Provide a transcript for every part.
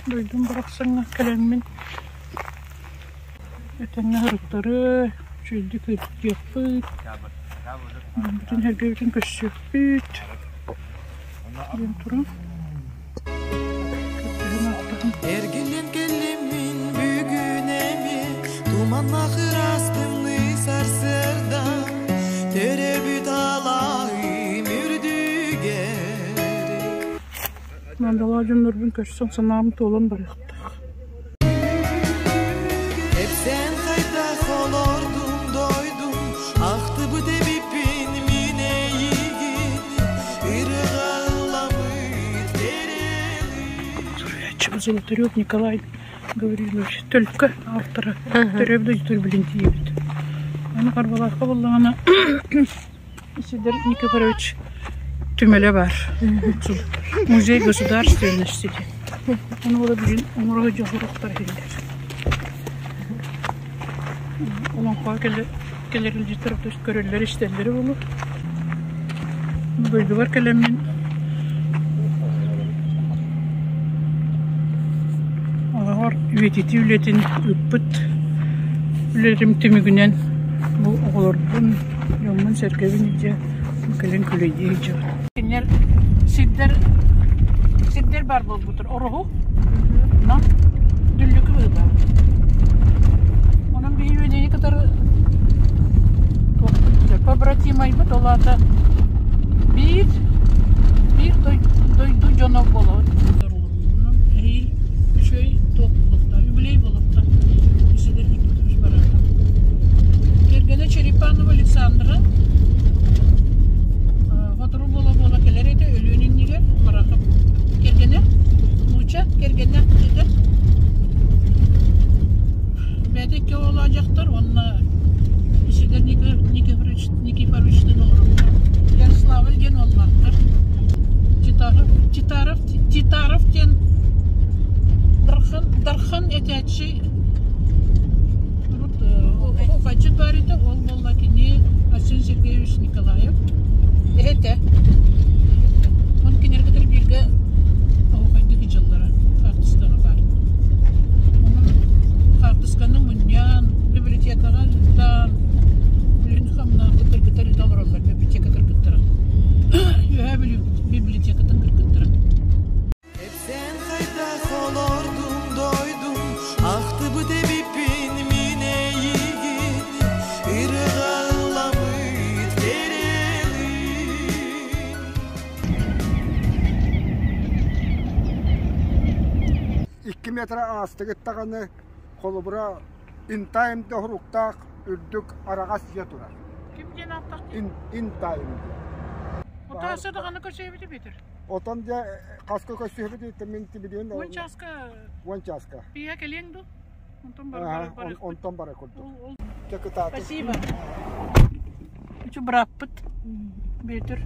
Дойдум барахсаҥҥа кэлэммин этэҥҥэ сырыттары үчүгэйдик ыытыахпыт, бүтүн сэргэбитин көрсүөхпүт диэн туран көрдөһөн ааттаһан Эргиллэн кэллим мин бүгүн эмиэ Туманнаах ыраас тымныы сарсыарда Төрөбүт алааһым үрдүгэр Мандалаа дьоннорбун көрсөн санаам туолан барыахтаах. Эпсээн хайдах олордум дойдум Ахтыбыт эбиппин мин эйигин Ырыгалламмыт кэрэлиин Суруйааччыбыт Золотарев Николай Гаврилович Төлкө автора төрөөбүт дойдутугар билин тиийэбит. Аны Харбалаахха буоллаҕына Сидор Никифорович түмэлэ баар. Музей государственности диэн. Ону була бүгүн оҥоро дьоһуруктар иһиллэр. Олоҥхоҕо кэлэр илдьиттэр көрөллөр истэллэрэ буолуо. Дойдубар кэлэммин Оҕоҕор үйэтитии үлэтин ыыппыт үлэлэрим түмүгүнэн бу оҕолорбун, дьоммун-сэргэбин илдьэ кэлэн күлэйдии сылдьабын. Кинилэр сирдэр сирдэр баар буолбуттар Ороһу, Нам, Дүллүкү быһыылаах. Онон биһиги үөдэйи кытары побратимайбыт, ол аата биир биир дойду дьоно буолабыт. Эһиил үчүгэй туох буолуохтаах, юбилей буолуохтаах. Исидор Никитович Барахов. Кэргэнэ Черепанова Александра сотору буола-буола кэлэр этэ өлүөн иннигэр Барахов кэргэнэ нуучча кэргэнэ этэ. Бэйэтэ икки оҕолоох дьахтар уонна Исидор Никифорович Никифоровичтыын олоробуттар. Ярославль диэн уоллаахтар. Титаров, Титаров, Титаров диэн Дархан, Дархан этээччи урут оҕайчыт баар этэ, ол буолла кини Арсен Сергеевич Николаев эһэтэ. Он кинилэр кытары бииргэ оһуохайдык дьыллара хаартыскаҕа баар. Онон хаартысканы мунньан, библиотекаҕа ыытан, үлэни-хамнаһы кыргыттар ыыта олороллор, библиотека кыргыттара. Үөһээ Бүлүү библиотекатын кыргыттара. Эпсээн хайдах олордум дойдум Ахтыбыт эбиппин мин эйигин Ырыгалламмыт кэрэлиин Икки метр аастыгыт даҕаны холобура интайм да уһуруктаах үрдүк араҕас дьиэ турар. Ким диэн ааттаах Интайм диэн. Отаасы даҕаны көрсөбүтэ Петр? Отон дьэ хаска көрсүһэбит диэттэн мин тибилиэн Уон чааска Уон чааска. Пиа кэлиэҥ дуу? Онтон бара барар Онтон бара курдук. Дьэ кытаатык. Спасибо. Үчү бырааппыт Петр.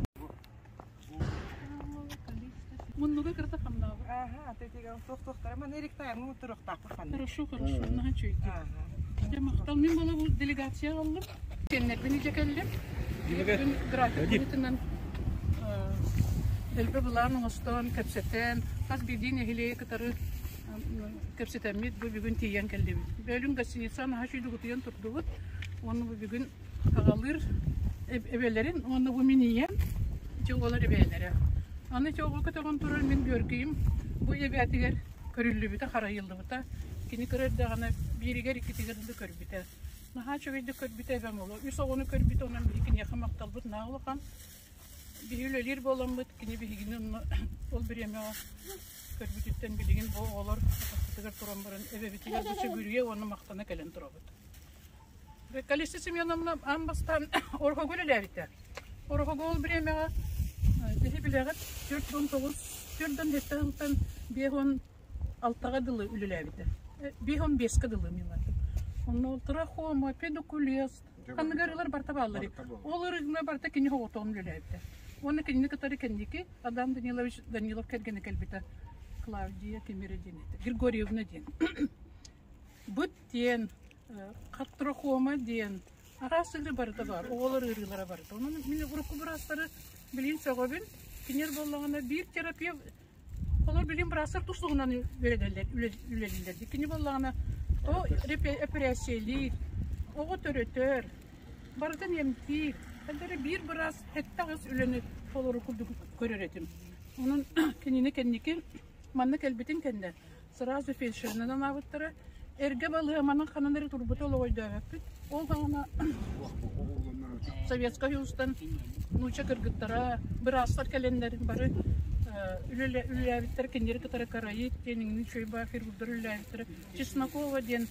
Муннуга кырата хамнаабыт. Ага, тетиге туох-туохтара маны эрик тайымы туруохтаахпыт ханна. Хорошо, хорошо, наһаа үчүгэйдик. Дьэ махтал. Мин буола бу делегация ыллым. Сиэннэрбин илдьэ кэллим. Бүгүн график быһыытынан дэлби былаан оҥостон, кэпсэтэн, хас биирдии нэһилиэги кытары кэпсэтэммит бу бүгүн тиийэн кэллибит. Бөөлүн гостиница наһаа үчүгэйдик утуйан турдубут. Уонна бу бүгүн аҕалыыр эбэлэрин уонна бу мин ийэм ити оҕолор эбээлэрэ. Аны ити оҕо көтөҕөн турар мин Георгийым бу эбээтигэр көрүллүбүтэ, харайыллыбыта. Кини кыра эрдэҕинэ бииригэр иккитигэр дылы көрбүтэ. Наһаа үчүгэйдик көрбүтэ эбэм оло. Үс оҕону көрбүтэ, онон биһи киниэхэ махталбыт наһаа улахан. Биһи үлэлиир буоламмыт, кини биһигини онно ол бириэмэҕэ көрбүтүттэн билигин бу оҕолор атахпытыгар туран баран эбэбитигэр бу сүгүрүйэ уонна махтана кэлэн турабыт. Калиста Семеновна аан бастаан Орхого үлэлээбитэ. Орхого ол бириэмэҕэ биһи билэҕит 49 47 сылтан 56-га дылы үлэлээбитэ. 55-ка дылы милатын. Онно ол трахома, педикулез, ханныгар ылар барта бааллар. Ол ырыгына барта кини хоҕотоҕун үлэлээбитэ. Уонна кинини кытары кэнники Адам Данилович Данилов кэргэнэ кэлбитэ. Клавдия ким эрэ диэн этэ, Григорьевна диэн. Быт диэн, хаттрохома диэн араас ыарыы барыта баар, оҕолор ыарыылара барыта. Онон мин урукку быраастары билигин сөҕөбүн. Кинилэр буоллаҕына биир терапевт Олор билигин быраастар тус туһунан үөрэнэллэр, үлэлииллэр. Кини буоллаҕына то эпэрээссийэлиир, оҕо төрөтөр, барытын эмтиир. Эдэрэ биир быраас 7-8 үлэни толору курдук көрөр этим. Онон кинини кэнники манна кэлбитин кэннэ сразу фельдшеринэн анаабыттара. Эргэ балыыһа манан ханан эрэ турбута олох өйдөөбөппүт. Ол даҕаны Советскай Союзтан нуучча кыргыттара, быраастар кэлэннэр бары үлэлээбиттэр, кинилэри кытары Караит диэн иҥин үчүгэй хирурдар үлэлээбиттэрэ, Чеснокова диэн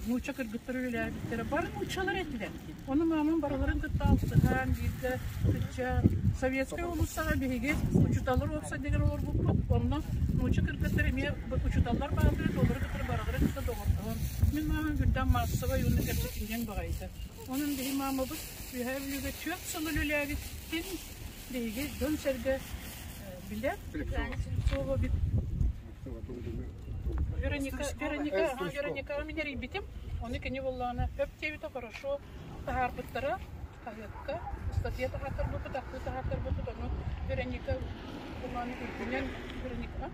нуучча кыргыттар үлэлээбиттэрэ, бары нууччалар этилэр. Ону маамам барыларын кытта алтыһан, бииргэ сылдьан, Советскай уулуссаҕа биһиги учууталлар уопсайдарыгар олорбуппут, онно нуучча кыргыттар эмиэ учууталлар бааллара, олору кытары барыларын кытта доҕордоһон. Мин маамам үрдээх маассабай уонна кэпсэтинньэҥ баҕайыта. Онон биһи маамабыт Үөһээ Бүлүүгэ 4 сыл үлэлээбиттин биһиги дьон-сэргэ билэр. Вероника, Вероника, Вероникаҕа мин эрийбитим. Ону кини буоллаҕына өп диэбитэ хорошо таһаарбыттара хаһыакка ыстатыйа таһааттарбыппыт, ахтыы таһааттарбыппыт. Ону Вероника буоллаҕына үрдүнэн Вероника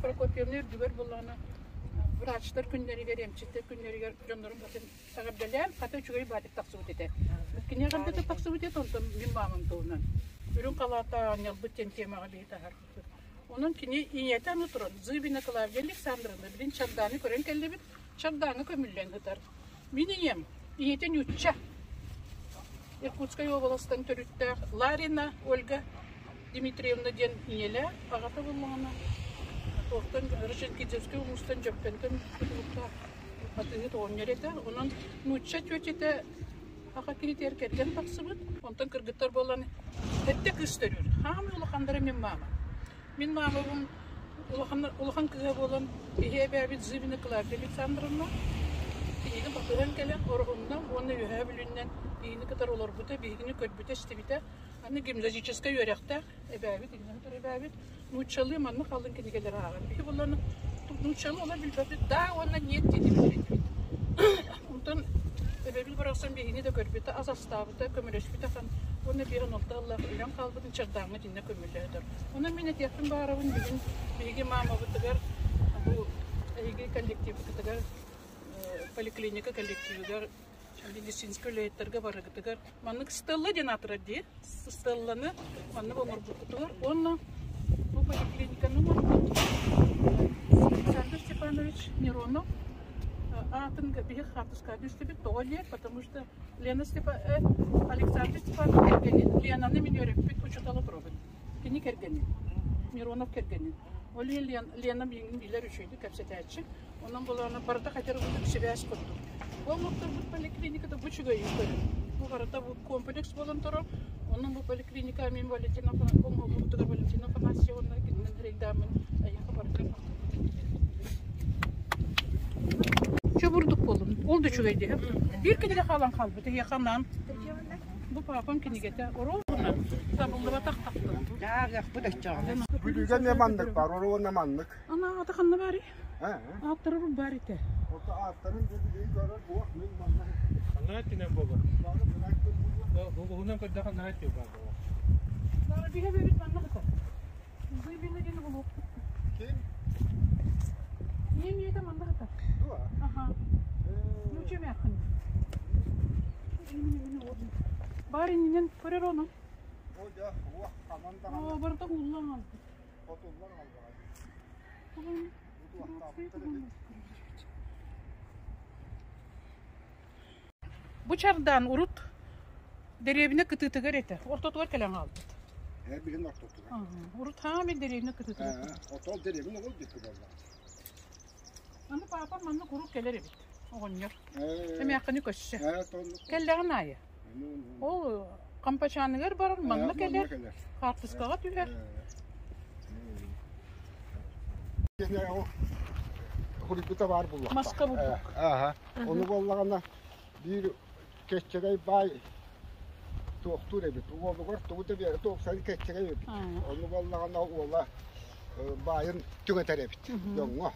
Прокопьевна үрдүгэр буоллаҕына врачтар күннэригэр, эмчиттэр күннэригэр дьоннорун батын Эҕэрдэлээн, хата үчүгэй баатык тахсыбыт этэ. Кини эҕэрдэтэ тахсыбыт этэ, онтон мин маамам туһунан. Үрүҥ халаата оонньолбут диэн темаҕа биһи таһаарбыппыт. Онон кини ийэтэ аны туран, Зыбина Клавдия Александровна, билин Чардааны көрөн кэллибит, Чардааҥҥа көмүллэн сытар. Мин ийэм, ийэтэ ньучча. Иркутскай уобаластан төрүттээх Ларина Ольга Дмитриевна диэн ийэлээх, аҕата буоллаҕына, туохтан Роженкидзевскай улуустан Дьөппөнтөн тутулуктаах Атыыһыт оҕонньор этэ. Онон нуучча тетята аха киритигэр кэргэн тахсыбыт. Онтон кыргыттар буолан сэттэ кыыс төрүүр. Хаамай улаханнара мин маама. Мин маамабын улахан, улахан кыыһа буолан киһи эбээбит Зыбина Клавдия Александровна кинини батыһан кэлэн Ороһунна уонна Үөһээ Бүлүүннэн биһигини кытары олорбута, биһигини көрбүтэ-истибитэ. Аны гимназическай үөрэхтээх эбээбит, иннин турар эбээбит нууччалыы маннык халыҥ кинигэлэри ааҕар. Биһи булан нууччалыы олор билбэппит да уонна нет диэн билбэппит. Онтон эбэбил барахсан биһигини да көрбүтэ, ас астаабыта, көмөлөспүтэ хан уонна биир онолто ыллаах үлэм хаалбытын чардааҥҥа итиннэ көмөлөһөтөр. Онон мин этиэхпин баарабын бүгүн биһиги маамабытыгар бу эһиги коллективкытыгар поликлиника коллективигар медицинскэй үлэһиттэргэ барыгытыгар маннык Стелла диэн аатырар дии. Стелланы маннык оҥорбуккутугар уонна бу поликлиниканы оҥорбут Александр Степанович Миронов аатын биһи хаартыскаҕа түстүбүт. Тоҕо диэ? Потому что Лена Степа Александр Степанович кэргэнин Ленаны мин үөрэппит учуутала туробун. Кини кэргэнин. Миронов кэргэнин. Ол иһин Лена миигин билэр үчүгэйдик кэпсэтээччи. Онон булаана барыта хотя бы сибээс курдук. Бу оҥотторбут поликлиниката бу үчүгэй көрүҥ. Бу барыта бу комплекс буолан турар. Онон бу поликлиника мин Валентина оҥоһуллубутугар Валентина Афанасьевна кининэн рейдаммын эйиэхэ барыта Чобурдук буоллум. Ол да үчүгэй диһэ. Биир кинигэ хаалан хаалбыт. Эһиэхэ анаан. Бу папам кинигэтэ. Оруобуна табыллыбатах таптым. Бүлүүгэ эмиэ маннык бар, оруобуна маннык. Анаата ханна барый? Ааттара баар этэ. Ото ааттарын билигин көрөр буох мин манна. Ханна өттүнэн буолар? Уһунан көрдөхө наһаа өттү баар буолар. Бара биһэ бэбит манна хата. Зыбина диэн булуохпут. Ким? Ийэм ийэтэ манна хата. Дуо? Аха. Ну чем яхын? Бар иннинен көрөр ону. О дьэ, уох ханан даҕаны. Оо, барыта ууллан албыт. Хотуллар албаҕай. Бу чардаан урут дэриэбинэ кытыытыгар этэ, ортотугар кэлэн хаалбыт. Ээ, билин ортотугар. Урут хаамай дэриэбинэ кытыытыгар. Отол дэриэбинэ ол диэки буолла. Аны папам манна куруук кэлэр эбит, оҕонньор. Эмээххини көссе. Кэллэҕин аайы. Ол Хампачааныгар барар, манна кэлэр, хаартыскаҕа түһэр. Хуруйбута баар буллахха. Маска бурдук. Ааха. Ону буоллаҕына биир кэччэгэй баай туохтуур эбит. Уолугар тугу да биэрэ туохсан кэччэгэй эбит. Ону буоллаҕына уола баайын түҥэтэр эбит дьоҥҥо.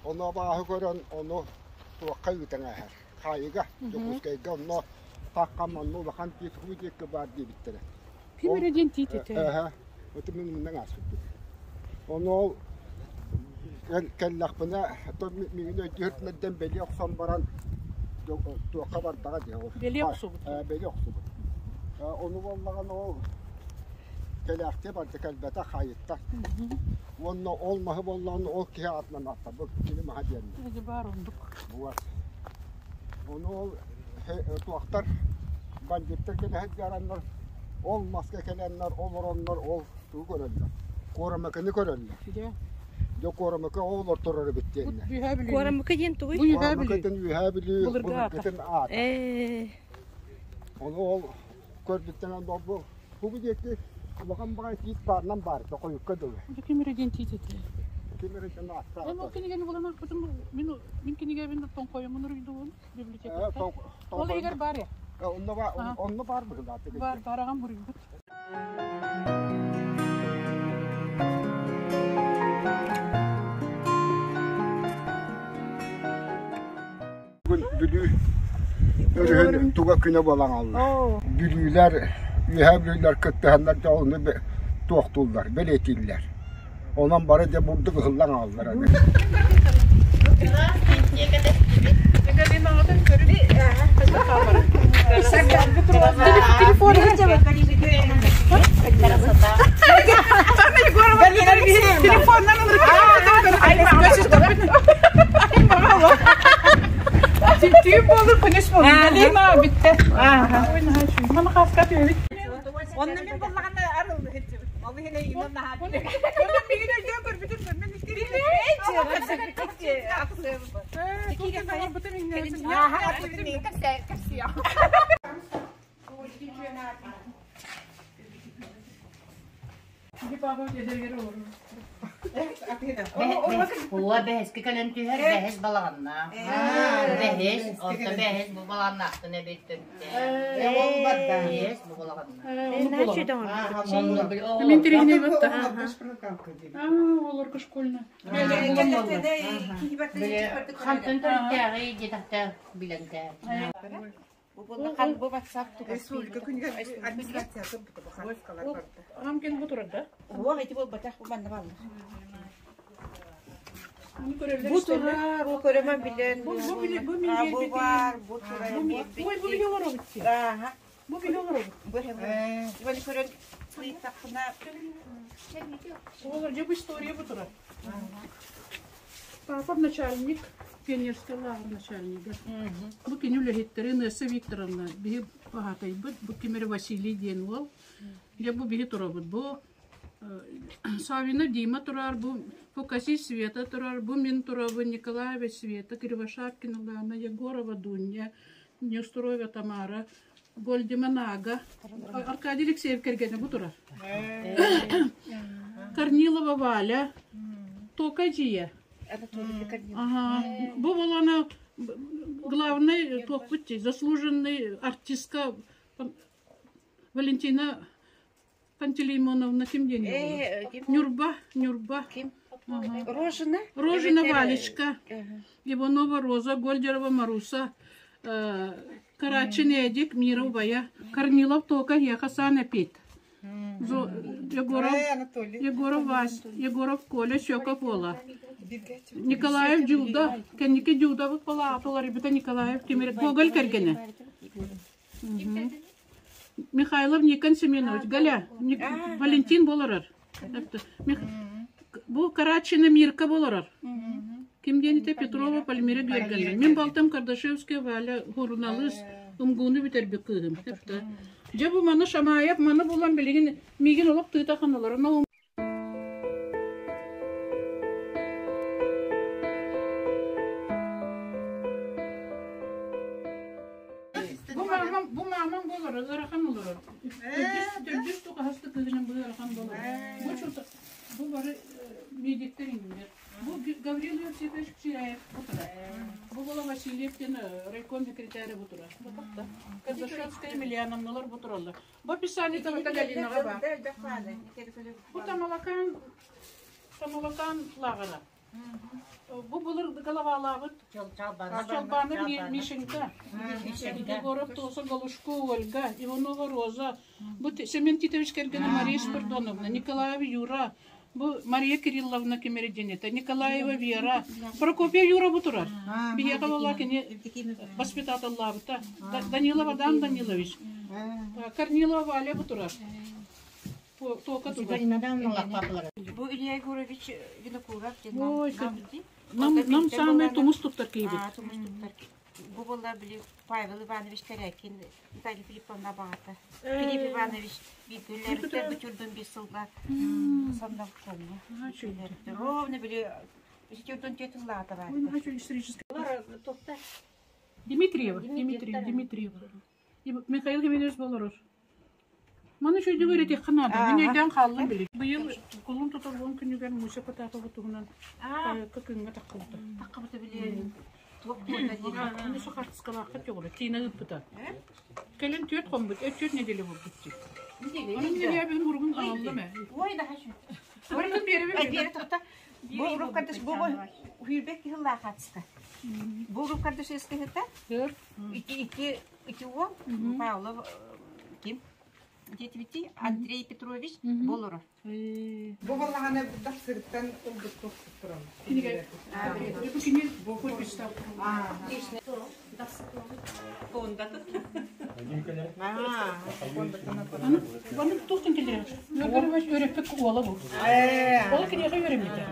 Ону абааһы көрөн ону туохха ыытан ааһар. Хаайыга, Дьокуускайга онно таххан онно улахан тиит хуу диэки баар диэбиттэрэ. Ким эрэ диэн тиит этэ. Эһэ, ити мин муннан ааспыппыт. Ону ол кэллэхпинэ, миигин өйдүүр бэлиэ охсон баран туохха бардаҕа дии ол. Бэлиэ охсубут. Бэлиэ охсубут. Ону буоллаҕына ол кэлээхтиэ барда кэлбэтэ хаайыттар. Уонна ол маһы буоллаҕына ол киһи аатынан ааттарбыт кини маһа диэннэр. Эдьи баар оннук. Буолар. Ону ол туохтар бандиттар кэлэһит дьараннар ол маска кэлэннэр олороннор ол тугу көрөллөр? Куорамыкыны көрөллөр. Дьэ. Дьэ Куорамыкы ол олорторор эбит диэннэр. Үөһээ Бүлүү. Куорамыкы диэн тугуй? Бу Үөһээ Бүлүү. Куорамыкытын Үөһээ Бүлүү Былыргы аата. былыргытын аата. Ээ. Ону ол көрбүттэн бу бу диэки улахан баҕайы тиит баарынан баар хойукка дылы. Бу ким эрэ диэн тиит этэ. Ким эрэ дьон ааттаах. Эн ол кинигэни булан аахпытым мин мин кинигэбин тоҥхойоммун уруйдугун библиотекаттан. Ол иһигэр баар я. Онно баар онно баар быһыылаах. Баар баар аҕам буруйбут. Бүгүн Бүлүү өрүһүн туга күнэ буолан хаалла. Бүлүүлэр, Үөһээ Бүлүүлэр кыттыһаннар дьэ ону туохтууллар, бэлиэтииллэр. Онон бары дьэ бурдук ыһыллан хааллар аны. Тип болur, күнүс болur. Алина битте. Мана хаска түбүт. Онно мин буллаҕына арыллы сылдьыбыт. Ол иһин эйигин наһаа Онно мигин өйдөөн көрбүтүм мен Уа бэһэскэ кэлэн түһэр, бэһэс балаҕаннаах. Бэһэс, орто бэһэс бу балаҕаннаахтан эбиттэн. Бэһэс бу балаҕаннаах. Мин тиригиней батта. Олорго школьна. Хантан төрүттээҕи диэтэхтэ билэн Бу WhatsApp Республика күнүгэр администрацията бу Амкин бу турар да? Уох ити буолбатах бу манна баллар. Бу турар, Бу көрөмөн билен. Бу бу били бу мин Бу бар, бу турар. Ой, бу били олоробут. Аха. Бу били олоробут. Бу хем. Бу көрөн ыйыттахпына Олор же бу история бу турар. Папа начальник, пионерский лагерь начальнига. Бу кини үлэһиттэрэ Инесса Викторовна, биһи баһаатайбыт, бу кимери Василий диэн уол. Дьэ бу биһи турабыт. Бу Савина Дима турар, бу Фукаси Света турар, бу мин турабын, Николаева Света, Кривошапкина Лана, Егорова Дуня, Неустроева Тамара, Гольдима Нага, Аркадий Алексеев кэргэнэ бу турар. Корнилова Валя, Тока Дьиэ. Ага. Бу болана главный туохпут заслуженный артистка Валентина Пантелеймоновна ким диэн Нюрба, Нюрба. Ким? Рожина? Рожина Валечка, Иванова Роза, Гольдерова Маруса, Карачин Эдик, Мира Убая, Корнилов Тока, Хасан Апит. Егоров, Егоров Вась, Егоров Коля, Щеков Ола. Николаев Дюда, Кенники Дюда, вот пала, ребята Николаев, Кемер, Гоголь Кергене. Михайлов Никон Семенович, Галя, Валентин болорор. Бу Карачина Мирка болорор. Ким диэните Петрова Пальмира Георгиевна. Мин балтым Кардашевская Валя журналист МГУну бүтэрбит кыыһым. Дьэ бу маны Шамаев маны булан билигин миигин олох тыыта ханалар. Бу маамам, бу маамам болор, ыарахан олорор. Төрдүс тухаһасты кыыһынан бу ыарахан болор. Бу чута, бу бары медиктер иҥнэр. Бу Гаврил Иосифович Чиряев бу турар. Бу була Васильев диэн райком секретаря бу турар. Кардашевская Емельяновналар бу тураллар. Бу описание Галинаға бар. Бу Тамалакан Тамалакаан лааҕыра. Бу былыр головалаабыт Чалбана Мишенька, Егоров Тоса Галушко Ольга, Иванова Роза, бу Семен Титович кэргэнэ Мария Спирдоновна, Николаева Юра, бу Мария Кирилловна Кемерединета, Николаева Вера, Прокопьев Юра бу турар. Биһиэхэ буолла кини воспитателлаабыта. Данилов Адам Данилович, Корнилова Валя бу турар. Тока туга. Бу Илья Егорович Винокуров диэн Нам, нам самый тумус туттар киһибит. Тумус туттар. Бу буолла били Павел Иванович Корякин, Наталья Филипповна баҕата. Филипп Иванович бииргэлээбиттэр бу түрдүн биир сылга сонно комҥа. Ровно били түрдүн тетуллаата бар. Дмитриева, Дмитриева, Дмитриева. Михаил Гаврилович болорор. Маны үчүгэйдик үөрэтиэххэ наада. Мин өйдөөн хааллым били. Быйыл кулун тутар уон күнүгэр Муся Потапова туһунан поэкка күҥҥэ таххыбыта. Таххыбыта били туох буолла диэн. Муся хартыскалаахха төгүрэ Тина ыыппыта. Кэлин түөрт хоммут, түөрт неделя буолбут дии. Онон неделя бүгүн уругун аҕаллым ээ. Ой, да хочу. Барытын биэрэбин. Биэрэ тухта. Бу урук кардаш бу үйрбек киһи хаатыска. Бу урук кардаш эскэһитэ. Ити ити ити уол Павлов ким? Диэтибити Андрей Петрович болоро. Бу балаҕаны тахсырыттан ылбыт туран. Бу кини подписал. Аны туохтан кэллэр? Өргөрөбөс өрөппүк уола бу. Ол киниэхэ үөрэммитэ.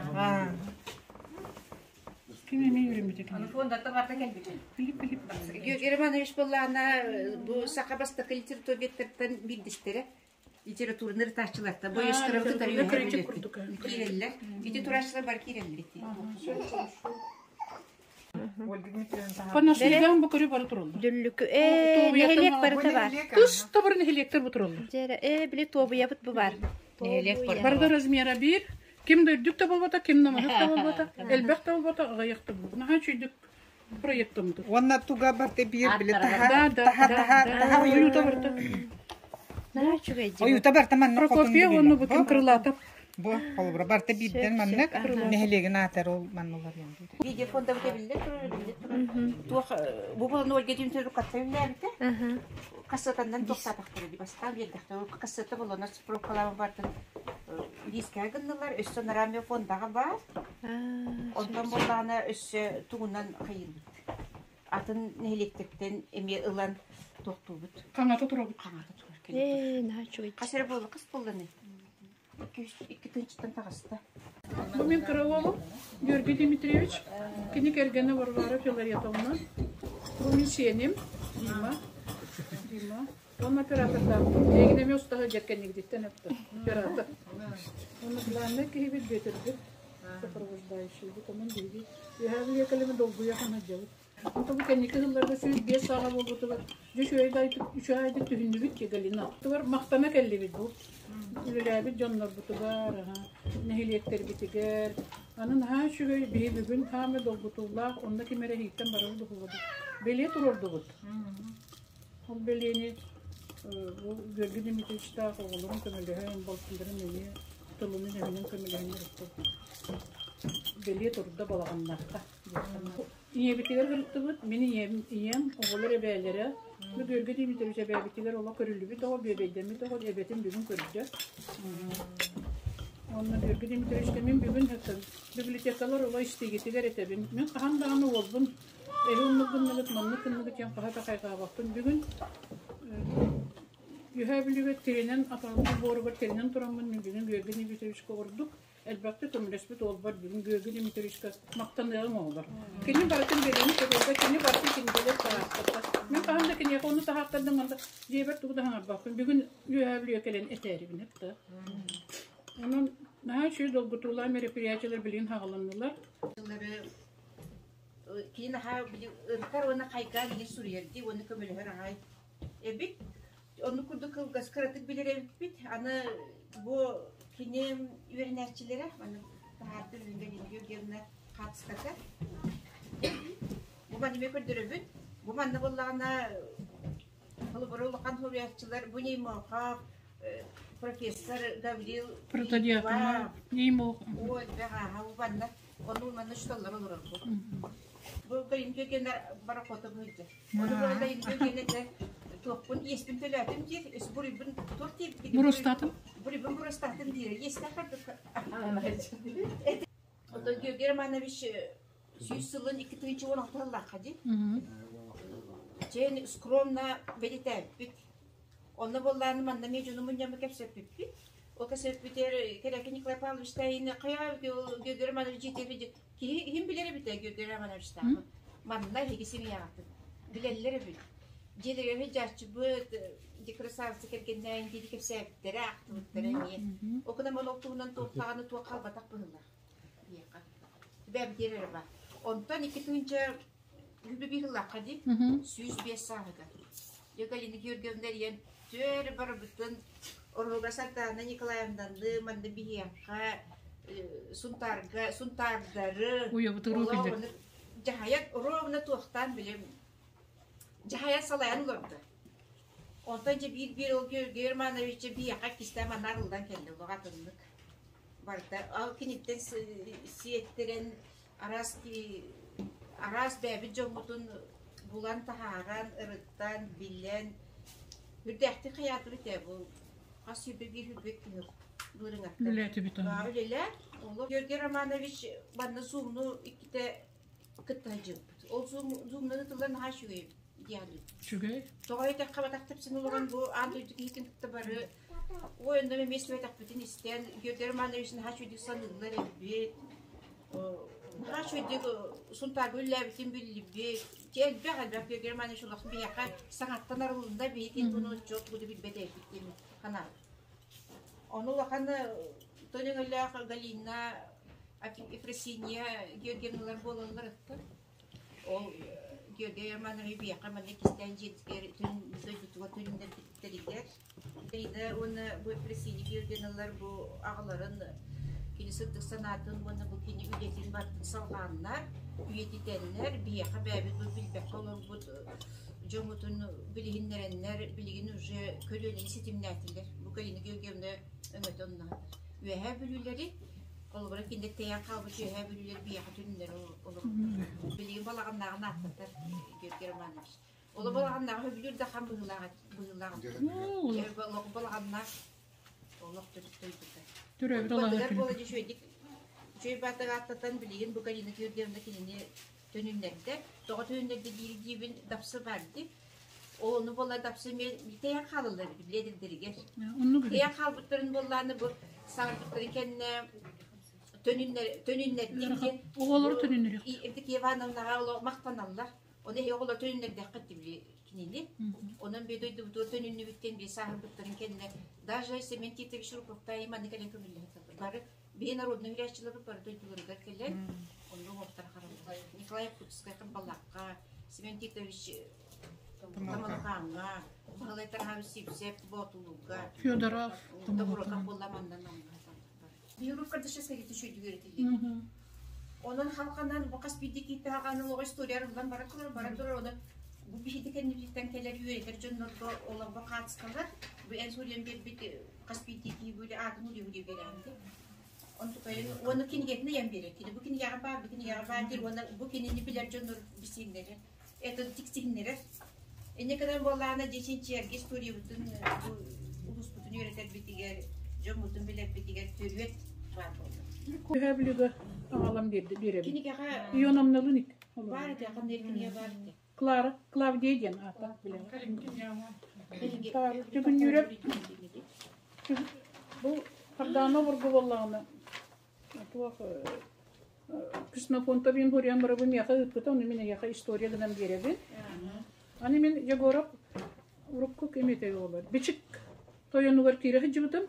Ким эмиэ үөрэммитэ кини. Фондата барда кэлбит. Филипп Филипп. Георгий Романович буоллаҕына бу саха бастакы литературоведтартан биирдэстэрэ. Литератураны ырытааччыларта бу Ескаров кытары киирэллэр. Ити турааччылар бар киирэллэр ити. Панасыйдаан бу көрү бары тураллар. Дүллүкү ээ нэһилиэк барыта бар. Тус табыр нэһилиэктэр бу тураллар. Дьэрэ ээ били туобуйабыт бу бар. Нэһилиэк барыта. Барыта размера биир. Ким да үрдүк да буолбата, ким да маһык да буолбата, элбэх да буолбата, аҕыйах да буолбата. Наһаа үчүйдүк проектыммыт. Уонна туга барта биир били таха Да, да, таха да, таха да. таха Ойуута ойуута барыта. Наһаа үчүгэй дии. Ойуута барта манна хотун Прокопьев уонна бу ким Крылатов. Бу холобура барта биирдэн маннык нэһилиэгин аатар ол маннулар ян. Видеофонда билле турар, билле турар. Туох бу буолан Ольга Дмитриевна катта үллээбитэ. Кассатаннан туохтаатахтара дии бастаан биэрдэхтэр. Кассата болона справкалаабы бартын дискэ гыннылар, өссө нараме фондаҕа баар. Онтон буоллаҕына өссө тугунан хайыыбыт. Атын нэһилиэктэртэн эмиэ ылан туохтуубут. Хаҥата турабыт. Хаҥата турар Ээ наһаа үчүгэй. Хас эрэ буолла, хас буолланы? Икки тыһыынчаттан таҕыста. Бу мин кыра уолум Георгий Дмитриевич. Кини кэргэнэ Варвара Филаретовна. Бу мин сиэним Дима. Дима. Он оператордаахпын. Эйигин эмиэ устаһа дьэркэннигититтэн өптө. Оператор. Онно главное киһибит Бүөтүрбүт. Сопровождающийбит. Онон биһиги үөһээ Бүлүү кэлэми долгуйа хана дьабыт. Онто бу кэнники сылларга 105 саҕа буолбутугар дьэ үчүгэйдик түһүннүбүт дии Галина. Тугар махтана кэллибит бу. Үлэлээбит дьоннорбутугар, нэһилиэктэрбитигэр. Аны наһаа үчүгэй биһи бүгүн хаамы долгутуулаах, онно ким эрэ иһиттэн барар духулабыт. Бэлиэ туруордубут. Ол бэлиэни бу Георгий Дмитриевичтаах оҕолорун көмөлөһөн, балтыларын эмиэ тылынан өһүнэн көмөлөһөн бэлиэ турда балаҕаннаахха. Ийэбитигэр ырыттыбыт, мин ийэм, ийэм, оҕолор эбээлэрэ. Бу Георгий Дмитриевич эбээбитигэр олох көрүллүбүт оҕо, бүөбэйдэммит оҕо, эбэтин бүгүн көрдө. Онно Георгий Дмитриевичка мин бүгүн библиотекалар ола истиигитигэр этэбин. Мин хаһан даҕаны уолбун эһи оннук гынныгыт, маннык гынныгыт диэн хаһа да хайҕаабаппын. Бүгүн Үөһээ Бүлүүгэ тирэнэн атаҕым буоругар тирэнэн тураммын мин бүгүн Георгий Дмитриевичка ордук элбэхтик көмөлөспүт уолбар бүгүн Георгий Дмитриевичка махтаныаҕым оҕолор. Кини барытын бэлиэни көрөргө, кини барытын кинигэлэр таһаартарда. Мин хаһан да киниэхэ ону таһаартардым, анда дьиэбэр тугу да хаҥарбаппын. Бүгүн Үөһээ Бүлүүгэ кэлэн этээрибин эттэ. Онон наһаа үчүгэй долгутуулаах мероприятиелар билигин хаҕаланнылар. Кини наһаа ырытар уонна хайгаан иһин суруйар дии уонна көмөлөһөр аҕай эбит. Оннук курдук кылгас кыратык билэр эбиппит. Аны бу кини үөрэнээччилэрэ аны таһаарда Галина Георгиевна хаатыската. Бу манна эмиэ көрдөрөбүт. Бу манна буоллаҕына холобура улахан суруйааччылар бу Неймохов, Профессор Гаврил Протодиаконов, Неймох. Ой, бэҕэһээ убанна, ону манна шталлар олорор бу. Бу Галина Георгиевна барахота быһыйда. Ону бу Галина Георгиевна туохпун иэспин төлөөтүм диир, өс буруйбун туох диир? Бурустаатым. Буруйбун бурустаатым диир. Иэстээх курдук. Оттон Георгий Романович сүүс сылын 2016 сыллаахха дии. Чээн скромно бэлитээппит. Онно буоллааны манна эмиэ дьону мунньаммы кэпсэппиппит. Ол кэпсэппитигэр Кэрэки Николай Павлович Таины хайа Георгий Романович дьиэтигэр киһи иһин билэр эбит ээ Георгий Романовичтааҕы. Манна эһиги семьяҕытын билэллэр эбит. Дьиэлэригэр сылдьааччыбыт, красавица кэргэннээн диэри кэпсээбиттэрэ, ахтыбыттара эмиэ. Ол гынан ол туһунан туох даҕаны туох хаалбатах быһыылаах. Диэххэ. Бэм диэр эрэ баар. Онтон 2 тыһыынча Үбү ыллахха дии, 105 сааһыгар. Дьэ Галина Георгиевна эрийэн түөр барыбытын Оруга Сардаана Николаевнаны манна биһиэхэ Сунтаарга Сунтаардары дьаһайан ровно туохтаан билим дьаһайан салайан олордо. Онтон дьэ биир-биир ол Георгий Романович биһиэхэ кистээн манна арыллан кэллэ олох атыннык. Барыта ал киниттэн сиэттэрэн араас араас бэйэбит дьоммутун булан таһааран, ырыттан, билэн үрдээхтик хайаатыбыт ээ бу хас 21 хүрбэт күнү быырыҥаттан. Үлэлээтибит онно. Үлэлээн, олох Георгий Романович манна зумну иккитэ кытта сылдьыбыппыт. Ол зум зумнан ытыллар наһаа үчүгэй диэн. Үчүгэй. Тоҕо этэххэ батах тэпсэн олорон бу аан дойду киһитин кытта бары ой онно эмиэ истибэтэхпитин истэн Георгий Романович наһаа үчүгэйдик саныыллар эбит. Наһаа үчүгэйдик Сунтаарга үлэлээбитин биллибит. Элбэх элбэх Георгий Романович олох биһиэхэ саҥаттан арылынна биһиги туну отчуот буду билбэт эбит диэн санаабыт. Ону улахан Төнөҥөлөөх Галина Ефросинья Георгиевналар буолаллар ыттар. Ол Георгий Романович биһиэхэ манна кистээн дьиэтигэр түн дойдутугар төнүннэрбиттэригэр Галина уонна бу Ефросинья Георгиевналар бу аҕаларын кини сырдык санаатын уонна бу кини үлэтин барытын салҕааннар, үйэтитэннэр, биһиэхэ бэйэбит бу билбэккэ олорбут дьоммутун билиһиннэрэннэр билигин уже көлүөнэни ситимнээтилэр. Бу Галина Георгиевна өҥөтө онно Үөһээ Бүлүүлэри, холобура кинилэр тэйэн хаалбыт Үөһээ Бүлүүлэр биһиэхэ түннэри олороллор. Билигин балаҕаннааҕын ааттатар Георгий Романович. Оло балаҕаннааҕы сөбүлүүр да хам быһыылаах быһыылаах. Олох балаҕаннаах олох төрүт дойдута. Төрөөбүт алааһа буола үчүгэйдик үчүгэй баатыга ааттатан билигин бу Галина Георгиевна кинини төнүннэрдэ. Тоҕо төнүннэрдэ диир диибин дапсы бар дии. Ол ону буолла дапсы эмиэ тэйэн хаалаллар эбит билиэдэрдэригэр. Тэйэн хаалбыттарын буоллааны бу саҥарбыттарын кэннэ төнүннэрдим диэн. Оҕолору төнүннэрэх. Евдокия Ивановнаҕа олох махтаналлар. Оны эһи оҕолор төнүннэрдэххит били кинини. Онон би дойдубутугар төнүннүбүттэн би сааһырбыттарын кэннэ даже Семен Титович Руковтай манны кэлэн көмүллэһэ бары биһи народный үрэччилэр бары дойдуларыгар кэлэн онно уохтар хараллар. Николай Якутскай Балакка, Семен Титович Тамалхааҥҥа, Баһылай Тархаевич Сивцев Боотулууга, Федоров Тобуроков буолла маннан Биһиги Кардашевскайга түшөйдүгэр этилли. Онон халқанан бу хас биирдии кииттэҕэ олоҕу история арыллан бара турар, бара турар, оны бу биһиги кэннибититтэн кэлэр үөрэтэр дьоннорго олорго хаацкалар, бу эн суруйан биэрбит хас биирдии киһи бу аатын уруйу биэрээҥти. Онтукайын уонна кинигэтин ыйан биэрэр. Кини бу кинигэҕэ баар, бу кинигэҕэ баар диир уонна бу кинини билэр дьоннор бисииннэрэ, это тиксиһиннэрэр. Инньэ гынан буоллаҕына дьэ чинчийэргэ историябытын бу улууспутун үөрэтэрбитигэр, дьоммутун билэрбитигэр төрүөт баар буолла. Үһээ Бүлүүгэ аҕалан биэрдэ биэрэбин. Кинигэҕэ Ионовналыын ик баар этэ, ханна кинигэ баар этэ. Клара, Клавдия диэн аата билэҕин. Бүгүннүүрэ бу Хардаана обургу буоллаҕына туох Ксенофонтовин хуруйан барабын миэхэ ыыппыта, ону мин эйиэхэ история гынан биэрэбин. Аны мин Егоров урукку ким этэй оҕолор Бичик тойонугар киирэ сылдьыбытым.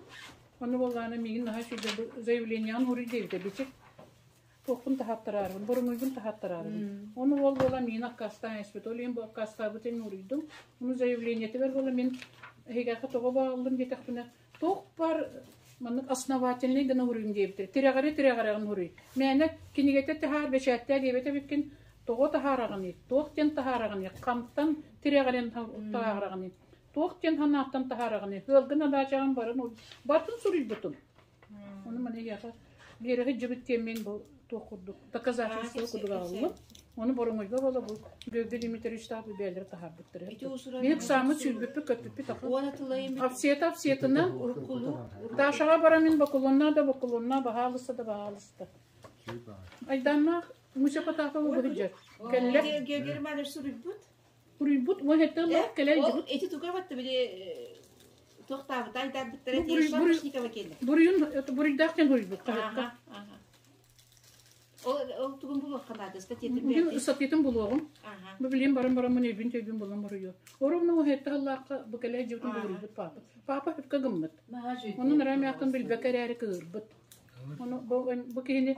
Ону буоллаҕына миигин наһаа үчүгэй заявлениеҕын суруй диэбитэ Бичик. Туохпун таһааттараарбын, боруҥуйбун таһааттараарбын. Ону ол буолан миигин аккаастаан испит. Ол иһин бу аккаастаабытын уруйдум. Ону заявлениетыгар буолан мин эһигэхэ тоҕо бааллым диэтэхпинэ, туох бар маннык основательный гына уруйум диэбитэ. Тирэҕири тирэҕирэҕин уруй. Мээнэ кинигэтэ таһаар, бэчээттээ диэбэт эбиккин, тоҕо таһаараҕыный, туох диэн таһаараҕыный, хантан тирэҕирэн таһаараҕыный. Туох диэн санааттан таһаараҕыный? Ыалгын адаачаҕын барын бартын суруйбутум. Ону маны эйиэхэ биэрэҕи дьыбыт диэммин бу туох курдук доказательство курдук аҕаллым. Ону боруҥуйга буола бу Георгий Дмитриевичтаах бу бэйэлэрэ таһаарбыттар. Биһик сааммыт сүүрбүппүт көппүппүт ахын. Овсета овсетынан Дашаҕа барамин бокулонна да бокулонна баһаалыста да баһаалыста. Айдааннаах Муся Потапова быһыдьар. Кэллэ. Георгий Романович суруйбут. Суруйбут, уон хэттэ ыллах кэлэ Ол эти туга батты били туохтаабыта айдарбыттара тиэ Шапошникова кэллэ. Буруйун буруйдаах диэн буруйбут хаһыакка. Ол ол тугун булуохха наада статьятын Мин статьятын булуоҕум. Бу билим баран бараммын өйбүн төйбүн булан буруйу. Оровно уһетта ыллаахха бу кэлэ дьыбытын буруйбут папа. Папа хөпкө гыммыт. Онон рамяхтан билбэккэ эрээри кыырбыт. Ону бу киһини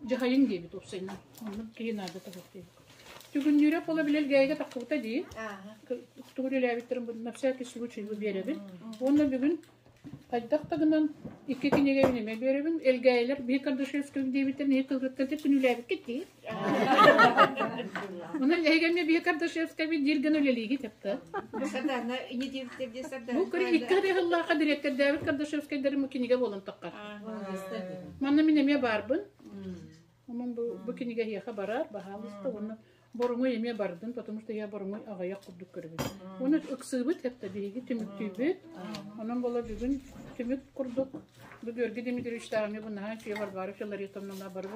дьаһайын диэбит уопсайынан. Оннук киһи наада табах диэбит. Түгүннүүрэ пола билэл гээйгэ таххыбыта дии. Тугу үлэлээбиттэрин бу на всякий случай бу биэрэбин. Уонна бүгүн хайдах да гынан икки кинигэбин эмиэ биэрэбин. Элгээйилэр биһи Кардашевскай диэбиттэрин иһи кылгыттан күнүүлээбиккит дии. Онон эһиги эмиэ биһи Кардашевскайбыт диир гына үлэлиигит эптэ. Сардаана ини диэбиттэр дии Сардаана. Бу көрө икки хадыһыллаахха дириэктэрдээбит Кардашевскайдарым кинигэ буолан таххар. Манна мин эмиэ баарбын. Онон бу, бу кинигэ эһиэхэ барар, баһаалыста уонна боруҥуй эмиэ бардын, потому что я боруҥуй аҕыйах курдук көрөбүн. Уонна ыксыыбыт эптэ биһиги түмүктүүбүт. Онон буола бүгүн түмүк курдук бу Георгий Дмитриевичтаах эмиэ бу наһаа үчүгэй Варвара Филаретовна бары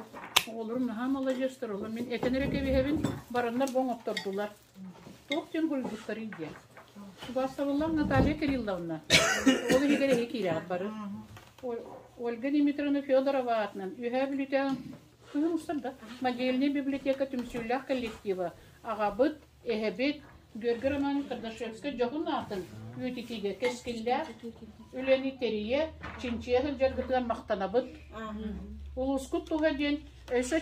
оҕолорум наһаа маладьыастар, олор мин этэн эрэ кэбиһэбин, бараннар бу оҥоттордулар. Туох диэн хоруйбуттарый диэн. Убаастабыллаах Наталья Кирилловна, ол иһигэр эһи киирэҕит бары. Ольга Дмитриевна Федорова аатынан Үөһээ Бүлүүтээҕи кыһын устар да модельнай библиотека түмсүүлээх коллектива аҕабыт, эһэбит Георгий Романович Кардашевскай дьоһун аатын үйэтитиигэ кэскиллээх үлэни тэрийэ, чинчийэ сылдьаргытыгар махтанабыт. Улуускут туһа диэн өссө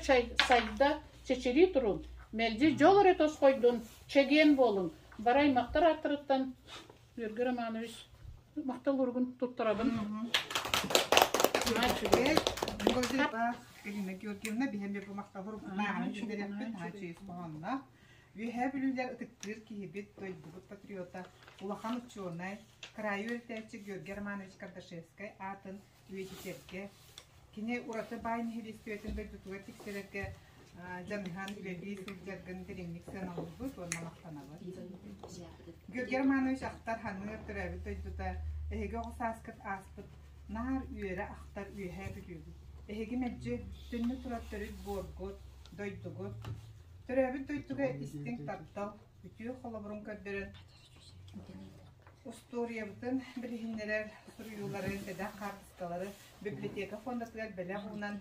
сайда чэчирии турун, мэлдьи дьол эрэ тосхойдун, чэгиэн буолуҥ. Бары аймахтар ааттарыттан Георгий Романович махтал уругун туттарабын. Ирина Георгиевна биһэми бу махтал уругун бэрэппит Хаачыйыс хоһоонноох. Үөһээ Бүлүүлэр ытыктыыр киһибит, дойдубут патриота, улахан учуонай, кыраайы үөрэтээччи Георгий Романович Кардашевскай аатын үйэтитэргэ, кини ураты баай нэһилиэстибэтин дойдутугар тиксэрэргэ дьаныһан үлэлии сылдьаргын дириҥник сыаналыыбыт уонна махтанабыт. Георгий Романович ахтар ханыыр төрөөбүт дойдута эһиги оҕо сааскыт ааспыт наар үөрэ ахтар үөһээ Бүлүүгүт. Эһиги мэлдьи түннү турар төрүт буоргут, дойдугут. Төрөөбүт дойдуга истиҥ таптал, үтүө холобурун көрдөрөн Устуоруйабытын билиһиннэрэр суруйуулары, сэдэх хаартыскалары библиотека фондатыгар бэлэх уунан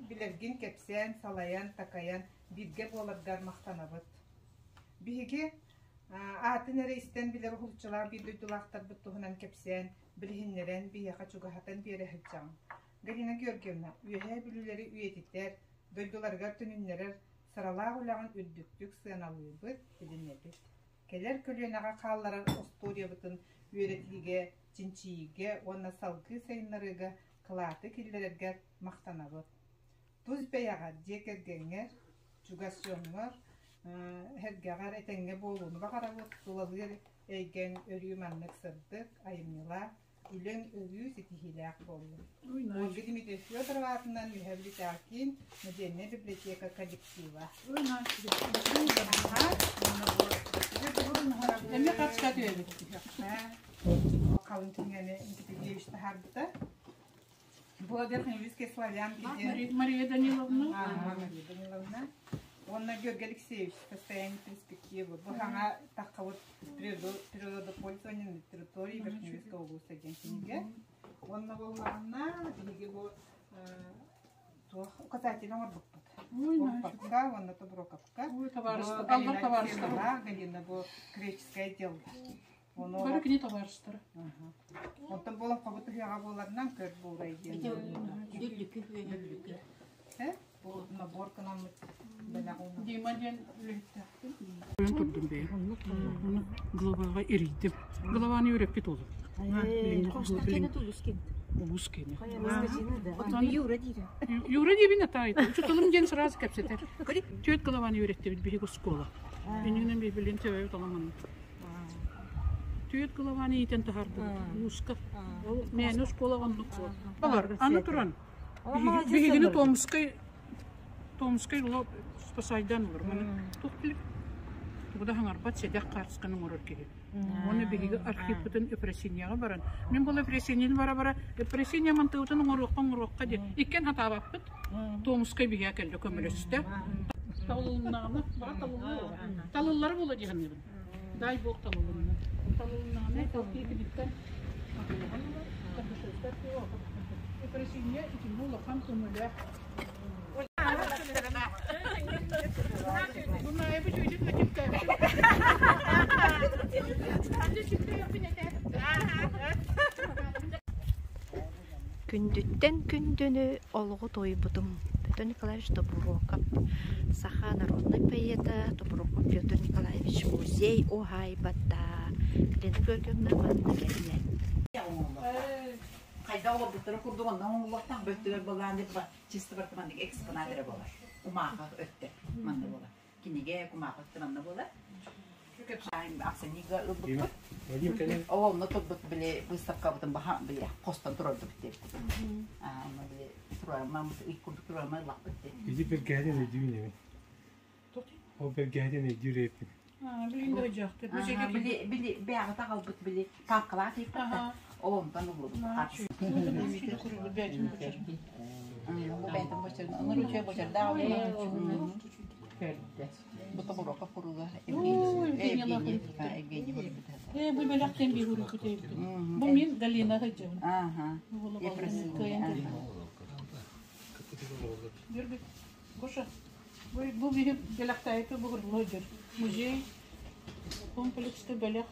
билэргин кэпсээн, салайан, такайан бииргэ буоларгар махтанабыт. Биһиги аатын эрэ истэн билэр уһулуччулаах биир дойдулаахтарбыт туһунан кэпсээн, билиһиннэрэн, биһиэхэ чугаһатан биэрэ сылдьаҕын. Галина Георгиевна, Үөһээ Бүлүүлэри үйэтитэр, дойдуларыгар төнүннэрэр Сыралаах үлэҕин үрдүктүк сыаналыыбыт, билинэбит. Кэлэр көлүөнэҕэ хаалларар остуоруйабытын үөрэтиигэ, чинчийиигэ уонна салгыы сайыннарыыга кылааты киллэрэргэр махтанабыт. Тус бэйэҕэр, дьиэ кэргэҥҥэр, чугас дьоҥҥор, сэргэҕэр этэҥҥэ буолууну баҕарабыт, тулалыыр эйгэҥ өрүү маннык сырдык, айымньылаах, Үлэҥ өрүү ситиһиилээх буоллун. Ольга Дмитриевна Федорова аатынан Үөһээ Бүлүүтээҕи киин модельнай библиотека коллектива. Эмиэ хатска түһэбит. Халыҥ кинигэни Никита Ильич таһаарбыта. Бу Верхневильские славянки диэн Мария Даниловна. Мария Даниловна. Уонна Георгий Алексеевич состояние перспективы. Бу саҥа таххабыт природопользование на территории Верхневильского улуса диэн кинигэ. Уонна буоллаҕына биһиги бу туох указатель оҥорбуппут. Урпакка уонна Тобуруокапка. Аллар табаарыстара. Галина бу греческое дело. Бары кини табаарыстара. Онтон буолан хобут ыһыаҕа буоларынан көр буурай диэн. Дүллүкү үөлүкү. Бу набор гынаммыт бэлэх Дима диэн үлэһиттээхпин. Турдум бэйэм. Ону главаҕа эрийдим. Главаны үөрэппит уолум. Улус киэнэ. Юра диирэ. Юра диэбин атаайыт. Учуталым диэн сразу кэпсэтэр. Түөрт главаны үөрэттибит биһиги оскуола. Иннинэн билин төбөбүт оламанна. Түөрт главаны иитэн таһаардыбыт улууска. Ол мээнэ оскуола оннук буол. Олор аны туран биһигини Томскай Томскай уло спасайдан олор. Маны туох билик тугу да хаҥарбат сэдэх хаарысканы оҥорор киһи. Уонна биһиги архивпытын Ефросиньяҕа баран, мин була Ефросиньяны бара-бара Ефросинья мантыбытын оҥоруохха оҥоруохха диэн иккиэн хатаабаппыт. Томскай биһиэхэ кэллэ көмөлөстө. Талылыннаҕына, баҕар талыллыа Талыллара буолуо дии саныыбын. Дай бог талылынна. Талылыннаҕына талтыы киниттэн атылаһан ылар, Кардашевскай Ефросинья итиннэ улахан көмөлөөх. Күндүттэн күндүнү олоҕу туойбутум Петр Николаевич Тобуруокап саха народнай поэта Тобуруокап Петр Николаевич музей уһаайбата Лена Георгиевна манна кэллэ. Хайдах олорбуттарын курдук онно оҥоһуллуохтаах бөттүгэр былаан чисто барыта маннык экспонат эрэ буолар. Кумааҕы өттө манна буолар. Кинигэ кумааҕы өттө манна буолар. Ахсынньыга ылбыппыт. Ол онно турбут били выставкабытын баха били хостон турардыбыт диэбит. Онно били турармам ый курдук турарма ыллахпыт диэн. Иди бэргэһэтин өйдүүн эбин. Ол бэргэһэтин өйдүүр эбиппин. Били били бэҕэ таҕалбыт били папкалаах ыйппыт ол онтон ыллыбыт. Бу бэлэхтэн биир Бу мин Галина сылдьабын. Гоша, бу биһи бэлэхтээйки бугурлуо дьөр. Музей комплекска бэлэх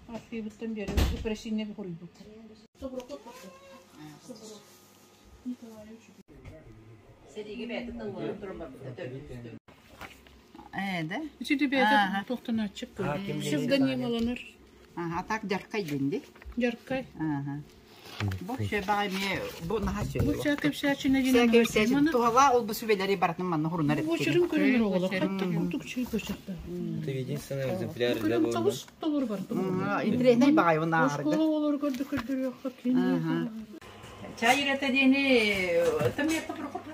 архивыттан биэрэр упрощение хоруйбут. Сэриигэ бэйэтэ тылларын туран барбыта төрдүстү. Ээ да? Ити бэйэтэ тохтонааччык. Псевдонималанар. А так жаркай дэнди. Жаркай. Ага. Бу сөбаҕай эмиэ бу наһаа сөп. Бу саа кэпсээччинэ Саа кэпсээччи туһалаа ол бу сүбэлэри барытын манна хурунар Бу чырын көрүнэр оҕолор хатта курдук чүй көчөхтө. Это единственный экземпляр для Табыс толор бар. Интереснэй баҕай бу наарга. Оскола оҕолору көрдө көрдөрүөххэ кини. Чай ирата диэни тымыйатта прокопа.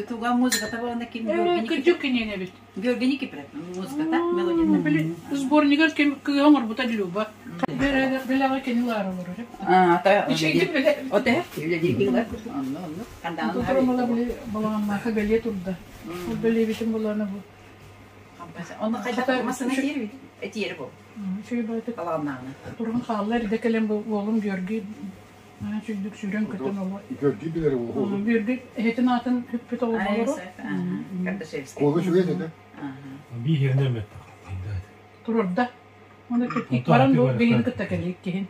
Туга музыката буолана ким Кырдьык киниэн эбит. Георгий Никифоров музыката, мелодията. Били сборнигар ким кыа оҥорбута Люба. Белаҕа кини лаар олорор. Оте, үлэлиир Онно, онно. Тутурамала били балаҕаннаахха бэлиэ турда. Ол бэлиэбитин булана бу. Онно хайдах масына тиэрбит? Этиэри бу. Үчүгэй баҕайытык Балаҕаннааҕына. туран хаалла эрдэ кэлэн бу уолум Георгий наһаа үчүгдүк сүүрэн көтөн оло. Георгий билэр уолу. Георгий эһэтин аатын хүппүт оҕолору. Кардашевский. Уолу үчүгэй этэ. Биир нөмө. Турурда. Оны баран бу биһини кытта кэлиик киһин.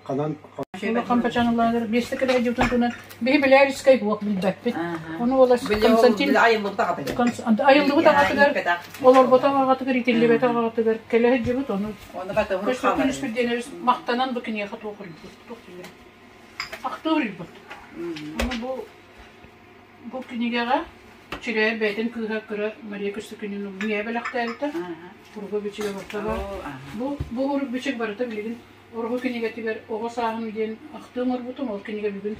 Ханан Улахан пачаналар биэстэ кэлэ дьутун тунан биһи билээрискэй буок билбэппит. Ону ола Константин айыллыбыт аҕатыгар олорботох аҕатыгар итиллибэтэх аҕатыгар кэлэ сылдьыбыт ону Константин Спирденович махтанан бу киниэхэ туох уруйбут туох дииллэр ахтыы уруйбут. Ону бу бу кинигэҕэ Чирээйэп бэйэтин кыыһа кыра Мария Көстөкүүнүн миэхэ бэлэхтээбитэ. Уруһуй бичигэ барыта баар. Бу бу урук бичик барыта билигин уруһуй кинигэтигэр оҕо сааһым диэн ахтыы оҥорбутум. Ол кинигэ бүгүн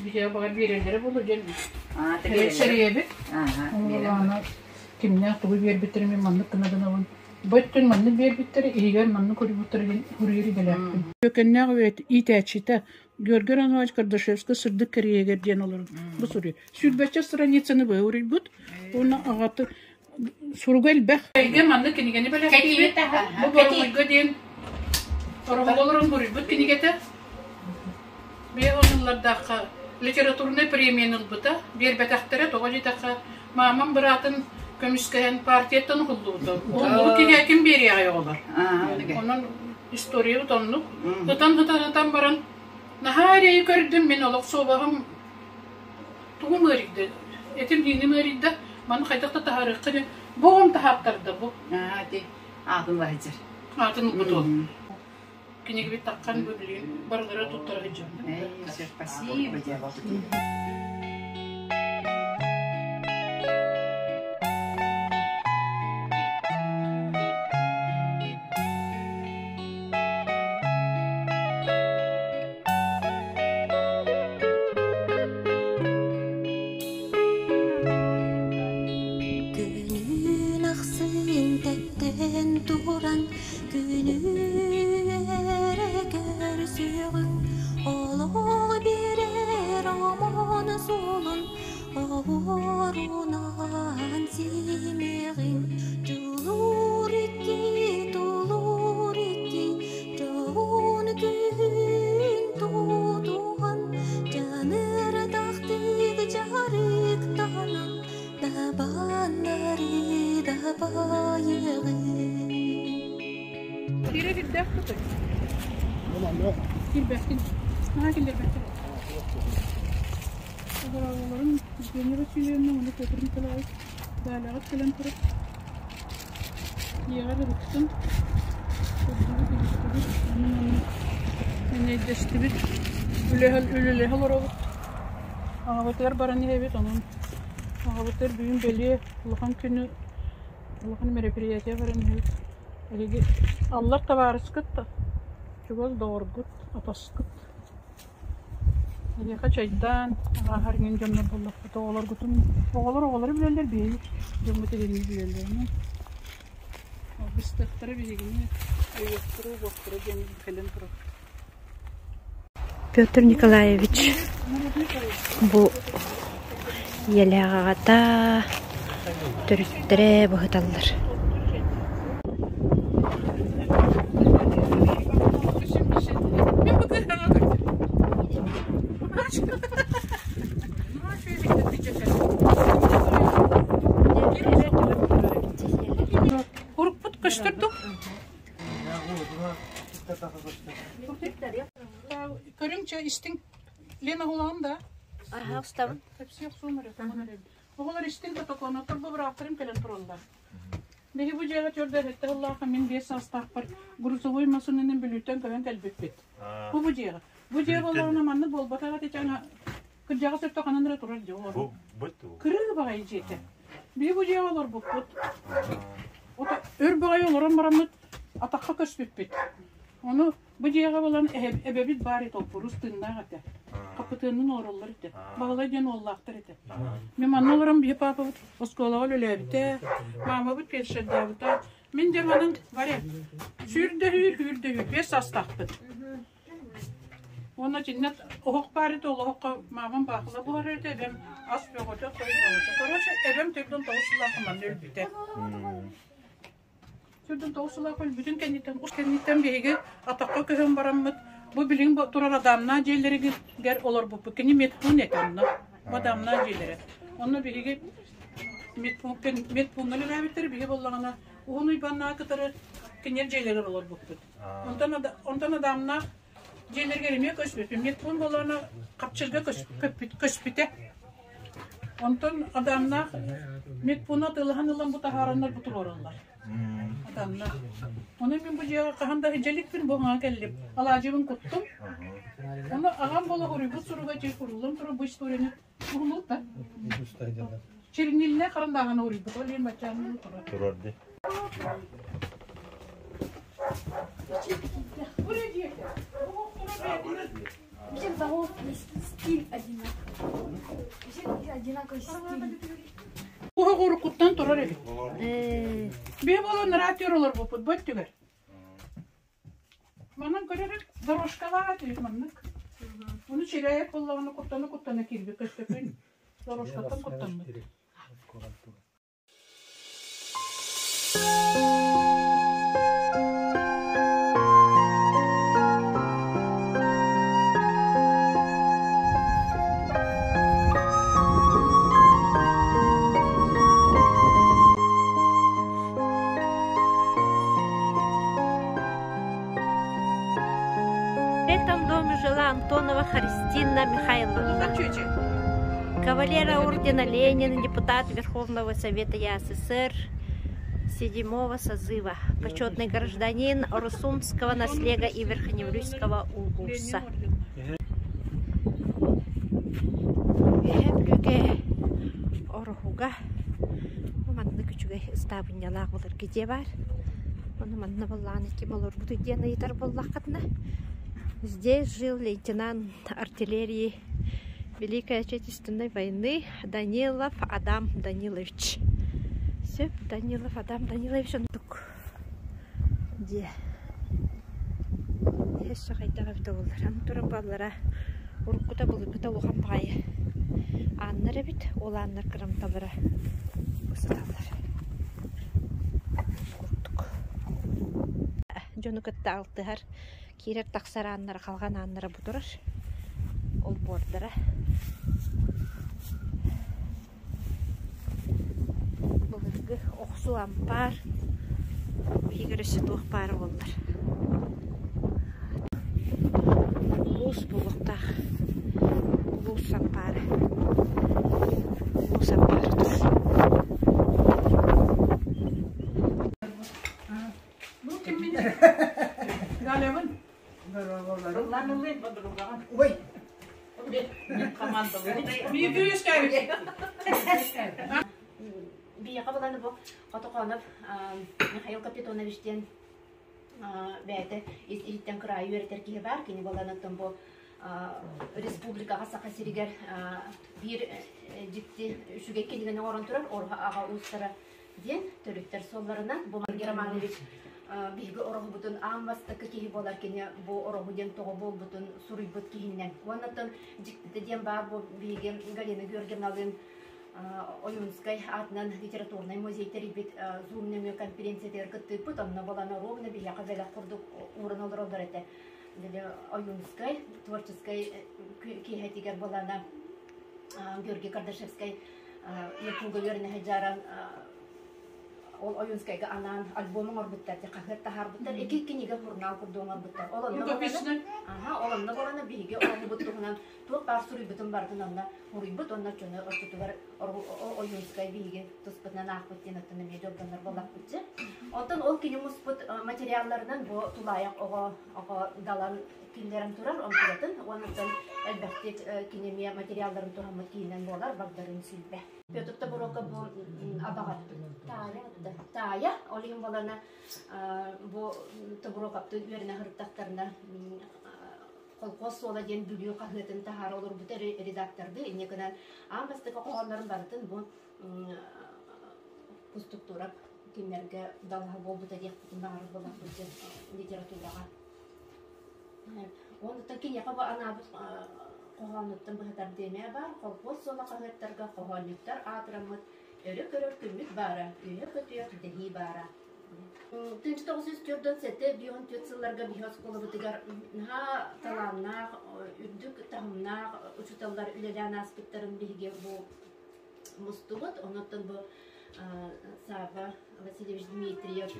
биһиэхэ баҕар биэрэллэрэ буолуо диэн сэрэйэбит. Аны кимнээх тугу биэрбиттэрин мин маннык гына гынабын. Бу өттүн маннык биэрбиттэр, иһигэр маннык уруйбуттар диэн суруйар идэлээхпин. Үөкэннээх иитээччитэ Георгий Иванович Кардашевскай сырдык кэриэһигэр диэн олорон бу суруй. Сүүрбэччэ страницаны быһа уруйбут. Уонна аҕаты суруга элбэх. Эйгэ маннык кинигэни бэлэхтиибит. Бу Боруҥуйга диэн Ороһололорун буруйбут кинигэтэ. Биэ оннулардаахха литературнай премияны ылбыта. Биэрбэтэхтэрэ, тоҕо диэтэххэ, маамам быраатын көмүскэһэн партияттан уһуллубута. Уһуллубут киһи ким биэриэҕэй оҕолор? Онон историябыт оннук. Ытан-ытан-ытан баран наһаа эрэйи көрдүм, мин олох суобаһым тугум ыарыйда, этим ииним ыарыйда, маны хайдах да таһаарыахха диэн бу оҕом таһааттарда бу. Аа, ити аатын лаһыдьар. Аатын ылбыт уол. Кинигибит таххан бу билигин барылара туттара сылдьабын. Э, спасибо тебе. Кириэхпит. Киирбэккин. Наһаа киллэрбэттэр. Оҕолорун Евгения Васильевна уонна Петр Николаевич Даляҕыт кэлэн турар. Ийэҕэр ырыттым. Көрдүбүт, илистибит. Онон энэйдэстибит. Үлэлэһэ олоробут. Аҕабытыгар баран иһэбит. Онон аҕабытыгар бүгүн бэлиэ улахан күнү улахан мероприятие баран иһэбит. Эһиги аллар табаарыскыт да, чугас доҕоргут, атаскыт. Эһиэхэ чайдаан, ааһар иҥин дьоннор буоллахпыт. Оҕолоргутун, оҕолор оҕолору билэллэр, биһиги дьоммут эһигини билэллэр. Быстахтара биһигини өйүөхтэрэ, угуохтара диэн кэлэн турабыт. Петр Николаевич бу ийэлээх аҕата төрүттэрэ быһыталлар. Урукпут көстөр дуо? Көрүҥчэ истиҥ. Лена улаҕын да? Аха, устабын. Кэпсиэх суум эрэ, тоҥон эрэ. Оҕолор истиҥ протоколнотор бу бырааттарым кэлэн тураллар. Биһи бу дьиэҕэ төрдө сэттэ сыллаахха мин биэс саастаахпар грузовой массыынанан Бүлүүттэн көһөн кэлбиппит. Бу бу дьиэҕэ. Бу дьиэҕэ олорон маннык буолбатах этэ ана кырдьаҕас өттө ханан эрэ турар дьиэ олор. Кырыы баҕайы дьиэтэ. Биһи бу дьиэҕэ олорбуппут. Өр баҕайы олорон бараммыт атахха көспүппүт. Ону бу дьиэҕэ булан эбэбит баар этэ, оппурус тыыннаах этэ. Хапытыаннын олороллор этэ. Баһылай диэн уоллаахтар этэ. Мин манна олорон биһи паапабыт оскуолаҕа үлэлээбитэ, маамабыт фельдшердаабыта. Мин дьэ манан Варя, сүүрдэһүүр, үүрдэһүүр, биэс саастаахпыт. Уонна итиннэ оһох баар этэ, ол оһоххо маамам баахыла буһарар этэ, эбэм ас бөҕөтө, той бөҕөтө. Короче, эбэм төрдүн тоҕус сыллаахха манна өлбүтэ. Төрдүн тоҕус сыллаахха өлбүтүн кэнниттэн, ус кэнниттэн биһиги атахха көһөн бараммыт, бу билигин турар Адамнаа дьиэлэригэр олорбуппут. Кини медпуун этэ онно. Бу Адамнаа дьиэлэрэ. Онно биһиги медпуунна үлэлээбиттэр, биһи буоллаҕына Уһун Уйбаннааҕы кытары кинилэр дьиэлэригэр олорбуппут. Онтон, онтон Адамнаах дьиэлэригэр эмиэ көспүппүт. Медпуун буоллаҕына Хапчырга көспүтэ. Онтон Адамнаах медпууну атыылаһан ылан бу таһаараннар бу туруораллар. Адамнаах. Ону мин бу дьиэҕэ хаһан да илдьэ иликпин бу хаҥа кэллим. Алаадьыбын куттум. Ону аҕам буола уруйбут суруга дьиэ куруллан турар бу историяны уһулут да. Чернильнэй харандааҕын уруйбут. Ол иһин баччааны турар. Турар дии. Стиль одинаковый. Одинаковый стиль. Уһук уруккуттан турар эбит. Бие буолан ратер олорбуппут бу өттүгэр. Манан көрөрүк дорожкалаах этибит маннык. Ону чирээйэк буоллаҕына куттана-куттана киирбит көстөкүүн дорожкаттан куттаммыт. В этом доме жила Антонова Христина Михайловна. Кавалера ордена Ленина, депутат Верховного Совета ЯССР седьмого созыва, почетный гражданин Русунского наслега и Верхневрюйского улуса. Үөһэ Бүлүүгэ Ороһуга маннык үчүгэй ыстаабынньалаах былыргы дьиэ баар. Ону манна былаан ким олорбутуй диэн ыйытар буоллаххытына, здесь жил лейтенант артиллерии Великой Отечественной войны Данилов Адам Данилович. Сөп, Данилов Адам Данилович оннук дьиэ. Өссө хайдах эбитэ буоллар. Аны туран баллара уруккута былыргыта улахан баҕайы ааннар эбит. Ол ааннар кырамталара сыталлар. Курдук. Дьону кытта алтыһар киирэр-тахсар ааннара, халҕан ааннара бу турар. Олбуордара. Былыргы охсуу ампаар биһиги өссө туох баара буоллар. Улуус буолуохтаах. Улуус ампаара. Улуус ампаара турар. Бу киммин? Галябын. Ой. Биһиэхэ булан бу Хотохонов Михаил Капитонович диэн бэйэтэ ис-иһиттэн кыраайы үөрэтэр киһи баар. Кини буолан бу республикаҕа Саха сиригэр биир дьикти үчүгэй кинигэни оҥорон турар Орһо аҕа уустара диэн төрүттэр суолларынан бу Маргий Романович биһиги ороһубутун аан бастакы киһи буолар кини бу ороһу диэн тоҕо буолбутун суруйбут киһиннэн. Уоннаттан дьиктитэ диэн баар бу биһиги Галина Георгиевналыын Ойуунскай аатынан литературнай музей тэрийбит Zoom нөҥүө конференциятыгар кыттыыппыт. Онно балана ровно биһиэхэ бэлэх курдук ууран олороллор этэ. Били Ойуунскай творческай киэһэтигэр балана Георгий Кардашевскай Якуга үөрэнэ сылдьаран ол Ойуунскайга анаан альбом оҥорбуттар, хаһыат таһаарбыттар, ики кинигэ журнал курдук оҥорбуттар. Ол онно аха, ол онно болана биһиги оҥорбут туһунан туох баар суруйбутун барытын онно уруйбут уонна оччону ортотугар Ойуунскай биһиги туспутунан аахпыт диэн оттон эмиэ дьолдонор буоллахпытчы. Оттон ол кини муспут материалларынан бу тулаайах оҕо оҕо далан киллэрэн турар онтулатын уонна элбэхтик кини эмиэ материалларын туһаммыт киһинэн буолар багдарын сүлбэ. Петр Тобуруока бу абаҕа таайа таайа ол иһин буолана бу Тобуруокаптын үөрэнэ сырыттахтарына Колхоз суола диэн Бүлүү хаһыатын таһаара олорбута редактордыы инньэ гынан аан бастакы хоһооннорун барытын бу кустуктуурап кинилэргэ далаһа буолбута диэхпитин баҕарар буоллахпыт дьэ литератураҕа. Онуттан киниэхэ бу анаабыт хоһоонуттан быһатар диэмэ баар колхоз суола хаһыаттарга хоһоонньуттар аатыраммыт өрө көрөр күммүт баара, үөһэ көтүөх дэһии баара. 1947 54 сылларга биһи оскуолабытыгар наһаа талааннаах, үрдүк таһымнаах учууталлар үлэлээн ааспыттарын биһиги бу мустубут. Онон бу Савва Васильевич Дмитриев,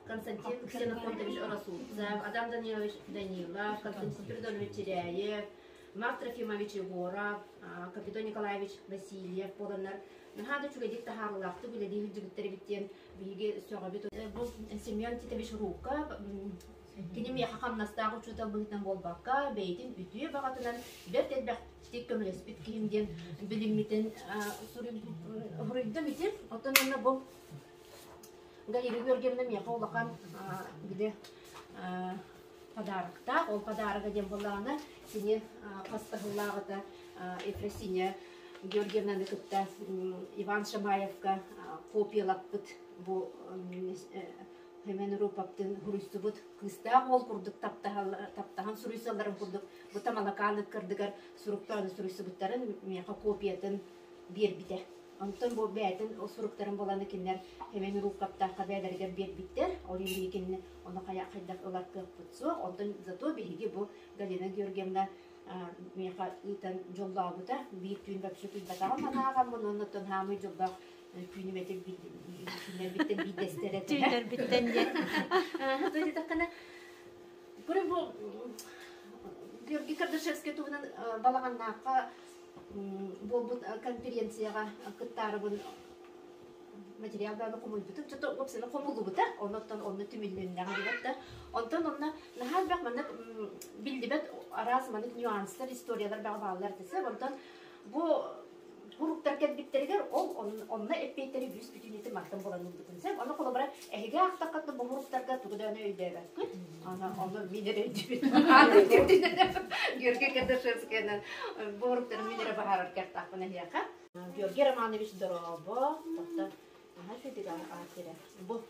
Константин Ксенофонтович Оросулцев, Адам Данилович Данилов, Константин Спиридонович Чиряев, Марк Трофимович Егоров, Капитон Николаевич Васильев буоланнар наһаа да үчүгэйдик таһаарыылаахтык үлэлии сылдьыбыттар эбит диэн биһиги сөҕөбүт. Бу Семен Титович Руков кини миэхэ хамнастаах учуутал быһыытынан буолбакка, бэйэтин үтүө баҕатынан бэрт элбэхтик көмөлөспүт киһим диэн билиммитин суруйдум ити. Оттон онно бу Галина Георгиевна миэхэ улахан били подароктаах. Ол подарога диэн буоллаҕына, кини хас да сыллааҕыта Ефросинья Георгиевнаны кытта Иван Шамаевка копиялаппыт бу Семен Руповтын суруйсубут кыыстаах уол курдук таптаһан суруйсалларын курдук бу Тамалакаан ыккардыгар суруктааны суруйсубуттарын миэхэ копиятын биэрбитэ. Онтон бу бэйэтин суруктарын буланы кинилэр Семен Руковтаахха бэйэлэригэр биэрбиттэр. Ол иһин кинини ону хайа хайдах ылар кыахпыт суох. Онтон зато биһиги бу Галина Георгиевна миэхэ ыытан дьоллообута. Биир түүн вообще түйбэтэҕим санааҕаммын, оннуттан хаамый дьоллоох түүнүм этим түүннэрбиттэн биирдэстэрэ этэ. Түүннэрбиттэн диэн. Диэтэххинэ, көрүн бу Георгий Кардашевскай туһунан Балаҕаннаахха буолбут конференцияҕа кыттаарыбын материал бааны хомуйбутум что-то уопсайынан хомуллубута оннуттан онно түмүллүннэҕэ диэбэт да онтон онно наһаа элбэх маннык биллибэт араас маннык нюанстар историялар бөҕө бааллар десе онтон бу уруктар кэлбиттэригэр ол онно эппиэттэри бүүс бүтүннүүтүн мантан булан ылбытын сөп ону холобура эһиги аахтаххытына бу уруктарга тугу даҕаны өйдөөбөккүт аны ону мин эрэ өйдүүбүн Георгий Кардашевскайынан бу уруктары мин эрэ баһаарар кыахтаахпын эһиэхэ Георгий Романович дорообо, тохто, наһаа үчүгэй аат сирэ. Бу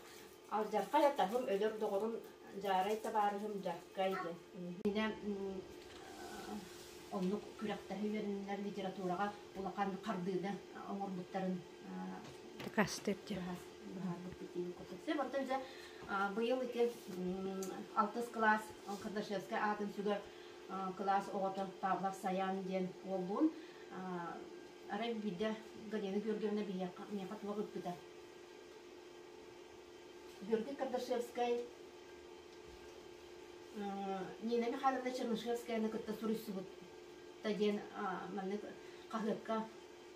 алдьархай атаһым, өлөр доҕорум Дьаарай табаарыһым Дьаркай диэн. Иннинэ оннук күрэхтэһэ үөрэннэр литератураҕа улахан хардыыны оҥорбуттарын Дакаастыыр диэн. быһаарбыппыт диэн курдук. Сөп, оттон дьэ быйыл ити алтыс кылаас Кардашевскай аатын сүгэр кылаас оҕото Павлов Саян диэн уоллуун Арай биирдэ Галина Георгиевна биһиэхэ миэхэ туох ыыппыта? Георгий Кардашевскай Нина Михайловна Чернышевскаяны кытта суруйсубута диэн маннык хаһыакка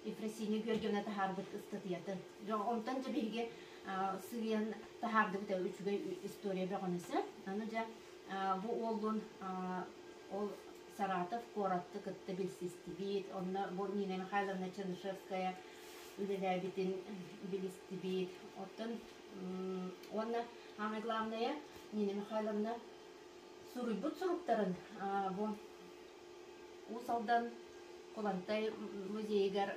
Ефросинья Георгиевна таһаарбыт ыстатыйатын. Онтон дьэ биһиги сыыйан таһаардыбыт үчүгэй история бөҕөнүсэ. Аны дьэ бу уоллун ол Саратов куоратты кытта билсистибит. Онно бу Нина Михайловна Чернышевская үлэлээбитин билистибит. Оттон уонна самое главное Нина Михайловна суруйбут суруктарын бу Уус Алдан Кулантай музейыгар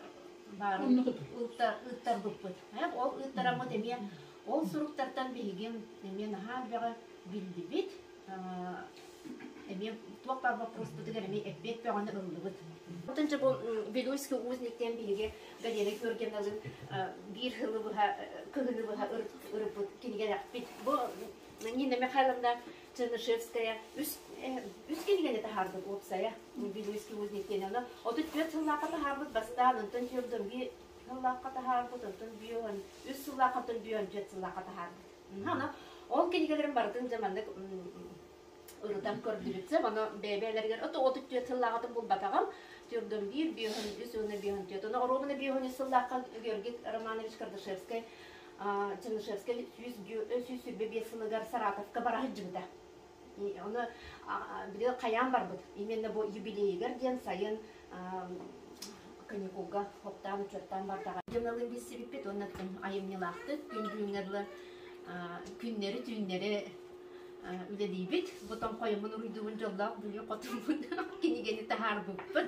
баарын ыыттарбыппыт. Ол ыыттараммыт эмиэ ол суруктартан биһиги эмиэ наһаа элбэҕи биллибит. Эмиэ туох баар боппуруоспутугар эмиэ эппиэт бөҕөнү ыллыбыт. Оттон дьэ бу Вилюйский узник диэн биһиги Галина Георгиевналыын биир сылы быһа кыһыны быһа ырыппыт кинигэлээхпит. Бу Нина Михайловна Чернышевская үс үс кинигэни таһаарбыт уопсайа Вилюйский узник диэн. Ону 34 сыллаахха таһаарбыт бастаан, онтон Федор сыллаахха таһаарбыт, онтон бүөн үс сыллаахха, онтон бүөн түөрт сыллаахха таһаарбыт. Аны ол кинигэлэрин барытын дьэ маннык ырытан көрдүбүт. Ону бэйэ-бэйэлэригэр ото 34 сыллааҕытын булбатаҕым. Түрдөн биир, биэһин үс уонна биэһин түөрт. Ону оруобуна биэһин үс сыллаахха Георгий Романович Кардашевскай Чернышевскай 125 сылыгар Саратовка бара сылдьыбыта. Ону били хайаан барбыт. Именно бу юбилейыгар диэн сайын каникулга хоптаан учуоттаан бардаҕа. Дьоналыын билсибиппит уонна айымньылаахтык күн бүгүҥҥэ дылы күннэри-түүннэри үлэлиибит. Бу тоҥхойуммун уруйдуубун дьоллоох Бүлүү хотуммун кинигэни таһаарбыппыт.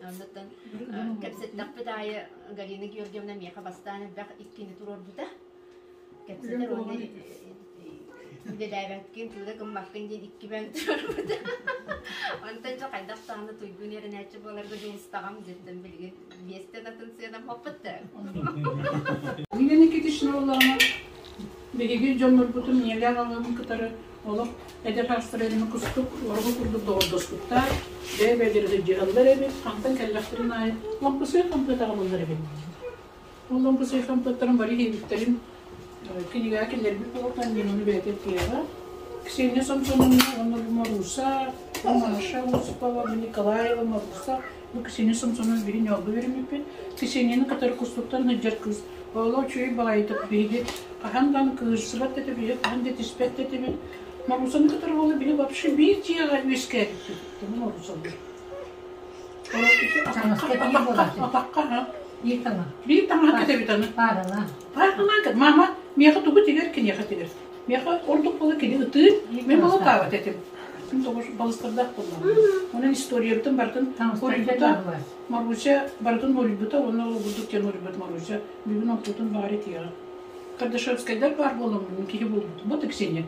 Оннуттан кэпсэттэхпит аайы Галина Георгиевна миэхэ бастаан элбэх иккини туруорбута. Кэпсэтэр уонна үлэлээбэккин, тыыда гыммаккын диэн икки бээн туруорбута. Онтон дьэ хайдах даҕаны туйгун үөрэнээччи буоларга дьулустаҕым дьиттэн билигин биэстэн атын сыанам хоппут да. Нина Никитична буоллаҕына биһиги дьоннорбутун ийэлээх аҕабын кытары олох эдэр саастара илими кустук оругу курдук доҕордоспуттар, бэйэ-бэйэлэрэ сылдьыһаллар эбит, хантан кэллэхтэрин аайы лампысыай хампыат аҕалаллар эбит. Ол лампысыай хампыаттарын бары иһиэбиттэрин кинигэҕэ киллэрбит буолан Нинаны бэйэтэ этиэҕэ. Ксения Самсоновна уонна бу Маруса, бу Маша Осипова, бу Николаева Маруса, бу Ксения Самсоновна биһи ньоолго үөрэммиппит. Ксенияны кытары кустуктан сылдьар кыыс. Оҕолор үчүгэй баҕайытык биһиги хаһан даҕаны кыырсыбат да этибит, хаһан да этиспэт да этибит. Марусаны кытары буола биһи вообще биир дьиэҕэ үөскээбиппит. Тому Марусалыыр. Атахха, атахха, Биир таҥа. Биир таҥаһа кэтэбит аны. Пааралаан. Пааралаан кэт. Мама миэхэ тугу тигэр, киниэхэ тигэр. Миэхэ ордук буола кини ытыыр, мен буола таабат этим. Мин тоҕус балыстардаах буоллаҕым. Онон историябытын барытын хоруйбута, Маруся барытын хоруйбута, уонна ол курдук диэн хоруйбут Маруся. Бүгүн ортотун баҕар этиэҕэ. Кардашевскайдар баар буоламмын киһи буолбут. Вот Ксения.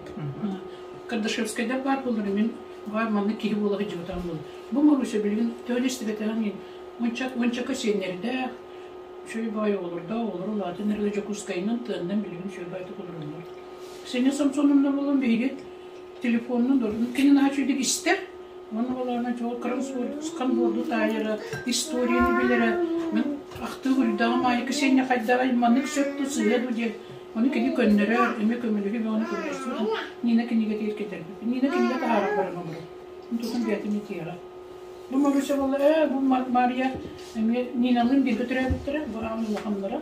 Кардашевскайдар баар буоллар мин баар маннык киһи буола сылдьыбатаҕым буолуо. Бу Маруся билигин төһө истибэтэҕин уончака сиэннэрдээх, үчүгэй баҕайы оҕолордоох, оҕолоро улаатан эрэлэ Дьокуускайынан, тыаннан билигин үчүгэй баҕайытык олороллор. Ксения Самсоновна буолан биһиги телефонунан дордун кини наһаа үчүгэйдик истэр, уонна буоллаҕына дьол сканворду таайара, историяны билэрэ, мин ахтыы уруйдаҕым аайы Ксения хайдаҕый маннык сөп дуу, сыыһа дуу диэн ону кини көннөрөр, эмиэ көмөлөһүү ону көмөлөспүт. Нина кинигэтигэр кэтэрбит. Нина кинигэ таһаарар баран олорор. Тутун бэйэтин итиэҕэ. Бу Маруся буолла, ээ, бу Мария эмиэ Ниналыын бииргэ төрөөбүттэрэ, бу аан улаханнара.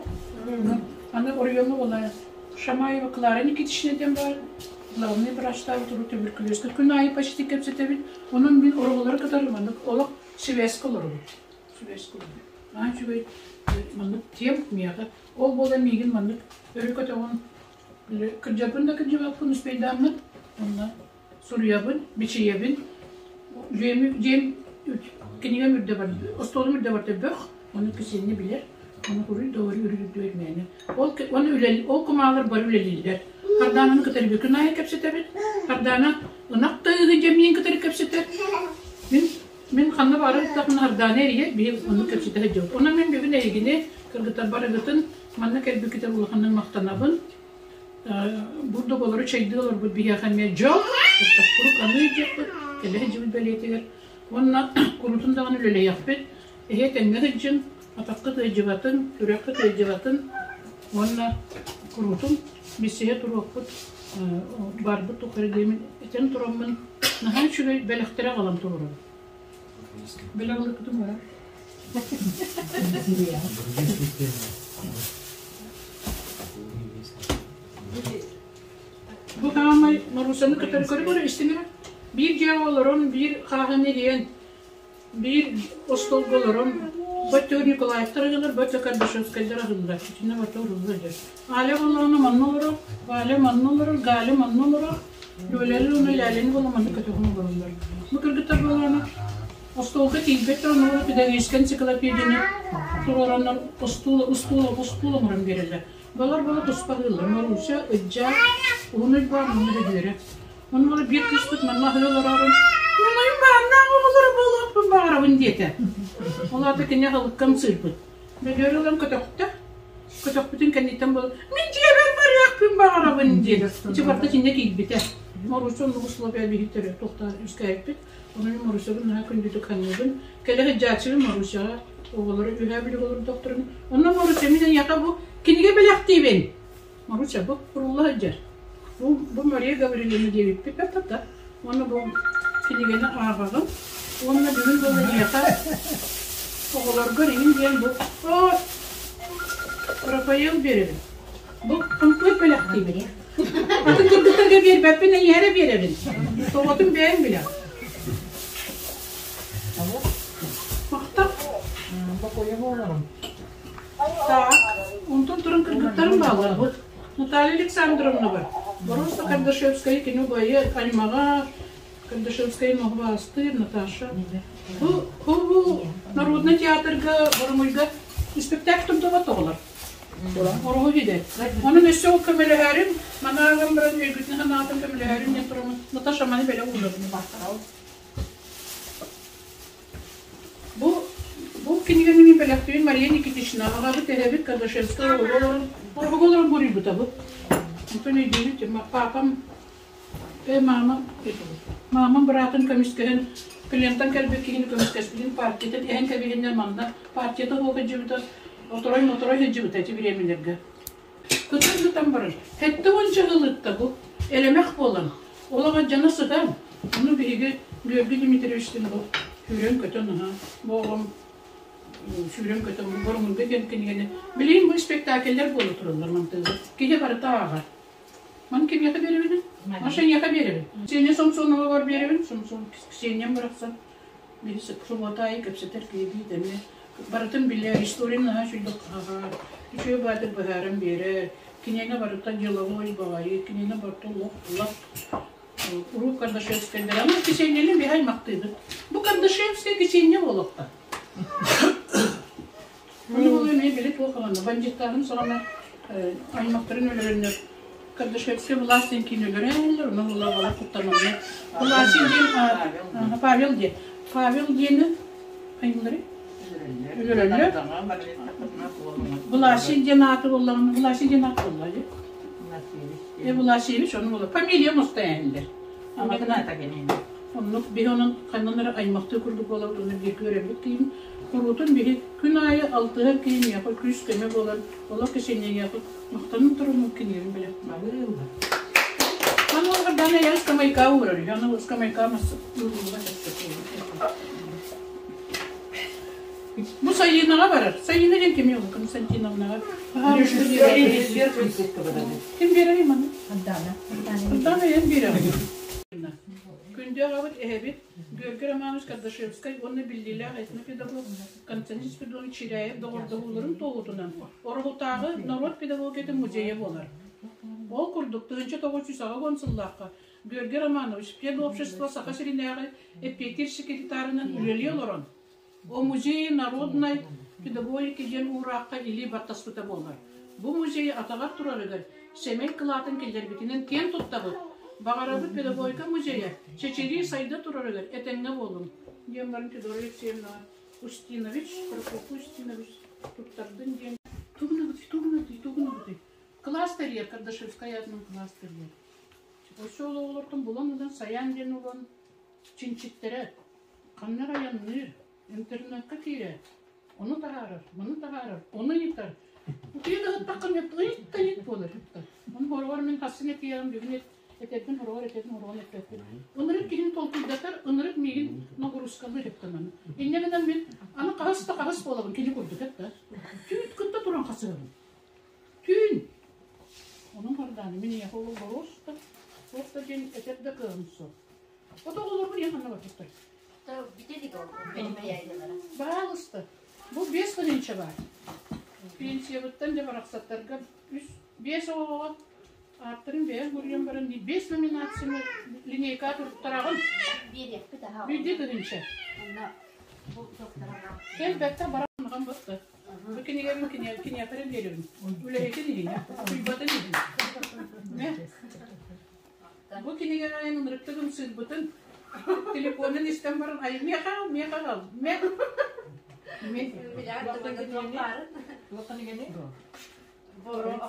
Аны оройуоҥҥа буолла Шамаева Клара Никитична диэн баар, главный врачтаабыт урут туберкулезка күн аайы почти кэпсэтэбит. Онон мин оруоллары кытары маннык олох сибээскэ олоробут. Сибээскэ олоробут. Наһаа үчүгэй маннык тем миэхэ. Ол буолан миигин маннык өрө көтөҕөн кырдьарбын да кырдьыбаппын успейдааммын онно суруйабын, бичийэбин. Дьиэм, дьиэм кинигэм үрдэ бар, остуолум үрдэ барда бөх, ону Ксения билэр, ону уруй да уруй үрдү мээнэ. Ол оны үлэл, ол кумаалар бары үлэлииллэр. Хардаананы кытары бүтүн аайы кэпсэтэбит. Хардаана ынах тыыһы дьэмиин кытары кэпсэтэр. Мин мин ханна баарын тахна Хардаана эрийэр, биһи ону кэпсэтэ сылдьабыт. Онон мин бүгүн эһигини кыргыттар барыгытын манна кэлбиккитэ улаханнык махтанабын. Бурдук олору чэйдии олорбут биһиэхэ эмиэ дьол, курук аныы диэхпит, кэлэ сылдьыбыт бэлиэтигэр. Уонна курутун даҕаны үлэлэһиэхпит, эһиэ тэҥҥэ сылдьын, атаххыт ыалдьыбатын, сүрэххит ыалдьыбатын уонна курутун. Билсиһэ туруохпут, барбыт тухары диэмин этэн тураммын наһаа үчүгэй бэлэхтэри аҕалан туруорабын. Бэлэх ылыккытым баар. Бу хаамай Марусаны кытары көрө-көрө истиҥэ. Биир дьиэҕэ олорон, биир хааһын иһийэн, биир остуолга олорон, бачча Николаевтар аһыылар, бачча Кардашевскайдар аһыыллар. Итиннэ бачча уруллар дьэ. Аля боллоҕуна манна олорор, Валя манна олорор, Галя манна олорор, Лёляны уонна Ляляны буола манна көтөҕөн олороллор. Бу кыргыттар буоллаҕына остуолга тиийбэт оҥорор педагогическай энциклопедияны туруораннар остуол, устуол, устуол оҥорон биэрэллэр. Балар буола туспа аһыыллар. Маруся, Ыдьаа, Уһун Уйбаан уонна Бөдүөрэ. Онно буола биир кыыспыт манна аһыы олороорун «Мин бааннаах оҕолоро буолуохпун баҕарабын» диэтэ. Ол аата кини аһылыкка ымсыырбыт. Бөдүөрэ ылан көтөхтө. Көтөхпүтүн кэнниттэн буола «Мин дьиэбэр барыахпын баҕарабын» диэн. Ити барыта итиннэ киирбитэ. Маруся оннук условия биһиттэрэ туохтаах үскээппит. Ону мин Марусябын наһаа күндүтүк саныыбын. Кэлэ сылдьааччыбын Марусяҕа оҕолору үһээ билик олордохторуна, онно Маруся мин эйиэхэ бу кинигэ бэлэхтиибин. Маруся бу курулла сылдьар. Бу, бу Мария Гаврильевна диэбиппит да Уонна бу кинигэни ааҕаҕын. Уонна бүгүн буолла эйиэхэ оҕолоргор иһин диэн бу оо Рафаэл биэрэбин. Бу комплект бэлэхтиибин. Атын кыргыттарга биэрбэппин, эйиэхэ эрэ биэрэбин. Тоҕотун бэйэҥ билэҕин. Махтал. Так, онтон туран кыргыттарым бааллар. Наталья Александровна бар. Боруоста Кардашевская кини убайы аймаҕа Кардашевская Моҕубаастыыр Наташа. Бу, бу народнай театрга Боромуйга испэктээк турдубат оҕолор. Оруһу иһидэ. Онон өссө ол көмөлөһөрүм, манаагам баран өйгүтүн санаатын көмөлөһөрүм диэн тураммын Наташа маны бэлэх уурабын. Бу бу кинигэни мин бэлэхтиибин Мария Никитична аҕабыт эһэбит Кардашевскай оҕолорун олорон оҕоҕо олорон буруйбута бу. Онтон өйдүүбүт папам Э, мама, мамам быраатын көмүскэһэн, клиентан кэлбит киһини көмүскэспитин партиятын эһэн кэбиһиннэр манна партията буолка дьыбыта, оторой-моторой сылдьыбыта ити бириэмэлэргэ. Кытын кытан барар. Хэттэ уонча ылытта бу. Элэмэх буолан. Олоҕо дьоно сытан. Ону биһиги Георгий Дмитриевичтин бу сүүрэн-көтөн аһа, бу оҕом сүүрэн-көтөн бу Боромурга диэн кинигэни билигин бу спектакльлэр буола тураллар мантыыга. Киһи барыта ааҕар. Маны кимиэхэ биэрэбин? Маша эйиэхэ биэрэбин. Ксения Самсоноваҕар биэрэбин. Самсон Ксениям барахсан биһи субуота аайы кэпсэтэр киһи эмиэ барытын билэр, историяны наһаа үчүгэйдик хаһар, үчүгэй баатыр быһааран биэрэр. Киниэнэ барыта деловой баҕайы, киниэнэ барыта олох улах уруу Кардашевскайдар. Аны Ксениялыын биһи аймахтыыбыт. Бу Кардашевскай Ксения буолуохта. Ону буолуо эмиэ били туох ылана бандьыыттааһын саҕана аймахтарын өлөрөннөр Кардашевскай былаас диэн киин өлөрөллөр, онон була балар куттаналлар. Власий диэн Павел диэн. Павел диэни хайыллары өлөрөллөр. Власий диэн ааты буоллаҕына, Власий диэн аат буолла дии. Э, Власиевич, ону буолла. Фамилия мустайаннар. Оннук биһи онон ханнан эрэ аймахтыы курдук буолабыт уонна бииргэ үөрэммит киһим. Куруутун биһи күн аайы алтыһар киһи миэхэ күүс-көмө буолан, олох кисиэнньэйиэхэ махтанан туруммут кинигэбин бэлэхтиир. Аны ол даана я скамейка уурар үһү, аны скамейка мас ууруллубат Бу Сайыынаҕа барар. Сайыына диэн кимий ол Константиновнаҕа? Ким биэрэрий маны? Антана. Антана эн биэрэҕин. Күндү аҕабыт, эһэбит Георгий Романович Кардашевскай уонна биллиилээх этнопедагог Константин Спиридонович Чиряев доҕордоһууларын туоһутунан Ороһутааҕы норуот педагогикатын музейа буолар. Ол курдук, 1980 сыллаахха Георгий Романович педобщество Саха сиринээҕи эппиэттиир секретарынан үлэлии олорон, О музее народной педагогики диэн уураахха илии баттаспыта буолар. Бу музей атаҕар турарыгар сэмэй кылаатын киллэрбитинэн киэн туттабыт. Баҕарабыт педагогика музейа чэчирии сайда турарыгар этэҥҥэ буолуҥ, диэн баран Федора Алексеевнаҕа Устинович, Прокопий Устинович туттардын диэн тугунабытый, тугунабытый, тугунабытый. Кылаас тэрийэр, Кардашевская аатынан кылаас тэрийэр. Өссө ол оҕолортон булан ылан Саян диэн улан чинчиттэрэ Ханна эрэ айанныыр, интернекка киирэр, ону таһаарар, маны таһаарар, ону ыйытар. Утуйа да сыттаххын ыйыт да ыйыт буолар. Ону хороҕор мин хассын этиэҕим бүгүн этэрбин хороҕор этэбин хороҕор эппэппин. Ынырык киһини толкуйдатар, ынырык миигин нагрузкалыыр эптэн аны. Инньэ гынан мин аны хаһыс да хаһыс буолабын кини курдук эт да. Түүн кытта туран хасыһабын. Түүн. Онон хардааны мин ийэхэ ол боруоста, туох да диэн этэр да кыаҕым суох. Ото оҕолорбун ийэ ханна барбыттар? Баалыста. Бу 5000 баар. Пенсиябыттан дьэ барахсаттарга үс биэс оҕоҕо ааттарын бэйэм суруйан баран биэс номинацияны линейка туруттараҕын. Биэриэхпит аһа. Биирдии тыһыынча. Кэлбэттэ баран бытты. Бу кинигэбин киниэхэ биэрэбин. Үлэһитин иһин, уйбатын иһин. Бу кинигэҕэ эн ынырыктык ымсыырбытын телефонун истэн баран ай миэхэ аҕал, миэхэ аҕал, мэ.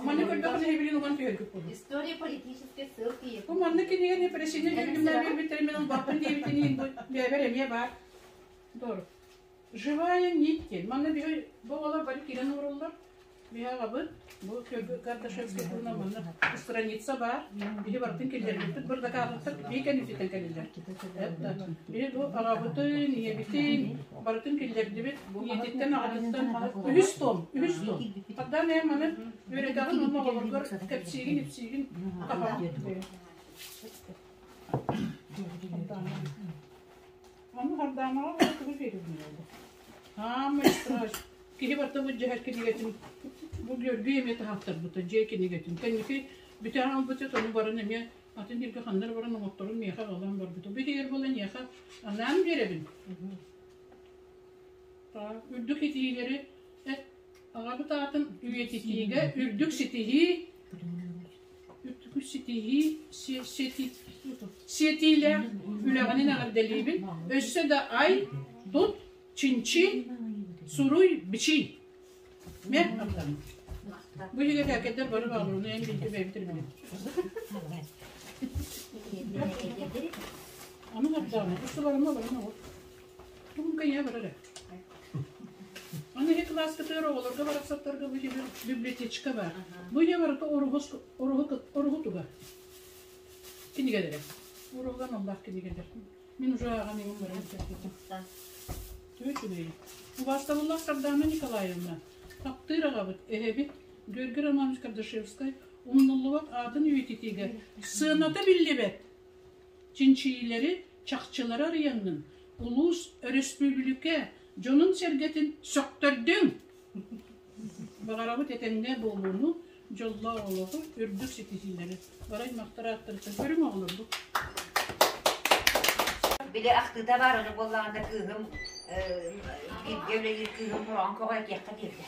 Манна көрдөххүнэ эһибилин уган түһэргит буолуо. История политической ссылки. Бу манна кинигэни президент Юрий биэрбиттэрин мен ылбаппын диэбитин иһин бу бэйэбэр эмиэ баар. Дор. Живая нить диэн. Манна биһи бу оҕолор бары киирэн олороллор. Биһи аҕабыт бу Кардашевскай туһунан манна страница баар. Биһи барытын киллэрбиппит бырдакаабыттар биһи кэннититтэн кэллилэр. Биһи бу аҕабытын, ийэбитин барытын киллэрдибит. Ийэтиттэн, аҕатыттан үһүс том, үһүс том. Хаддаан ээ маны үөрэтэҕин уонна оҕолоргор кэпсиигин, ипсиигин таһаҕын. Аны Хардаанаҕа баран тугу биэрэбин буолла? Аамай страшно. Киһи барыта бу дьэһэр кинигэтин, бу Георгий эмиэ таһааттарбыта, дьиэ кинигэтин. Кэнники бүтэн албыта, ону баран эмиэ атын сиргэ ханна эрэ баран оҥотторун миэхэ аҕалан барбыта. Бу иһигэр буолан эйиэхэ анаан биэрэбин. Үрдүк итиилэри аҕабыт аатын үйэтитиигэ үрдүк ситиһии үрдүк ситиһии сиэтиилээх үлэҕинэн эҕэрдэлиибин. Өссө да ай, тут, чинчи, суруй, бичий. Мэ ардам. Бу иһигэ кээкэйдэр бары баҕаларыны эн бииргэ бэйэбит эрэ Аны бардаҕына, үстэ барыма барыма ол. Тугун кэйээ барар ээ. Аны иһи кылааскытыгар оҕолорго барахсаттарга бу иһигэр библиотечка баар. Бу иһи барыта ороһу туга. Кинигэлэрэ. Ороһуга аналлаах кинигэлэр. Мин уже ааҕан иҥин баран кэпсэтим. Төһө үчүгэй. Убаастабыллаах Сардаана Николаевна, таптыыр аҕабыт, эһэбит Георгий Романович Кардашевскай умнуллубат аатын үйэтитиигэ сыаната биллибэт чинчийиилэри, чахчылары арыйаҥҥын, улуус, өрөспүүбүлүкэ дьонун-сэргэтин сөхтөрдүҥ! Баҕарабыт этэҥҥэ буолууну, дьоллоох олоҕу, үрдүк ситиһиилэри. Бары аймахтар ааттарыттан көрүҥ оҕолорбут. Били ахтыыта баар ону буоллаҕына кыыһым бииргэ үлэлиир кыыһым хороон көҕүрэтиэххэ диэбитэ.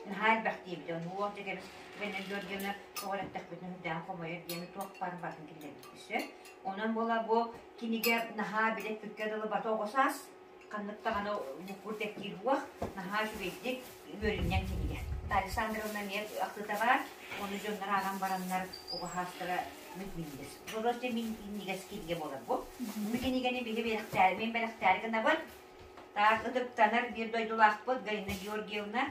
Наһаа элбэх диэбитэ. Ону уол дьэ кэбис Венер Георгиевна көҕүрэттэхпитинэ үрдээн хомойор диэни туох баар барытын киллэрбит сөп. Онон буола бу кинигэ наһаа билэппиккэ дылы бата оҕо саас ханнык даҕаны буккур тэктиир буох наһаа үчүгэйдик үөрүнньэҥ кинигэ. Александровна эмиэ ахтыта баар, ону дьоннор ааҕан бараннар оҕо саастара мүт-минньигэс. Просто минньигэс кинигэ буолар бу. Бу кинигэни биһи бэлэхтээри, мин бэлэхтээри гынабын. Таах ытыктанар биир дойдулаахпыт Галина Георгиевна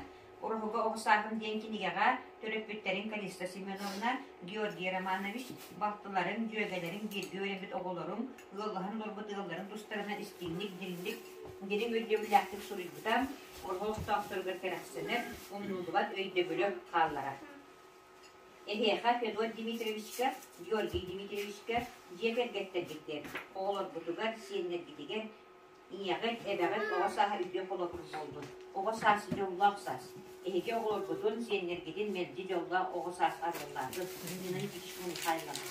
Уруһуга оҕо сааһым диэн кинигэҕэ төрөппүттэрин Калиста Семеновна, Георгий Романович, балтыларын, дьүөгэлэрин, бииргэ үөрэммит оҕолорун, ыаллаһан олорбут ыалларын тустарынан истиҥник, дириҥник, дириҥ өйдөбүллээхтик суруйбута, Уруһу олохтоохторугар кэрэхсэнэр, умнуллубат өйдөбүлү хаалларар. Эһиэхэ Федот Дмитриевичка, Георгий Дмитриевичка дьиэ кэргэттэргитигэр, оҕолоргутугар, сиэннэргитигэр Ийэҕит, эбэҕит оҕо сааһа үтүө холобур буоллун. Оҕо саас дьоллоох саас. Эһиги оҕолоргутун, сиэннэргитин мэлдьи дьоллоох оҕо саас арыаллаатын. Нина Никитична Михайловна.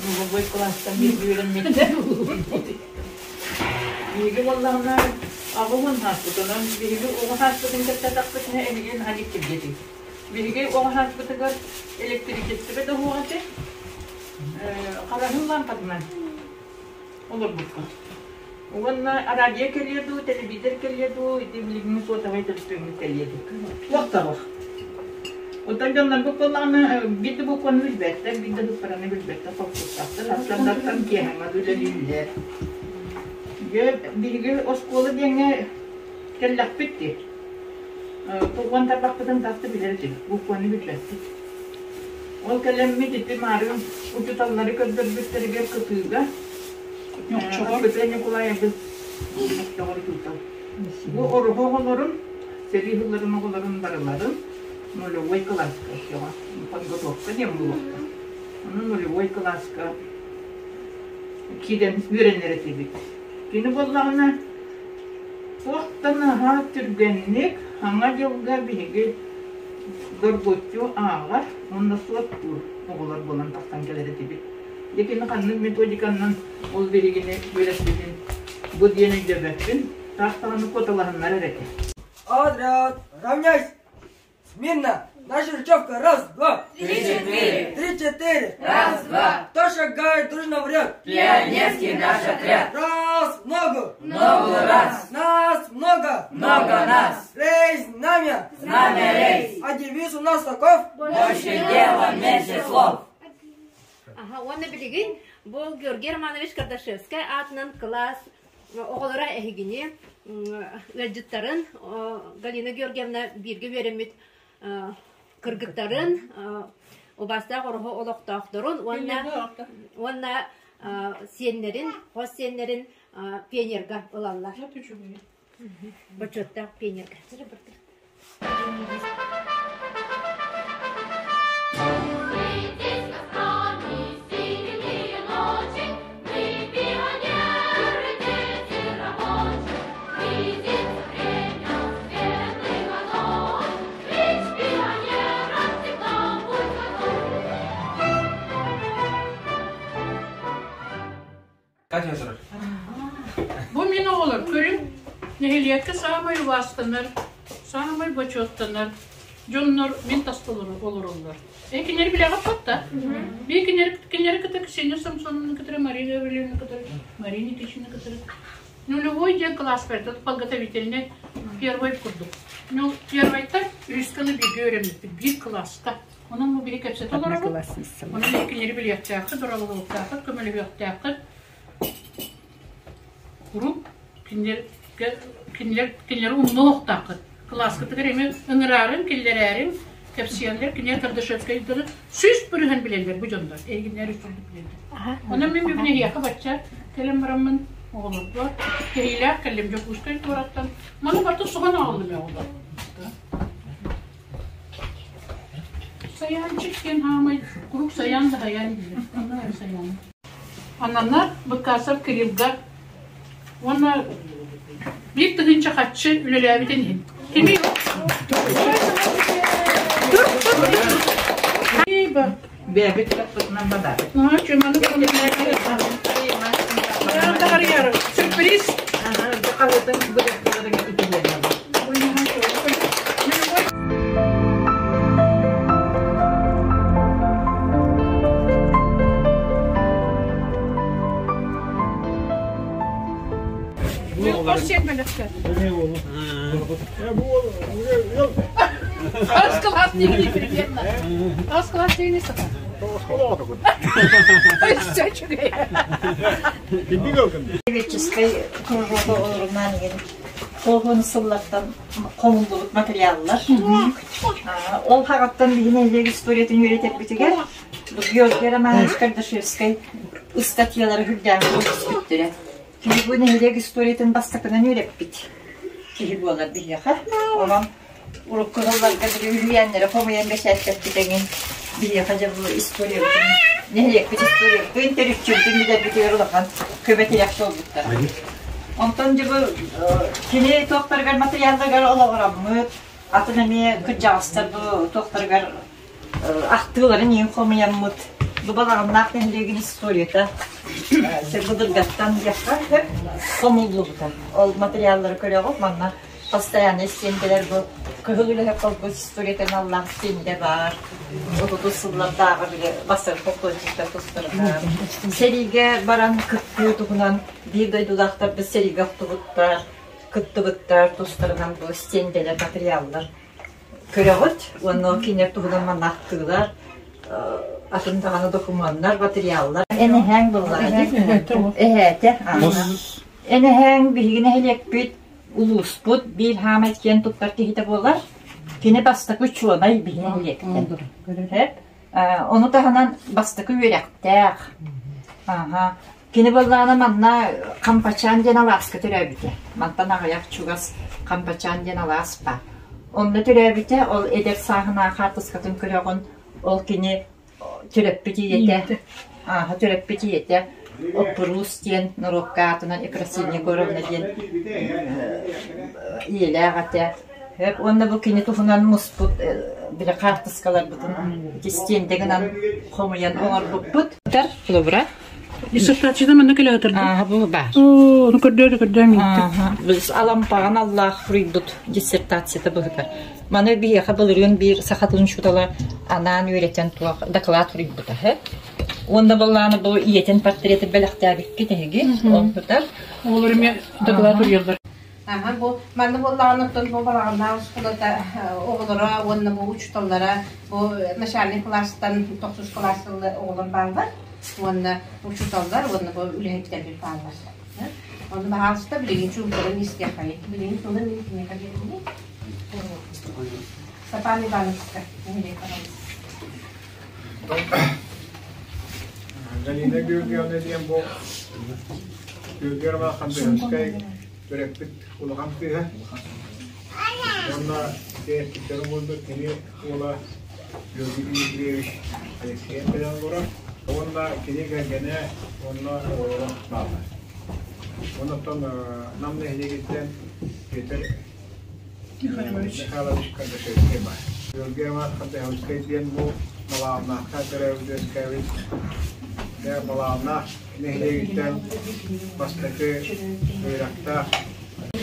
Луговой класстан бииргэ үөрэммиттэр. Биһиги буоллаҕына аҕыс сааспытынан биһиги оҕо сааспытын кытта тахпытына эһиги наһаа дьиктиргэтий. Биһиги оҕо сааспытыгар электричествэ да суох этэ. Хараһын лампатынан олорбуппут. Уонна радио кэлиэ дуу, телевизор кэлиэ дуу, ити билигин сотовай төлөпүөммүт кэлиэ дуу. Туох да суох. Оттон дьоннорбут буоллаҕына биир да букваны билбэттэр, биир да сыппараны билбэттэр, холкуттахтар, аттан киэһэҥҥэ үлэлииллэр. Дьэ, биһиги оскуола диэҥҥэ кэллэхпит дии. Уон тарбахпытын таста билэр этибит, букваны билбэппит. Ол кэлэммит ити маарыын учууталлары көрдөрбүттэригэр кытыыга Петр Николаевич оччоҕор учуутал. Бу оруһу оҕолорун, сэрии сылларын оҕолорун барыларын нулевой кылааска оччоҕо подготовка диэн буолуохтаах. Ону нулевой кылааска киирэн үөрэнэр этибит. Кини буоллаҕына туохтан наһаа түргэнник Саҥа дьылга биһиги доргуччу ааҕар уонна суоттуур оҕолор буолан тахсан кэлэр этибит. Дьэ кини ханнык методиканнан ол биһигини үөрэппитин бу диэн өйдөөбөппүн, таах даҕаны куоталаһыннарар этэ. Отряд, равняйсь! Смирно! Наша речевка! Раз, два! Три, четыре! Три, четыре! Раз, два! Кто шагает дружно в ряд? Пионерский наш отряд! Раз, ногу! Ногу раз! Нас много! Много нас! Рейс, знамя! Знамя рейс! А девиз у нас таков? Больше дела, меньше слов! Аха, уонна билигин бу Георгий Романович Кардашевскай аатынан кылаас оҕолоро эһигини ыалдьыттарын Галина Георгиевна бииргэ үөрэммит кыргыттарын убаастаах ороһу олохтоохторун уонна уонна сиэннэрин хос сиэннэрин пионерга ылаллар. Бочуоттаах пионерга. Бу мин оҕолор көрүҥ, нэһилиэккэ саамай убаастанар, саамай бочуоттанар дьоннор мин таска олороллор. Э, кинилэри билэҕит батта? Бии кинилэри, кинилэри кытта Ксения Самсоновна кытары, Марина Гаврильевна кытары, Мария Никитична кытары. Нулевой диэн класс барыта подготовительный первый курдук. Ну, первайтан үһүскэ бииргэ үөрэммиппит, биир кылааска. Онон бу биһи кэпсэтэ олоробут. Онон кинилэри билиэхтээххит, дороголуохтааххыт, көмөлөһүөхтээххит. Куруук кинилэр кинилэр кинилэри умнуохтааххыт. Кылааскытыгар эмиэ ыҥыраарыҥ, киллэрээриҥ, кэпсиэннэр кинилэр Кардашевскайдары 100% билэллэр бу дьоннор. Эйигиннэр үчүгдүк билэллэр. Онон мин бүгүн эһиэхэ бачча кэлэн бараммын оҕолорго кэһиилээх кэллим Дьокуускай куораттан. Маны барытын соһон аҕаллым оҕолор. Сайаанчык диэн хаамай куруук сайаан да хайаан диир. Онно эрэ сайаан. Ананар Быкасов Кириллга уонна биир тыһыынча харчы үлэлээбитин иһин. Кими? Бэйэбит таппытынан бадаабыт. Сюрприз! Краеведческай кружога олорунан иһин хоһун сыллартан хомуллубут материаллар. Ол хаҕаттан биһи нэһилиэк историятын үөрэтэрбитигэр Георгий Романович Кардашевскай ыстатыйалары үрдээн көрүспүттэрэ. Кини бу нэһилиэк историятын бастакынан үөрэппит киһи буолар биһиэхэ. Онон урукку сылларга били үһүйээннэри хомуйан бэчээттэппит эҥин биһиэхэ дьэ бу историябытын, нэһилиэкпит историябытын, төрүччүбүтүн билэрбитигэр улахан көмө-тирэх буолбуттара. Онтон дьэ бу кини туохтарыгар материалларыгар олоҕураммыт, атын эмиэ кырдьаҕастар бу туохтарыгар ахтыыларын иһин хомуйаммыт бу Балаҕаннаах нэһилиэгин историята былыргаттан диэххэ хомуллубута. Ол материаллары көрөҕүт манна постоянно стенделэр бу кыһыл үлэһит колхоз историятын аллаах стенде баар. Отутус сыллардааҕы били бастакы колхозниктар тустарынан. Сэриигэ баран кыттыы туһунан биир дойдулаахтарбыт сэриигэ охтубуттар, кыттыбыттар тустарынан бу стенделэр материаллар көрөҕүт уонна ол кинилэр туһунан манна ахтыылар, атын даҕаны докумуоннар, материаллар. Эн эһээҥ буоллаҕа дии? Эһээтэ. Эн эһээҥ биһиги нэһилиэкпит, улууспут биир хаамай киэн туттар киһитэ буолар. Кини бастакы учуонай биһи нэһилиэктэн. Ону таһынан бастакы үөрэхтээх. Аха. Кини буоллаҕына манна Хампачаан диэн алааска төрөөбүтэ. Мантан аҕыйах чугас Хампачаан диэн алаас баар. Онно төрөөбүтэ, ол эдэр сааһынаах хаартыскатын көрөҕүн, ол кини төрөппүт ийэтэ, ааһа төрөппүт ийэтэ Оппуруус диэн норуокка аатынан Ефросинья Егоровна диэн ийэлээх этэ. Уонна бу кини туһунан муспут били хаартыскаларбытын истиэндэ гынан хомуйан оҥорбуппут. Холобура. Диссертацията манна кэлэ сытар. Ааһа бу баар. Оо, ону көрдөөрү көрдөөн минтим. Біз алампаҕан аллаах суруйбут диссертацията быһытар. Маны биһиэхэ былырыын биир саха тылын учуутала анаан үөрэтэн туох доклад суруйбута. Уонна былааны бу ийэтин портреты бэлэхтээбиккит эһиги. Ол сытар. Оҕолор эмиэ доклад суруйаллар. Аха, бу манна буоллаҕына оттон бу балаҕаннаах оскуолата оҕолоро уонна бу учууталлара бу начальный кылаастан тохсус кылаас оҕолор бааллар уонна учууталлар уонна бу үлэһиттэрбит бааллар. Ону баһаалыста билигин чуумпуран истиэххэй. Билигин тылы мин киниэхэ биэрдим. Степан Ивановичка нэһилиэк Галина Георгиевна диэн бу Георгий Романович Хандыевскай төрөппүт улахан кыыһа. Уонна кэргиттэрин курдук кини уола Георгий Дмитриевич Алексеев кэлэн олорор. Уонна кини кэргэнэ уонна оҕолоро бааллар. Онтон Нам нэһилиэгиттэн Петр Михайлович Кардашевскай баар. Георгий Иванович Кардашевскай диэн бу Балаҕаннаахха төрөөбүт үөскээбит Балаҕаннаах нэһилиэгиттэн бастакы үөрэхтээх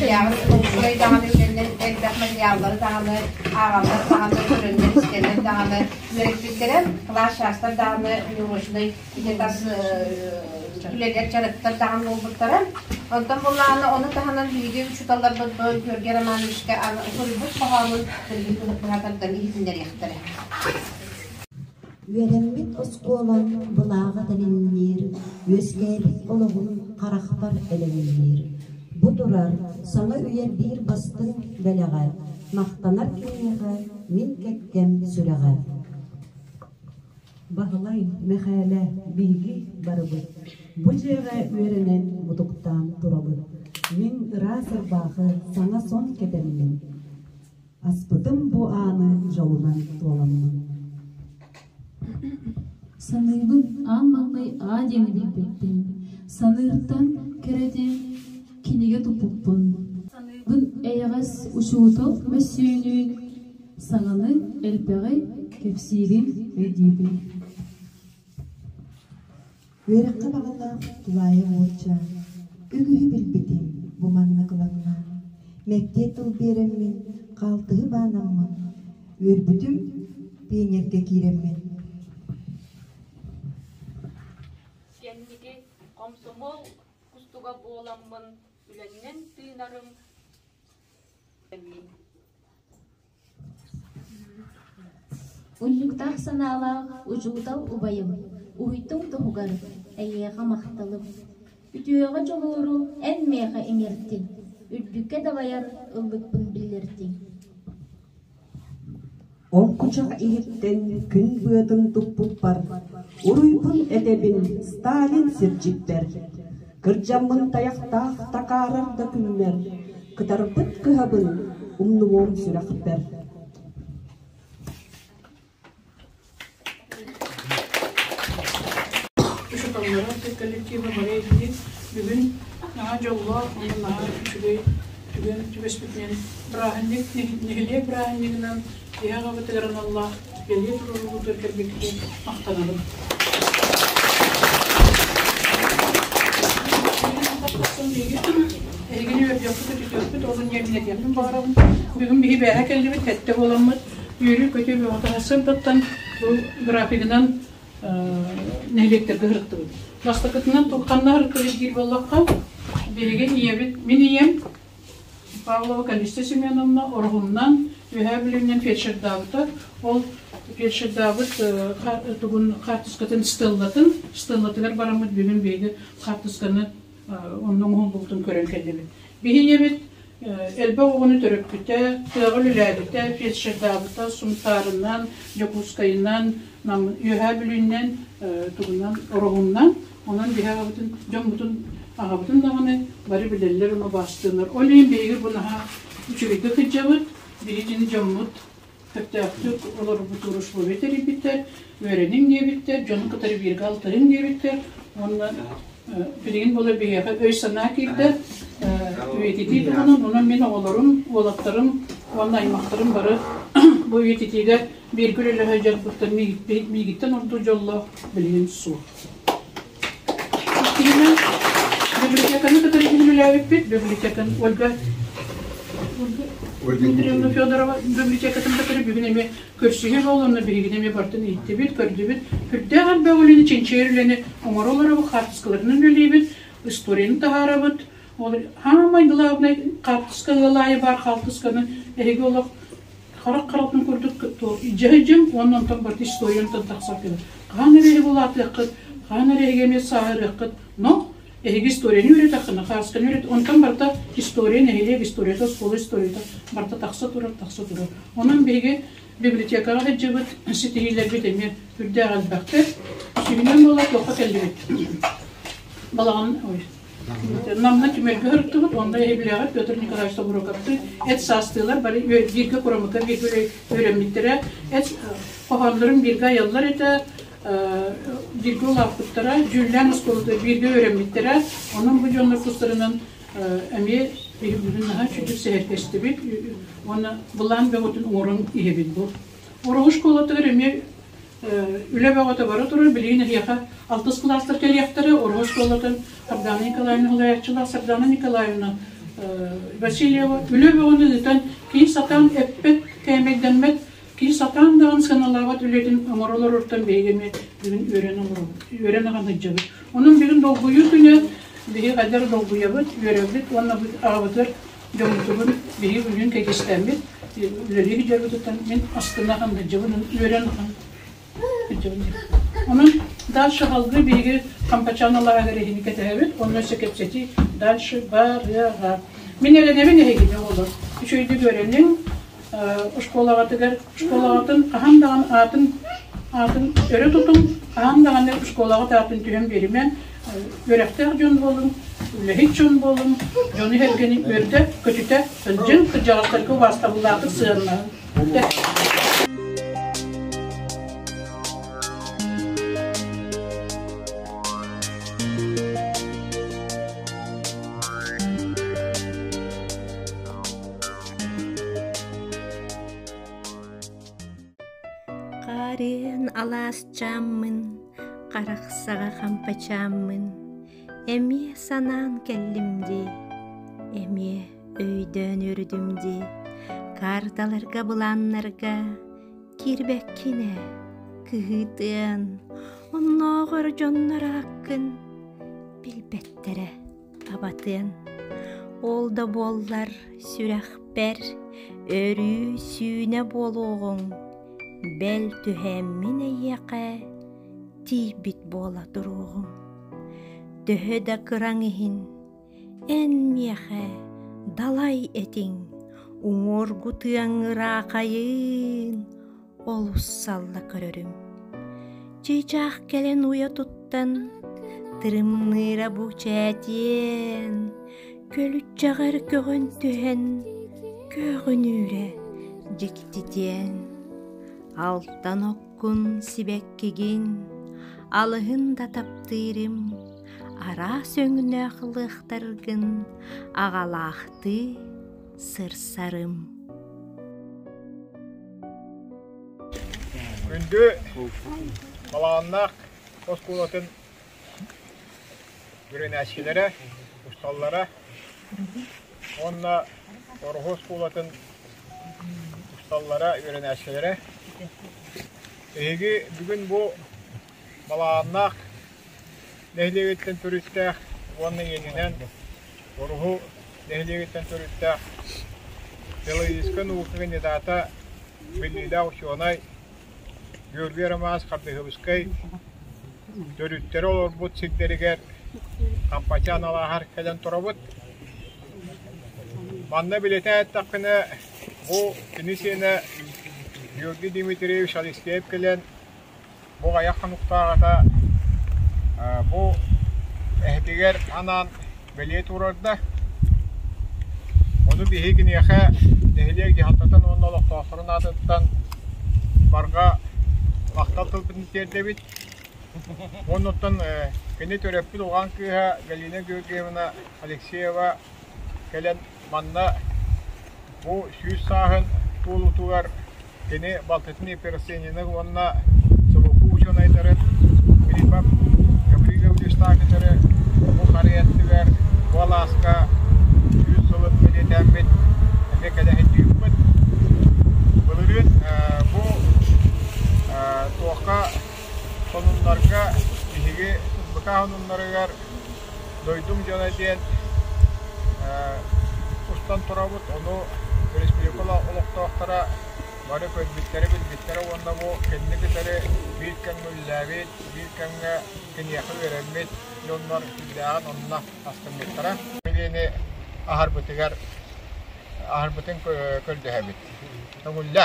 Даҕаны даҕаны үлэннэр элбэх материаллары даҕаны ааҕаллар даҕаны көрөннөр истэллэр даҕаны үөрэппиттэрэ кылаас чаастар даҕаны внеурочнай ити тас үлэлэр дьарыктар даҕаны буолбуттара. Онтон буоллаҕына ону таһынан биһиги учууталларбыт бу Георгий Романовичка суруйбут хоһоонун билигин быһа тардан иһитиннэриэхтэрэ. Үөрэммит оскуолам былааҕа тэлимниир, үөскээбит олоҕум харахпар элэҥниир. Бу турар саҥа үйэ биир бастыҥ бэлэҕэ, махтанар киниэхэ мин кэккэм сүрэҕэ. Баһылай, Мэхээлэ, биһиги барыбыт бу дьиэҕэ үөрэнэн мутуктаан турабыт. Мин ыраас ырбаахы саҥа сон кэтэммин, аспытым бу ааны дьолунан туоламмын. Саныыбын аан маҥнай Аа диэни билбиппин, саныыртан кэрэтин кинигэ туппуппун. Саныыбын эйэҕэс учуутал мөссүөнүн, саҥаны элбэҕи кэпсиирин өйдүүбүн. Үөрэххэ баҕалаах тулаайах уолчаан, үгүһү билбитим бу манна кылаҥнаан, мэктиэ тыл биэрэммин, хаалтыһы баанаммын, үөрбүтүм пионерга киирэммин. Кэнники комсомол кустуга буоламмын үлэннэн тыынарым Унньуктаах санаалаах учуутал убайым, уһуйтуҥ туһугар эйиэхэ махталым. Үтүөҕэ дьулууру эн миэхэ иҥэртиҥ, үрдүккэ дабайар ыллыкпын биллэртиҥ. Ол кучах иһиттэн күн быатын туппуппар, уруйбун этэбин Сталин сирдьиппэр. Кырдьаммын тайахтаах такаарар да күммэр, кытарбыт кыһабын умнумуом сүрэхпэр. Учууталлара коллектива бары итини бүгүн наһаа дьоллоох уонна наһаа үчүгэй түгэн түбэспитинэн бырааһынньык нэһилиэк бырааһынньыгынан киһи аҕабытыгар аналлаах бэлиэ туруоруллубутугар кэлбиккитин махтанабын. Эһигини үөрдүөхпүт, өтүтүөхпүт, ол инньэ баҕарабын. Бүгүн биһи бээһэ кэллибит, сэттэ буоламмыт. Үөрүү-көтүү бөҕөтө сырдаттан бу графигынан нэһилиэктэргэ сырыттыбыт. Бастакытынан ханна сырыттыбыт диир буоллахха, биһиги ийэбит, мин ийэм Павлова Калиста Семеновна Ороһуннан Үөһээ Бүлүүнэн фельдшердаабыта. Ол фельдшердаабыт тугун хаартыскатын стеллатын, стеллатыгар бараммыт бүгүн биһиги хаартысканы. Онно оҥоһуллубутун көрөн кэллибит. Биһи ийэбит элбэх оҕону төрөппүтэ, тыаҕа үлэлээбитэ, фельдшердаабыта, Сунтаарынан, Дьокуускайынан, Үөһээ Бүлүүнэн, тугунан, Ороһуннан. Онон биһи аҕабытын, дьоммутун, аҕабытын даҕаны бары билэллэр уонна убаастыыллар. Ол иһин биһиги бу наһаа үчүгэйдик сылдьабыт, биһигини дьоммут сөптөөхтүк олорбут условия тэрийбиттэр, үөрэниҥ диэбиттэр, дьону кытары бииргэ алтыһыҥ диэбиттэр уонна билигин буолар биһиэхэ өй-санаа киирдэ, үйэтитии туһунан, онон мин оҕолорум, уолаттарым уонна аймахтарым бары бу үйэтитиигэ бииргэ үлэлэһэ дьарбыттан миигиттэн ордук дьоллоох билигин суох. Иккиһинэн, библиотеканы кытары үлэлээбиппит. Библиотеканы Ольга Ольга Дмитриевна Федорова библиотекатын кытары бүгүн эмиэ көрсүһүү буолла, биһигини эмиэ бартын иһиттибит, көрдүбүт. Сүрдээх элбэх үлэни, чинчийэр үлэни оҥоро олоробут, хаартыскаларынан үлэлиибит, историяны таһаарабыт. Ол саамай главный хаартыска ыал аайы баар хаартысканы эһиги олох Харах харатын курдук дьэһидьим уонна онтон барыта историянтан тахсар кэлэр. Хаһан эрэ эһиги улаатыаххыт, хаһан эрэ эһиги эмиэ сааһырыаххыт, но эһиги историяны үөрэтэххинэ, хаасканы үөрэт, онтон барыта история, нэһилиэк историята, оскуола историята барыта тахса турар, тахса турар. Онон биһиги библиотекаҕа сылдьыбыт ситиһиилэрбит эмиэ үрдээх элбэхтэр. Сүнньүнэн буола туохха кэллибит? Балаҕан, ой, Намна түмэлгэ ырыттыбыт, онно эһиблээҕэр Петр Николаевич Тобуруокаптыы эт саастыылар бары бииргэ курамыка бииргэ үөрэммиттэрэ, эт хоһооннорун бииргэ айаллар этэ, бииргэ улааппыттара, дьүүллээн оскуолатыгар бииргэ үөрэммиттэрэ. Онон бу дьоннор тустарынан эмиэ биһи бүгүн наһаа үчүгдүк сэһэргэстибит уонна былаан бөҕөтүн оҥорон иһэбит бу. Ороһу школатыгар эмиэ Үлэ бөҕөтө бара турар, билигин эһиэхэ алтыс кылаастар кэлиэхтэрэ, Ороһу оскуолатын Сардана Николаевна салайааччылаах Сардана Николаевна Васильева үлэ бөҕөнү ыытан, киһи сатаан эппэт, кээмэйдэммэт, киһи сатаан даҕаны сыаналаабат үлэтин оҥоро олорортон биһиги эмиэ бүгүн үөрэн олоробут, үөрэн ахан сылдьабыт. Онон бүгүн долгуйуу күнэ, биһиги хайдах долгуйабыт, үөрэбит уонна аҕабытыгар дьоммутугун биһиги бүгүн кэкистэммит, үлэлиир дьарбытыттан мин астына ахан сылдьабын, үөрэн ахан сылдьабын. Онон дальше салгыы биһиги Хампачаан алааһыгар эһини кэтэһэбит, онно өссө кэпсэтии дальше барыаҕа. Мин эрэнэбин эһигини оҕолор. Үчүгэйдик үөрэниҥ, школаҕытыгар школаҕытын хаһан даҕаны аатын аатын өрө тутуҥ, хаһан даҕаны школаҕыт аатын түһэн биэримэҥ, үөрэхтээх дьон буолуҥ, үлэһит дьон буолуҥ, дьону сэргэни үөрдэ, көтүтэ сылдьыҥ, кырдьаҕастарга убаастабыллаахтык сыһыаннаһыҥ. Хаарыан алаасчааммын, харах саҕа хампачааммын, эмиэ санаан кэллим дии, эмиэ өйдөөн үөрдүм дии, карталарга былааннарга киирбэккин ээ, кыһыытыан, оннооҕор дьоннор ааккын билбэттэрэ абатыан. Ол да буоллар сүрэхпэр өрүү сүүнэ буолуоҕуҥ, бэл түһээммин эйиэхэ тиийбит буола туруоҕуҥ. Төһө да кыраҥ иһин эн миэхэ далай этиҥ, уҥуоргу тыаҥ ыраахайын олус салла көрөрүм. Чыычаах кэлэн уйа туттан, тырымныыра бу чээтиэн, көлүччэҕэр көҕөн түһэн, көөҕүнүүрэ дьиктитиэн. Алтан оккун сибэккигин, алыһын да таптыырым, араас өҥнөөх лыахтаргын аҕалаахтыы сырсарым. Күндү Балаҕаннаах оскуолатын үөрэнээччилэрэ, учууталлара уонна Ороһу оскуолатын учууталлара, үөрэнээччилэрэ эһиги бүгүн бу Балаҕаннаах нэһилиэгиттэн төрүттээх уонна ийэтинэн Ороһу нэһилиэгиттэн төрүттээх филологическай наука кандидата, биллиилээх учуонай Георгий Романович Хардыһыбыскай төрүттэрэ олорбут сирдэригэр. Хампачаан алааһар кэлэн турабыт. Манна билэтэ эттэххинэ, бу кини сиэнэ Георгий Дмитриевич Алексеев кэлэн бу айах хонуктааҕыта бу эһэтигэр анаан бэлиэ туруорда. Ону биһиги киниэхэ нэһилиэк дьаһалтатын уонна олохтоохторун аатыттан барҕа махтал тылбытын тиэрдэбит. Оннуттан кини төрөппүт улахан кыыһа Галина Георгиевна Алексеева кэлэн манна бу 100 сааһын туолуутугар кини балтытын Ефросиньины уонна СВПУ учуонайдарын Филиппов Гавриловичтаах кытары бу харыйа аттыгар бу алааска 100 сылын бэлиэтээммит эмиэ кэлэ сылдьыбыппыт. Былырыын бу туохха сонуннарга биһиги СБК сонуннарыгар дойдум дьоно диэн устан турабыт. Ону республика олохтоохторо бары көрбүттэрэ, билбиттэрэ уонна бу кинини кытары биир кэмҥэ үлэлээбит, биир кэмҥэ киниэхэ үөрэммит дьоннор сүрдээҕин онно астыммыттара. Билиини аһарбытыгар аһарбытын көрдөһөбүт. Көҥүллэ.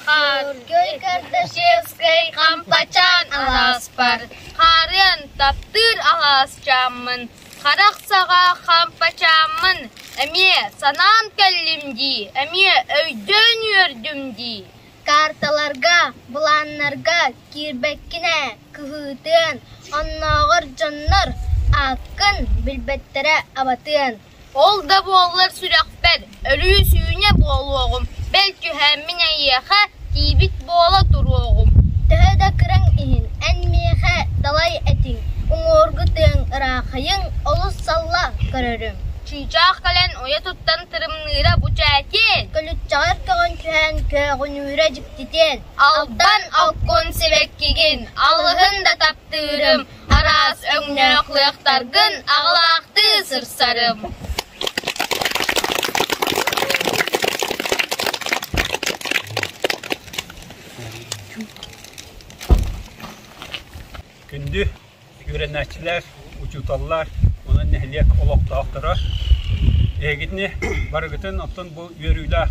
Хааргый Кардашевскай хампачаан алааспар, хаарыан таптыыр алаасчааммын, харах саҕа хампачааммын, эмиэ санаан кэллим дии, эмиэ өйдөөн үөрдүм дии. Карталарга, былааннарга киирбэккин ээ, кыһыытыан, оннооҕор дьоннор ааккын билбэттэрэ абатыан. Ол да буоллар сүрэхпэр өрүү сүүнэ буолуоҕум, бэл түһээммин эйиэхэ тиийбит буола туруоҕум. Төһө да кыраҥ иһин, эн миэхэ далай этиҥ, уҥуоргу тыаҥ ыраахайыҥ олус салла көрөрүм. Чыычаах кэлэн уйа туттан тырымныыра бу чээтиэн. Көлүччэҕэр көҕөн түһэн көөҕүнүүрэ дьиктитиэн. Алдан алкун сибэккигин алыһын да таптыырым, Араас өҥнөөх лыахтаргын аҕылаахтыы сырсарым. Күндү үөрэнээччилэр, учууталлар, онон нэһилиэк олохтоохторо эһигитини барыгытын оттон бу үөрүүлээх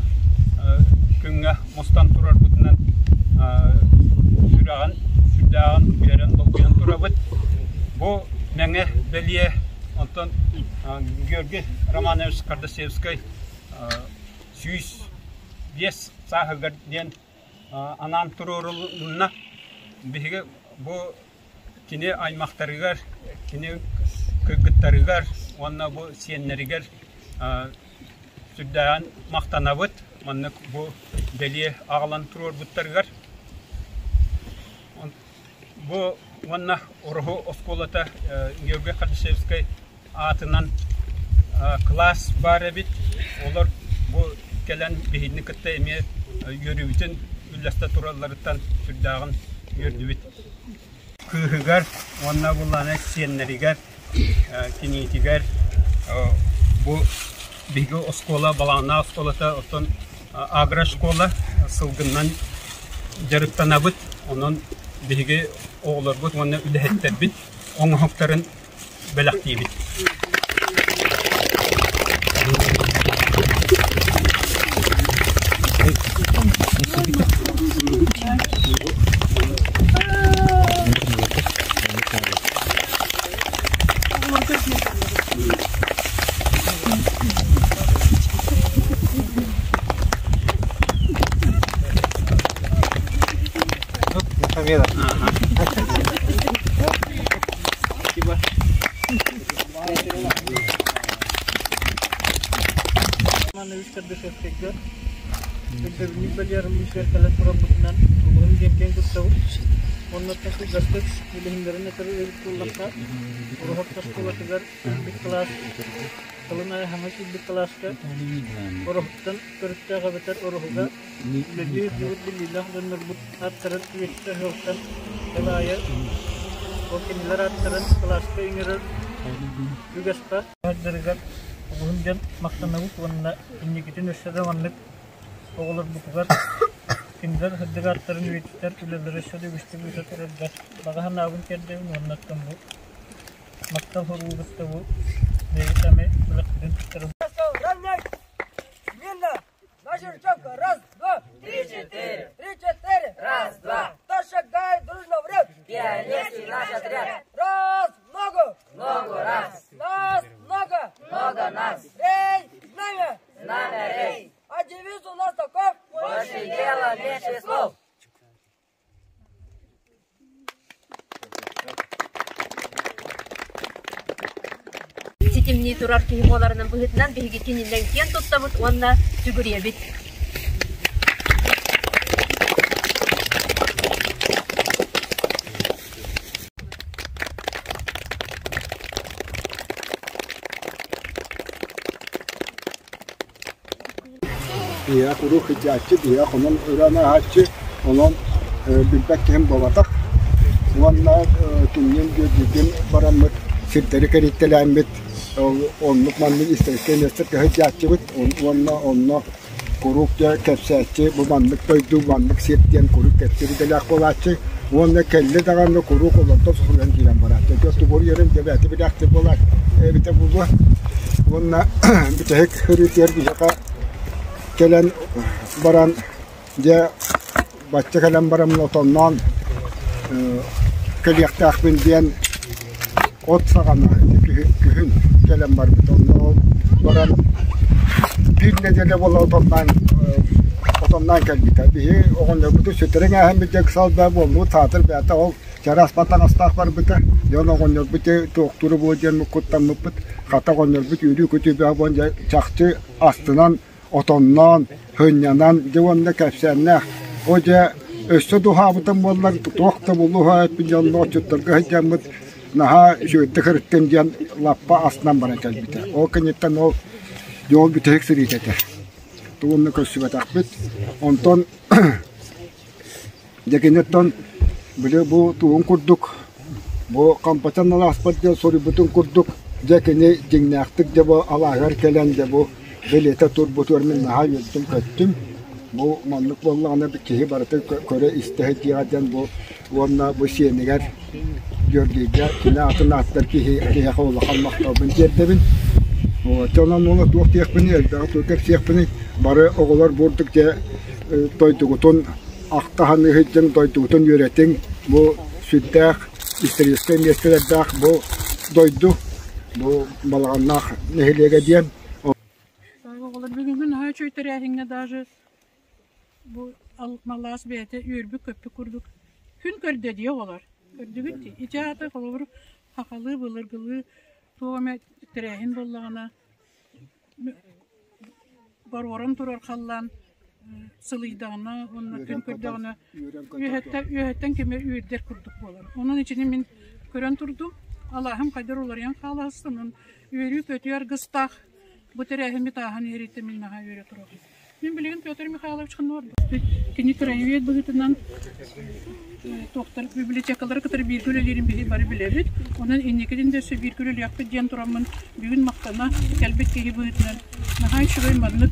күҥҥэ мустан турарбытынан сүрэҕин сүрдээҕин үөрэн долгуйан турабыт. Бу Мэҥэ бэлиэ онтон Георгий Романович Кардашевскай 105 сааһыгар диэн анаан туруорулунна. Биһиги бу кини аймахтарыгар, кини кыргыттарыгар уонна бу сиэннэригэр сүрдээҕин махтанабыт. Маннык бу бэлиэ аҕалан туруорбуттарыгар. Бу уонна Ороһу оскуолата Георгий Кардашевскай аатынан кылаас баар эбит. Олор бу кэлэн биһигини кытта эмиэ үөрүүбүтүн үллэстэ туралларыттан сүрдээҕин үөрдүбүт. Кыыһыгар уонна буллаана сиэннэригэр, киниитигэр бу биһиги оскуола, Балаҕаннаах оскуолата, оттон агрошкола сылгыннан дьарыктанабыт. Онон биһиги оҕолорбут уонна үлэһиттэрбит оҥоһуктарын бэлэхтиибит. Манна үс Кардашевскайга өйдөбүнньүк бэлиэ арыллыы кэлэн турарбытынан улуһун диэн киэн туттабыт. Оннуттан кылгастык билиһиннэрэн этэр эбит буоллахха, Ороһу оскуолатыгар киирбит кылаас сылын аайы хаҥа киирбит кылааска Ороһуттан төрүттээх эбэтэр Ороһуга үлэлии сылдьыбыт биллиилээх дьоннорбут ааттарын үйэтитэр сыалтан сыл аайы ол кинилэр ааттарын кылааска ыҥырар үгэс баар. Дьарыгар олуһун диэн махтанабыт уонна инникитин өссө да маннык оҕолорбутугар кинилэр сырдык ааттарын үйэтитэр үлэлэри өссө да үгүстүк ыыта турарга баҕа санаабын тиэрдэбин уонна оттон бу махтал суругу бу бэйэбит эмэ үлэхпитин туттарабыт. Смирно! Наша речевка! Раз, два! Три, четыре! Три, четыре! Раз, два! Кто шагает дружно врет? Пионерский наш отряд! Раз, в ногу! В ногу раз! Нас много! Много нас! Рей! Знамя! Знамя рей! А девиз у нас таков! Больше дела, меньше слов! Ситимнии турар киһи буоларынан быһыытынан биһиги кининэн киэн туттабыт уонна сүгүрүйэбит. Биһиэхэ куруук сылдьааччы, биһиэхэ хонон ыран ааһааччы, онон билбэт киһим буолбатах. Уонна киниэн бүөрдүүгүн бараммыт, сирдэри кэрийтэлээммит, оннук маннык историческай миэстэ сылдьааччыбыт уонна онно куруук дьэ кэпсээччи, бу маннык дойду, маннык сир диэн куруук кэпсиир идэлээх буолааччы. Уонна кэллэ даҕаны куруук олордон суруйан киирэн барааччы. Дьэ тугу уруйарым дьэ бэйэтэ билээхтик буолааччы эбитэ буолуо. Уонна бүтэһик ырыытыгар биһиэхэ кэлэн баран дьэ бачча кэлэн баран отонноон кэлиэхтээхпин диэн от саҕана күһүн кэлэн барбыт. Онно баран биир нэдиэлэ буола отонноон отонноон кэлбитэ. Биһи оҕонньорбутун сүтэрэн ааһан дьэ ыксал баа буоллубут саатар бэйэтэ ол чараас таҥастаах барбыта. Дьон оҕонньорбут туохтуура буо диэн куттаммыппыт. Хата оҕонньорбут үөрүү-көтүү бөҕө буолан дьэ чахчы астынан отонноон, сынньанан, дьэ уонна кэпсээннээх. О дьэ, өссө да уһаабытым буоллар, туох да булуһа эппин дьонно отчуттарга сылдьаммыт наһаа үчүгэйдик ырыттым диэн лаппа астынан баран кэлбитэ. Ол кэнниттэн ол дьэ ол бүтэһик сырыыта этэ. Тугунна көрсүбэтэхпит. Онтон Дьэ киниттэн били бу тугун курдук бу Хампачан алааспар диэн суруйбутун курдук дьэ кини дьиҥнээхтик дьэ бу алааһыгар кэлэн дьэ бу билиэтэ турбутугар мин наһаа үөрдүм-көттүм. Бу маннык буоллаҕына киһи барыта көрө-истэ сылдьыаҕа диэн бу уонна бу сиэнигэр Георгийга кини атын ааттар киһи киһиэхэ улахан махталбын тиэрдэбин. Вот, онон уола туох диэхпиний, элбэҕи туох кэпсиэхпиний, бары оҕолор бурдук дьэ дойдугутун ахтаһан ыһыддьыҥ, дойдугутун үөрэтиҥ, бу сүрдээх историческай миэстэлэрдээх бу дойду, бу Балаҕаннаах нэһилиэгэ диэн. Оҕолор бүгүҥҥү наһаа үчүгэй тэрээһиҥҥэ даже бу малаас бэйэтэ үөрбүт-көппүт курдук күн көрдө дии оҕолор. Көрдүгүт дии. Ити аата холобур хахалыы былыргылыы туох эмэ тэрээһин буоллаҕына боруоран турар халлаан сылыйдаҕына уонна күн көрдөҕүнэ үөһэттэн үөһэттэн кими үөрдэр курдук буолар. Онон итини мин көрөн турдум. Алааһым хайдах уларыйан хаалаһыстын, онон үөрүү-көтүү аргыстаах бу тэрээһиммит ааһан иһэриттэн мин наһаа үөрэ турабын. Мин билигин Петр Михайлович ханна барбыт? Кини краевед быһыытынан туохтар библиотекалары кытары бииргэ үлэлиирин биһи бары билэбит. Онон инникитин да өссө бииргэ үлэлиэхпит диэн тураммын бүгүн махтана кэлбит киһи быһыытынан наһаа үчүгэй маннык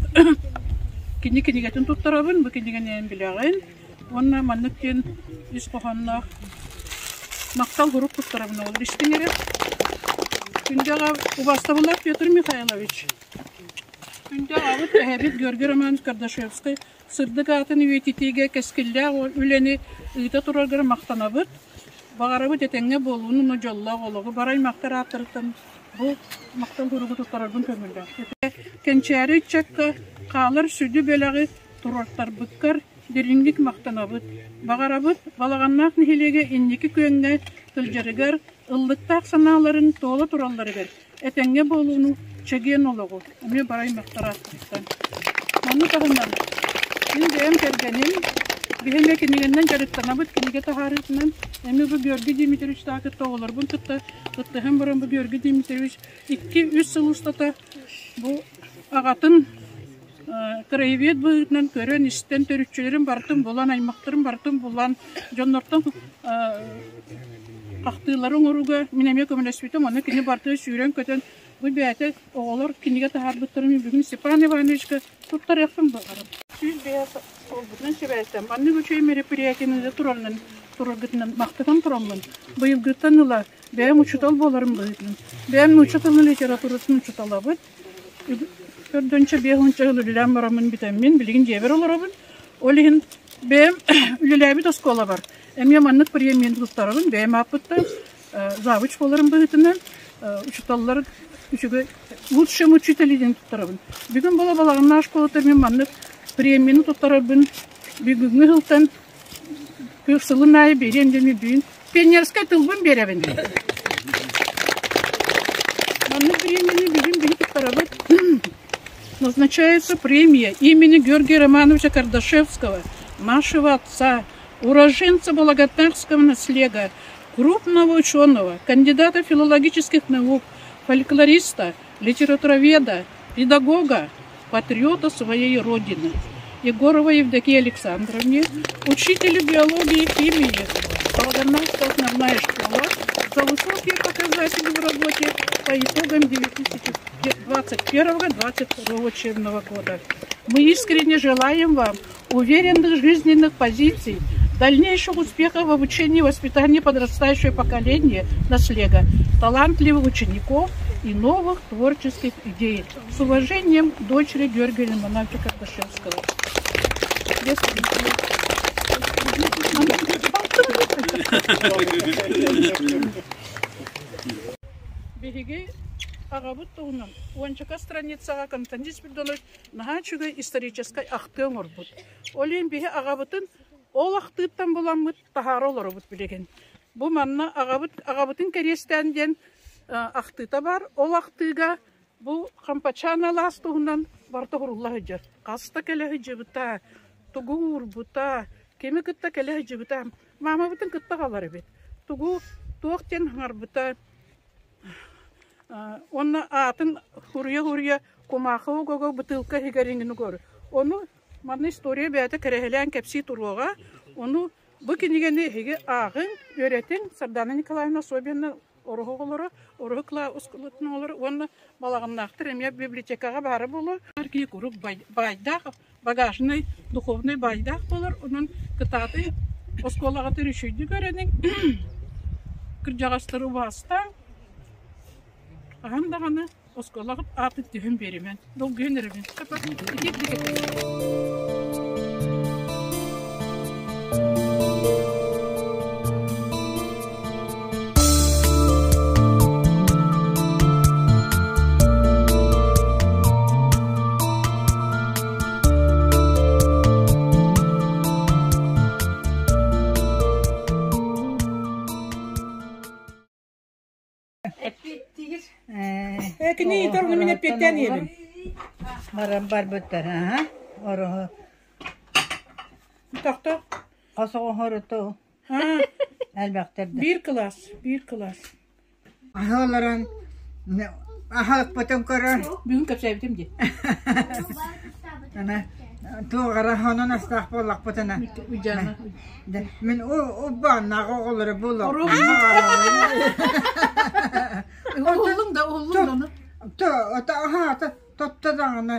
кини кинигэтин туттарабын, бу кинигэни эн билэҕин. Уонна маннык диэн ис хоһоонноох махтал сурук туттарабын ол истиҥ эрэ. Күндү аҕа убаастабыллаах Петр Михайлович, Күндү аҕабыт, эһэбит Георгий Романович Кардашевскай сырдык аатын үйэтитиигэ кэскиллээх үлэни ыыта тураргар махтанабыт. Баҕарабыт этэҥҥэ буолууну уонна дьоллоох олоҕу. Бары аймахтар ааттарыттан бу махтал суругу туттарарбын көҥүллээх. Кэнчээри ыччакка хаалар сүдү бэлэҕи туруортарбыккар дириҥник махтанабыт. Баҕарабыт Балаҕаннаах нэһилиэгэ инники күөҥҥэ сылдьарыгар, ыллыктаах санааларын туола туралларыгар Этэҥҥэ буолууну, чэгиэн олоҕу эмиэ бары аймахтар ааттарыттан. Маны таһынан, мин бэйэм кэргэним. Биһиги кинигэннэн дьарыктанабыт, кинигэ таһаарыытынан. Эмиэ бу Георгий Дмитриевичтаах кытта оҕолорбун кытта кыттыһан баран бу Георгий Дмитриевич 2-3 сыл устата бу аҕатын краевед быһыытынан көрөн-истэн, төрүччүлэрин барытын булан, аймахтарын барытын булан, дьоннортон ахтыылары оҥорууга мин эмиэ көмөлөспүтүм. Онно кини барытыгар сүүрэн-көтөн бу бэйэтэ оҕолор кинигэ таһаарбыттарын мин бүгүн Степан Ивановичка туттарыахпын баҕарабын. 105 буолбутунан сибээстээн маннык үчүгэй мероприятиены турарынан тураргытынан махтанан тураммын быйылгыттан ыла бэйэм учуутал буоларым быһыытынан бэйэм нуучча тылын литературатын учууталабыт Төрдүнчэ биэс уонча сыл үлэлээн бараммын бүтэммин, билигин дьиэбэр олоробун. Ол иһин бэйэм үлэлээбит оскуолабар эмиэ маннык премияны туттарабын. Бэйэм ааппыттан завуч буоларым быһыытынан учууталлар үчүгэй лучшим учитель диэн туттарабын. Бүгүн буола Балаҕаннаах школатыгар мин маннык премияны туттарарбын бүгүҥҥү сылтан сылын аайы биэриэм диэн бүгүн пионерскай тылбын биэрэбин. Маннык премияны бүгүн биһи туттарабыт. Назначается премия имени Георгия Романовича Кардашевского, нашего отца, уроженца Балагатарского наслега, крупного ученого, кандидата филологических наук, фольклориста, литературоведа, педагога, патриота своей Родины. Егоровой Евдокии Александровне, учителю биологии и химии, Волгоградская основная школа, за высокие показатели в работе по итогам 2021-2022 учебного года. Мы искренне желаем вам уверенных жизненных позиций, дальнейших успехов в обучении и воспитании подрастающего поколения наслега, талантливых учеников и новых творческих идей. С уважением, дочери Георгия Лимоновича Карташевского. Биһиги аҕабыт туһунан уончака страницаҕа Константин Спиридонович наһаа үчүгэй историческай ахтыы оҥорбут. Ол иһин биһи аҕабытын ол ахтыыттан буламмыт таһаара олоробут билигин. Бу манна аҕабыт аҕабытын кэриэстээн диэн ахтыыта баар. Ол ахтыыга бу Хампачаан алаас туһунан барыта уһурулла сылдьар. Хаста кэлэ сылдьыбыта, тугу уурбута, кими кытта кэлэ сылдьыбыта. Маамабытын кытта аҕалар эбит. Тугу туох диэн ыҥырбыта Уонна аатын суруйа-суруйа кумаахы угуга бытыылка иһигэр иҥин угар. Ону манна история бэйэтэ кэрэһэлээн кэпсии туруоҕа. Ону бу кинигэни эһиги ааҕыҥ, үөрэтиҥ. Сардана Николаевна особенно Ороһу оҕолоро, Ороһу оскуолатын оҕолоро уонна Балаҕаннаахтар эмиэ библиотекаҕа баара буолуо. Киһи куруук баайдаах, багажный, духовный баайдаах буолар. Онон кытаатый оскуолаҕытын үчүгэйдик үөрэниҥ, кырдьаҕастары убаастааҥ, хаһан даҕаны оскуолаҕыт аатын түһэн биэримэҥ, долгуйан эрэбин. Кини итер ону мин эппиэттээн иһэбин. Баран барбыттар, аха. Ороһу. Тохто. Хосоҕоһоруту. Элбэхтэр да. Биир кылаас, биир кылаас. Аһы олорон аһылыкпытын көрөн. Бүгүн кэпсээбитим дии. Ана туох эрэ хонон астаах буоллахпытына. Мин уббааннаах оҕолору булуохпун Уһуллуҥ да уһуллуҥ да ону. Аһаата тотто даҕаны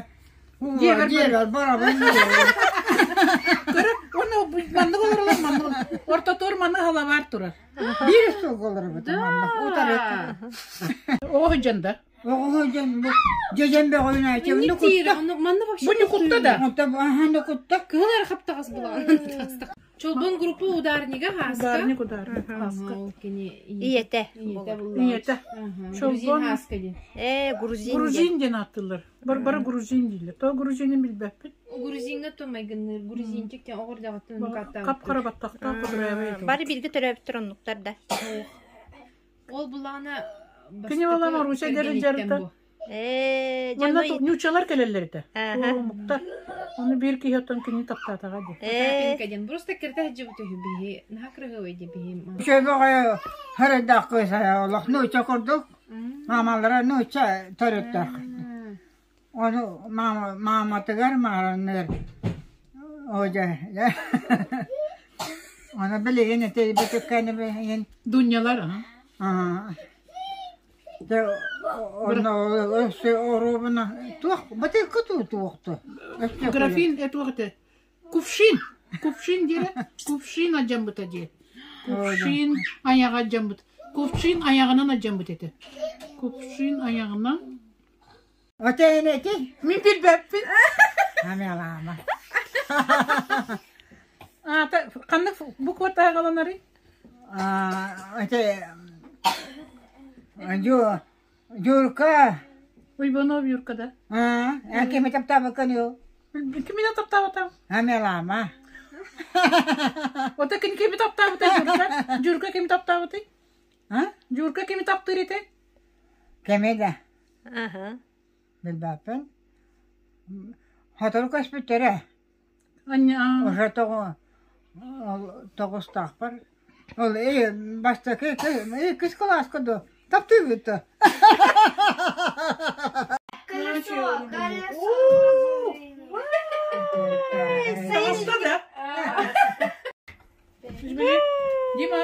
дьиэбэр барабын Көрө, уонна маннык олоролор маннык ортотугар маннык халабаар турар. Биир остуолга олоробут маннык утары. Оҕо сылдьан да. Оҕо сылдьан бу дьэдьэн бөҕөйүн Манна кутта. Манна вообще Бу не кутта да. Аха кутта. Кыһыл эрэ хаптаҕас булаҕын. Чолбон группа ударнига Хаска. Ударник ударник Хаска. Ийэтэ. Ийэтэ. Грузин Хаска диэн. Ээ, грузин. Грузин диэн ааттыыллар. Бар-бары грузин дииллэр. Тоҕо грузинин билбэппит. Грузиҥҥа то майгынныыр. Грузинчик диэн оҕордоҕуттан мукаттаабыт. Хап-хара баттахтаах кудурээбэй. Бары бииргэ төрөөбүттэр оннуктар да. Ол булаана Кини буолан Маруся дэрин дьарыта. Ээ, Манна дьону нууччалар кэлэллэр этэ. Аха. Омуктар. Ону биир киһи оттон кинини таптаатаҕа дии. Потапенко диэн. Просто киртэ сылдьыбыт үһү биһи. Наһаа кырыһыабай дии биһи. Үчүгэй харайдаах кыыс олох нуучча курдук. Маамалара нуучча төрүттээх. Ону маама мааматыгар маарынныыр. Оо дьэ, Ону билигин ити бөтүккэни билигин Дунялар, аа Дьэ онно өссө оруобуна туох бытыыкка туохту өссө Графин этуох этэ. Кувшин. Кувшин диэрэ. Кувшин адьаммыта диэ. Кувшин айаҕа адьаммыт. Кувшин айаҕынан адьаммыт этэ. Кувшин айаҕынан. Отeeneti Мин билбэппин. Амелаама. Аата ханнык буква таагаланарый? Аа ити Дю Дюрка Уйбанов Юрка да? Аа, эн кими таптаабыккын юу? Кимини таптаабатам? Амелаама. Ота кини кими таптаабытай Дюрка? Дюрка кими таптаабытай? А? Дюрка кими таптыыр этэй? Кими да? Аха. Билбэппин. Сотору көспүттэрэ. Аньа. Уже тоҕо ол тоҕустаахпар. Ол э бастакы иккис кылааска дуо таптыыбыт да. Колесо, колесо. Таҕыста да? Дима,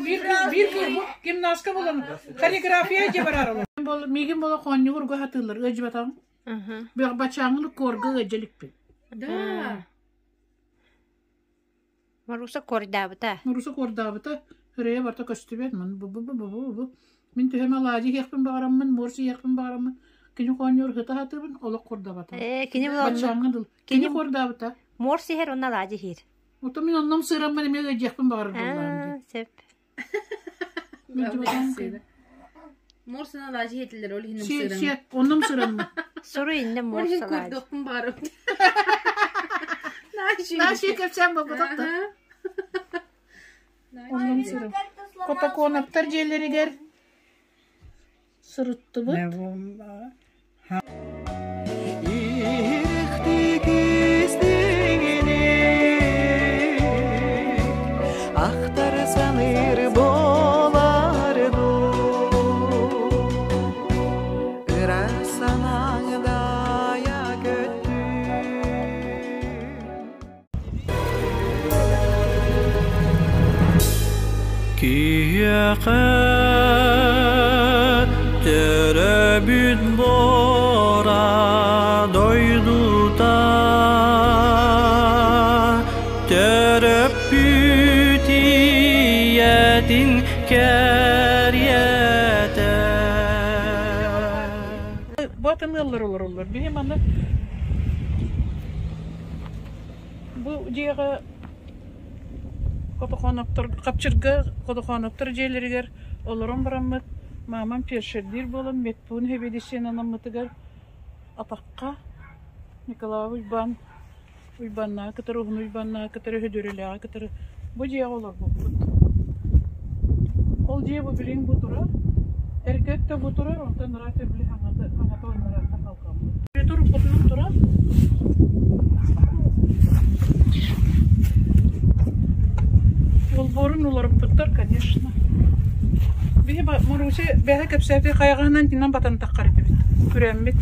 биир биир гимнастка буолан хореография дьэ барар ол. Миигин буола хоонньугурга хатыыллар ыадьыбатаҕым. Бачааҥҥын корга ыадьаликпин. Да. Маруса кордаабыта. Маруса кордаабыта. Хөрөйө барта көстүбэт. Мин бу бу бу бу бу. Мин түһэм алаадьы иһиэхпин баҕараммын, морс иһиэхпин баҕараммын. Кини хоонньугур хыта хатыыбын, олох кордабата. Ээ, кини Бачааҥҥа дыл. Кини кордаабыта. Морс иһэр, онно алаадьы иһир. Ото мин онном сыыраммын эмиэ ыадьыахпын баҕарар буоллаҕым дии. Сөп. Морсун алаадьы иһэтилэр, ол иһин Си сыраммын. си онном сыраммын. Суруй инне Ол морс иһин алаадьы. курдукпун баҕарабын. Наша кэпсээн буолбатах да. Онном сырым. Котоконоптор дьиэлэригэр сырыттыбыт. Ахтар саныыр буолар дуу Ыра санааҥ дайа көттүн Киһиэхэ төрөөбүт буора дойдута төрөппүт ийэтин кэриэтэ Батын ыаллар олороллор. Биһи маны Бу дьиэҕэ Хотохооноптор Хапчырга Хотохооноптор дьиэлэригэр олорон бараммыт маамам фельдшердиир буолан медпуун сэбиэдиссэйин анаммытыгар атахха Николай Уйбаан Уйбааннааҕы кытары Уһун Уйбааннааҕы кытары Өһүдүөрэлээҕи кытары бу дьиэҕэ олорбуппут. Ол дьиэ бу билигин бу турар. Эргэ өттө бу турар, онтон ыраах били хаҥата хаҥата уонна халҕаммыт. Туруккутунан турар. Олбуорун уларыппыттар, конечно. Биһи Маруся бэһэ кэпсээтэ хайаҕаһынан итинэн батан таххар этибит. Күрэммит.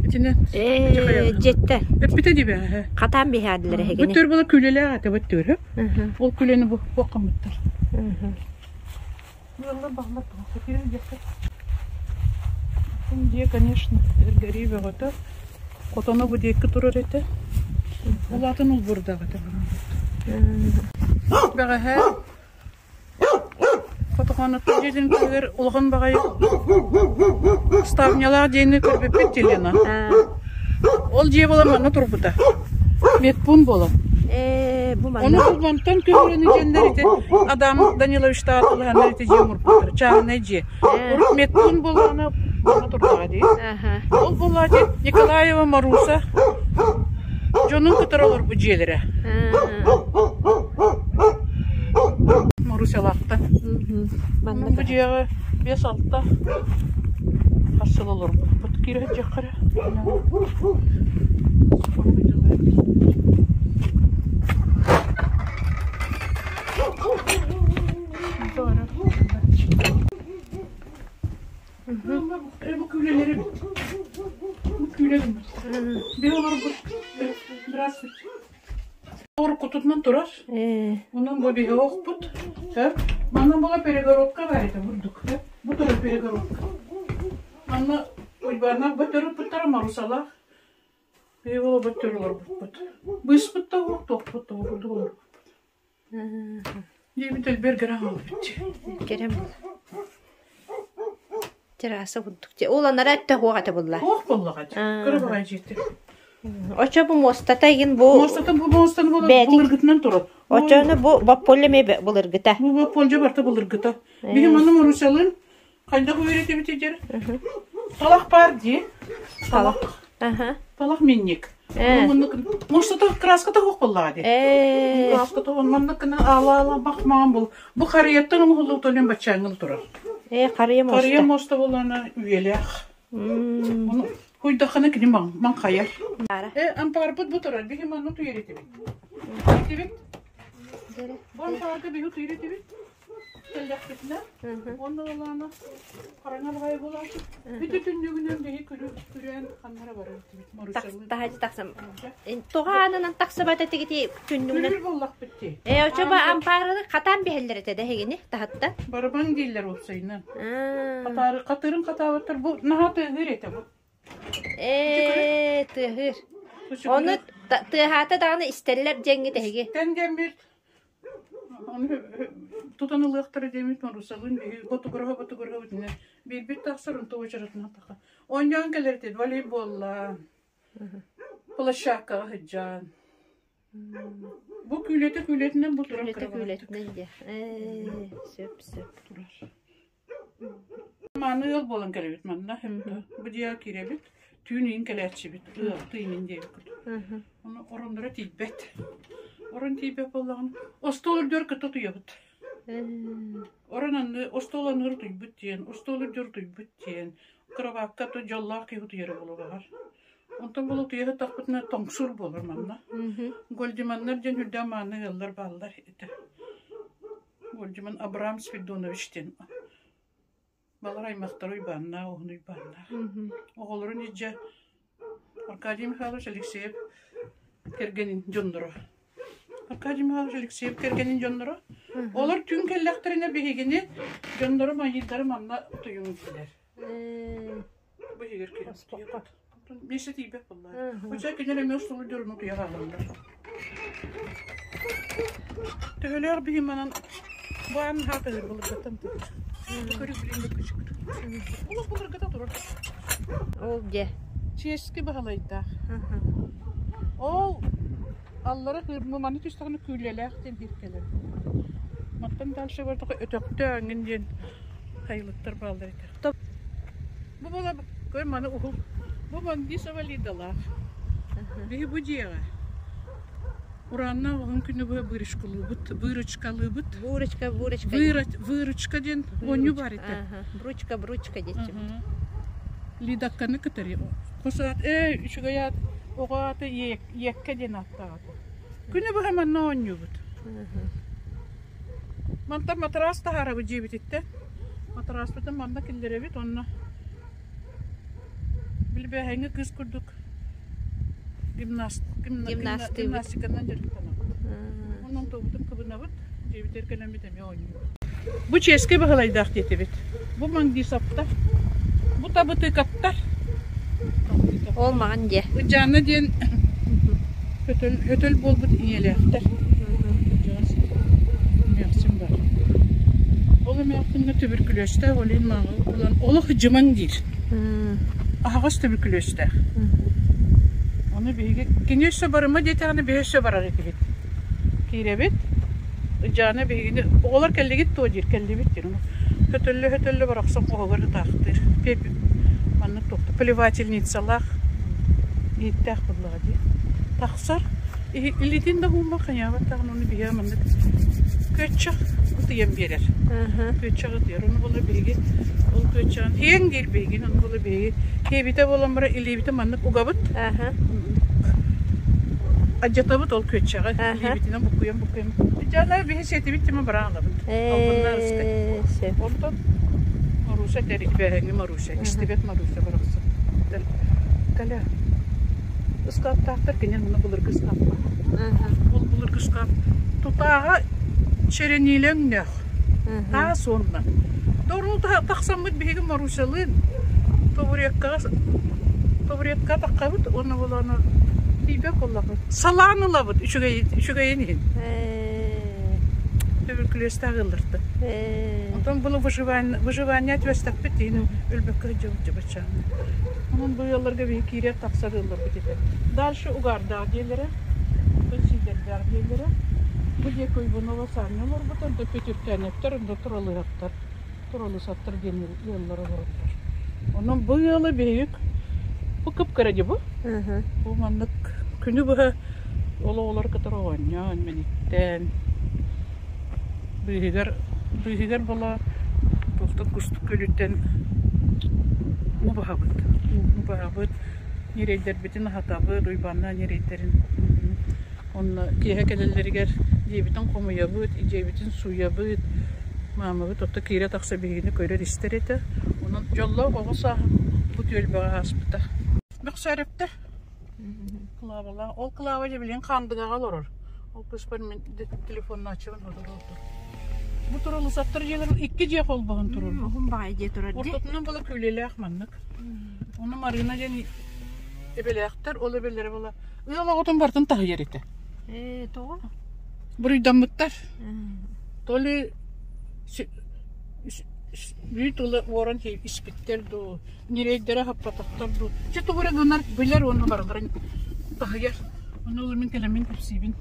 Итинэн. Ээ, дьиэттэ. Эппитэ дии бэһэ. Хатаан биһээдилэр эһигини. Бу төр була күлэлээх этэ бу төр. Ол күлэни бу буоххаммыттар. Ыаллар баҕалар туохха киирэн диэххэ. Дьиэ, конечно, эргэрии бөҕөтө. Хотоно бу диэки турар этэ. Улаатын улбурдаах этэ. Бэҕэһээ Хотохоонуттан дьиэтин таһыгар улахан баҕайы ставнялаах дьиэни көрбүппүт Елена. Ол дьиэ буолан манна турбута. Медпуун буолан. Ээ, бу Ону манна. мантан көһөрөнү дьэннэр ити Адам Данилович таатылаһаннар ити дьиэ оҥорбуттар. Чааһынай дьиэ. Урут медпуун буоллаҕына манна турдаҕа дии. Ол буоллаҕа дии Николаева Маруса дьонун кытары олорбут дьиэлэрэ. Марусялаахтан. Бу дьиэҕэ 5-6. Хас сыл олорбуппут киирэ сылдьыахха эрэ. Бу күүлэлэри бу күүлэлэрим. Би олорбут. Здравствуйте. Уруккутунан турар. Онон бу биһи оохпут. Манна була перегородка бар этэ бурдук. Бу турар перегородка. Манна Уйбааннаах бөтөрүппүттара Марусалаах. Биһи була бөттөр олорбуппут. Быыспыт да уох, туохпут да курдук олорбуппут. Диэбит элбэр гэрэ хаалбыт. Кэрэ Терраса курдук. Ол анара өттө хуох этэ булла. Хуох буоллаҕа дии. Кыра баҕайы дьиэтэ. Очо бу муостата игин бу Муостата бу муостаны былыргытынан турар. Очону бу бопполе ме былыргыта. Бу бопполе барта былыргыта. Биһи манна Марусялын хайдах үөрэтебит дьэр. Талах бар дии. Талах. Талах минник. Муостата краската хуох буоллаҕа дии. Краската маннык гына ала-ала бах-маан бул. Бу харыйаттан оҥоһуллубут олен баччааҥҥыл турар. Ээ, харыйа муоста. Харыйа муоста буоллаҕына үйэлээх. Ону хуйдаххына кини маҥхайар. Э, ампаарбыт бу турар. Биһи манна утуйар этибит. Этибит. Бу ампаарга биһи утуйар этибит. Кэллэхпитинэ, уонна олаана хараҥа баҕайы буолааччы. Бүтү түннүгүнэн биһи күрээн ханнара барар этибит. Марусалыы. Таһаджы тахсам. Тоҕо аанынан тахсыбат этигити түннүгүнэн. Күрүүр буоллахпыт дии. Ээ, очоба ампаараны хатаан биһэллэр этэ да эһигини таһаттан. Барабан дииллэр уопсайынан. Хатаары хатырын хатаабаттар бу наһаа тыаһыыр этэ бу. Ээ, тыаһыыр. Ону тыаһаата даҕаны истэллэр диэҥҥит эһиги. Тэн диэммит Ону тутан ылыахтара диэммит Марусалыын биһиги ботугураһа ботугураһа итиннэ биирбит тахсар онто уочаратынан таха. Оонньоон кэлэр этит волейболлаан, площадкаҕа сылдьан. Бу күүлэтэ күүлэтинэн бу турар Күүлэтэ күүлэтинэн диэ. Ээ, сөп сөп. Турар. Мааны ыал буолан кэлэбит манна. Бу дьиэҕэ киирэбит. Түүн иин кэлээччибит. Ыалты иҥин диэбит. Ону оронноро тиийбэт. Орон тиийбэт буоллаҕына, остуол үрдүгэр кытта утуйабыт. Орон анны, остуол анныгар утуйбут диэн, остуол үрдүгэр утуйбут диэн, кроватка то дьоллоох киһи утуйара буолуо Онтон буола утуйа сыттахпытына тоҥсур буолар манна. Гольдиманнар диэн үрдээх мааны ыаллар бааллар этэ. Гольдиман Абрам Спиридонович диэн Балар аймахтара Уйбааннаах, уһун Уйбааннаах. Оҕолорун илдьэ Аркадий Михайлович Алексеев кэргэнин дьонноро. Аркадий Михайлович Алексеев кэргэнин дьонноро. Олор түүн кэллэхтэринэ биһигини дьонноро майыырдары манна утуйуҥ дииллэр. Бу иһигэр киирэн Миэстэ тиийбэт буоллаҕа. Оччо кинилэр эмиэ устулуй дьоруну утуйа хаалаллар. Төһөлөөх биһи манан бу аан хаатыгыр былыргаттан турар. Көрүк билин быккычык. Олох былыргыта турар. Ол дьэ. Чиэски баһылайдаах. Ол аллара маны түстэҕинэ күүлэлээх диэн биир кэлэр. Мантан дальше бардахха өтөхтөө аңын диэн хайылыктар бааллар этэ. Бу буола көр маны уһул. Бу Мандисова Лидалаах. Биһи бу дьиэҕэ урааннаах уһун күнү быһа выручкалыыбыт, выручкалыыбыт. Выручка, выручка. Выручка диэн оонньуу бар этэ. Бручка, бручка диэччибит. Лидакканы кытары. Хос аат, ээ, үчүгэй аат, оҕо аата Иэккэ диэн ааттаах этэ. Күнү быһа манна оонньуубут. Мантан матраас таһаарабыт дьиэбититтэн. Матраспытын манна киллэрэбит уонна билбээһиҥҥэ кыыс курдук гимнастиканан дьарыктанабыт. Онон тобутун кыбынабыт, дьиэбитигэр кэлэммит эмиэ оонньуубут. Бу чиэскэ баһылайдаах диэтибит. Бу Мангисовтар. Бу Табытыкаттар. Ол маҕан диэ. Ыдьаана диэн Өтөл, өтөл буолбут ийэлээхтэр. Эмээхсин бар. Ол эмээхсиҥҥэ түбүркүлүөстээх ол иһин мааҕы ылан олох дьымаҥ диир. Аһаҕас түбүркүлүөстээх. Ону биһиги кини өссө барыма диэтэҕинэ биһи өссө барар этибит. Киирэбит. Ыдьаана биһигини оҕолор кэллигит дуо диир, кэллибит диир. Хөтөллө-хөтөллө барахсан оһоҕор ытаахтыыр. Маннык туохта плевательницалаах иһиттээх буоллаҕа дии. Тахсар илиитин да ууммат хайаабат даҕаны ону биһиэхэ маннык күөччэх ытыйан биэрэр. Күөччэх ытыйар. Ону буолла биһиги ол күөччэҕин Киэҥ диир биһигин, ону була биһиги киэбитэ буолан баран илиибитин маннык угабыт. Адьатабыт ол күөччэҕи илиибитинэн буккуйан буккуйан. Дьаана биһи сиэтибит тима баран алабыт. Албыннар ыстай. Онтон Маруся этэр бэһэҥи Маруся, истибэт Маруся барахсан. Каля ыскааптаахтар кинин муна былыргы ыскааппа. Ол былыргы ыскаап тутааҕа чэрэниилэҥнөөх. Таас уонна. Доруу тахсаммыт биһиги Марусялыын табуреткаҕа табуретка таххабыт уонна буолааны тиийбэт буоллахпыт. Салаан ылабыт үчүгэй үчүгэйин иһин. Туберкулезтаах ыалларта. Онтон было выживание выживание түбэстэхпит иһин өлбөккө сылдьабыт дьабачааны. Онон бу ыалларга биһи киирэр тахсар ыалларбыт этэ. Дальше угардаах диэлэрэ, сиидэрдээх диэлэрэ. Бу диэки Уйбунова Саня олорбута, онто Петюрканевтар, онто Туралыһаптар, Туралысаттар диэн ыаллар олороллор. Онон бу ыалы биһиги бу кып-кыра дии бу. Бу маннык күнү быһа ол оҕолор кытары оонньоон, мэниктээн, быыһыгар быыһыгар була туохтан кустук көлүттэн уу баһабыт, уу баһабыт, ньирэйдэрбитин аһатабыт, Уйбааннаах ньирэйдэрин Онно киэһэ кэлэллэригэр дьиэбитин хомуйабыт, дьиэбитин сууйабыт. Маамабыт ото киирэ-тахса биһигини көрөр-истэр этэ. Онон дьоллоох оҕо сааһым бу түөлбэҕэ ааспыта. Мөхсөөрөптөр. Клавалаах. Ол Клава дьэ билигин Хаандыгаҕа олорор. Ол кыыспар мин телефоннааччыбын отур отур. Бу туралысаттар дьиэлэрин икки дьиэ холбоһон турар. Уһун баҕайы дьиэ турар дии. Ортотунан була күлэлээх маннык. Ону Марина диэн эбэлээхтэр, ол эбэлэрэ була Ыал оҕотун барытын таһыйар этэ. Ээ, тоҕо? Буруйдаммыттар. То ли үүт ыла уоран испиттэр дуу, ньирэйдэрэ хаппатахтар дуу. Чэ тугу эрэ гынар, билэр уонна барыларын таһыйар. Ону ол мин кэлэммин кэпсиибин.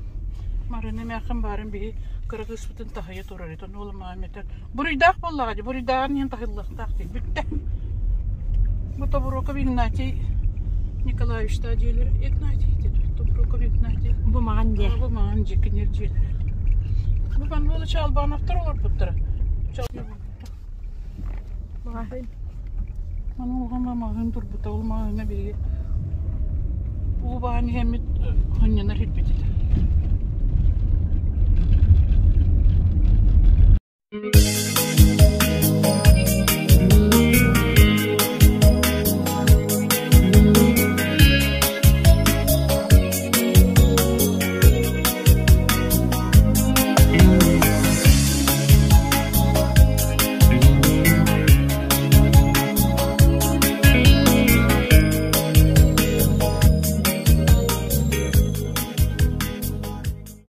Марина эмээххин баарын биһи кыра кыыспытын таһыйа турар этэ. Ону ол маам этэр, буруйдаах буоллаҕа дии, буруйдааҕын иһин таһыллыахтаах дии. Бүттэ. Бу Тобуроков Игнатий Николаевичтаах дьиэлэр Игнатий диэн Тобуроков Игнатий. Бу маҕан дьиэ. Бу маҕан дьиэ кинилэр дьиэлэрэ. Бу манна Чалбановтар олорбуттара. Маҕаһыын. Маны улахан маҕаһыын турбута. Ол маҕаһыыҥҥа биһиги уу баһан иһэммит ханньанар ирбит этэ.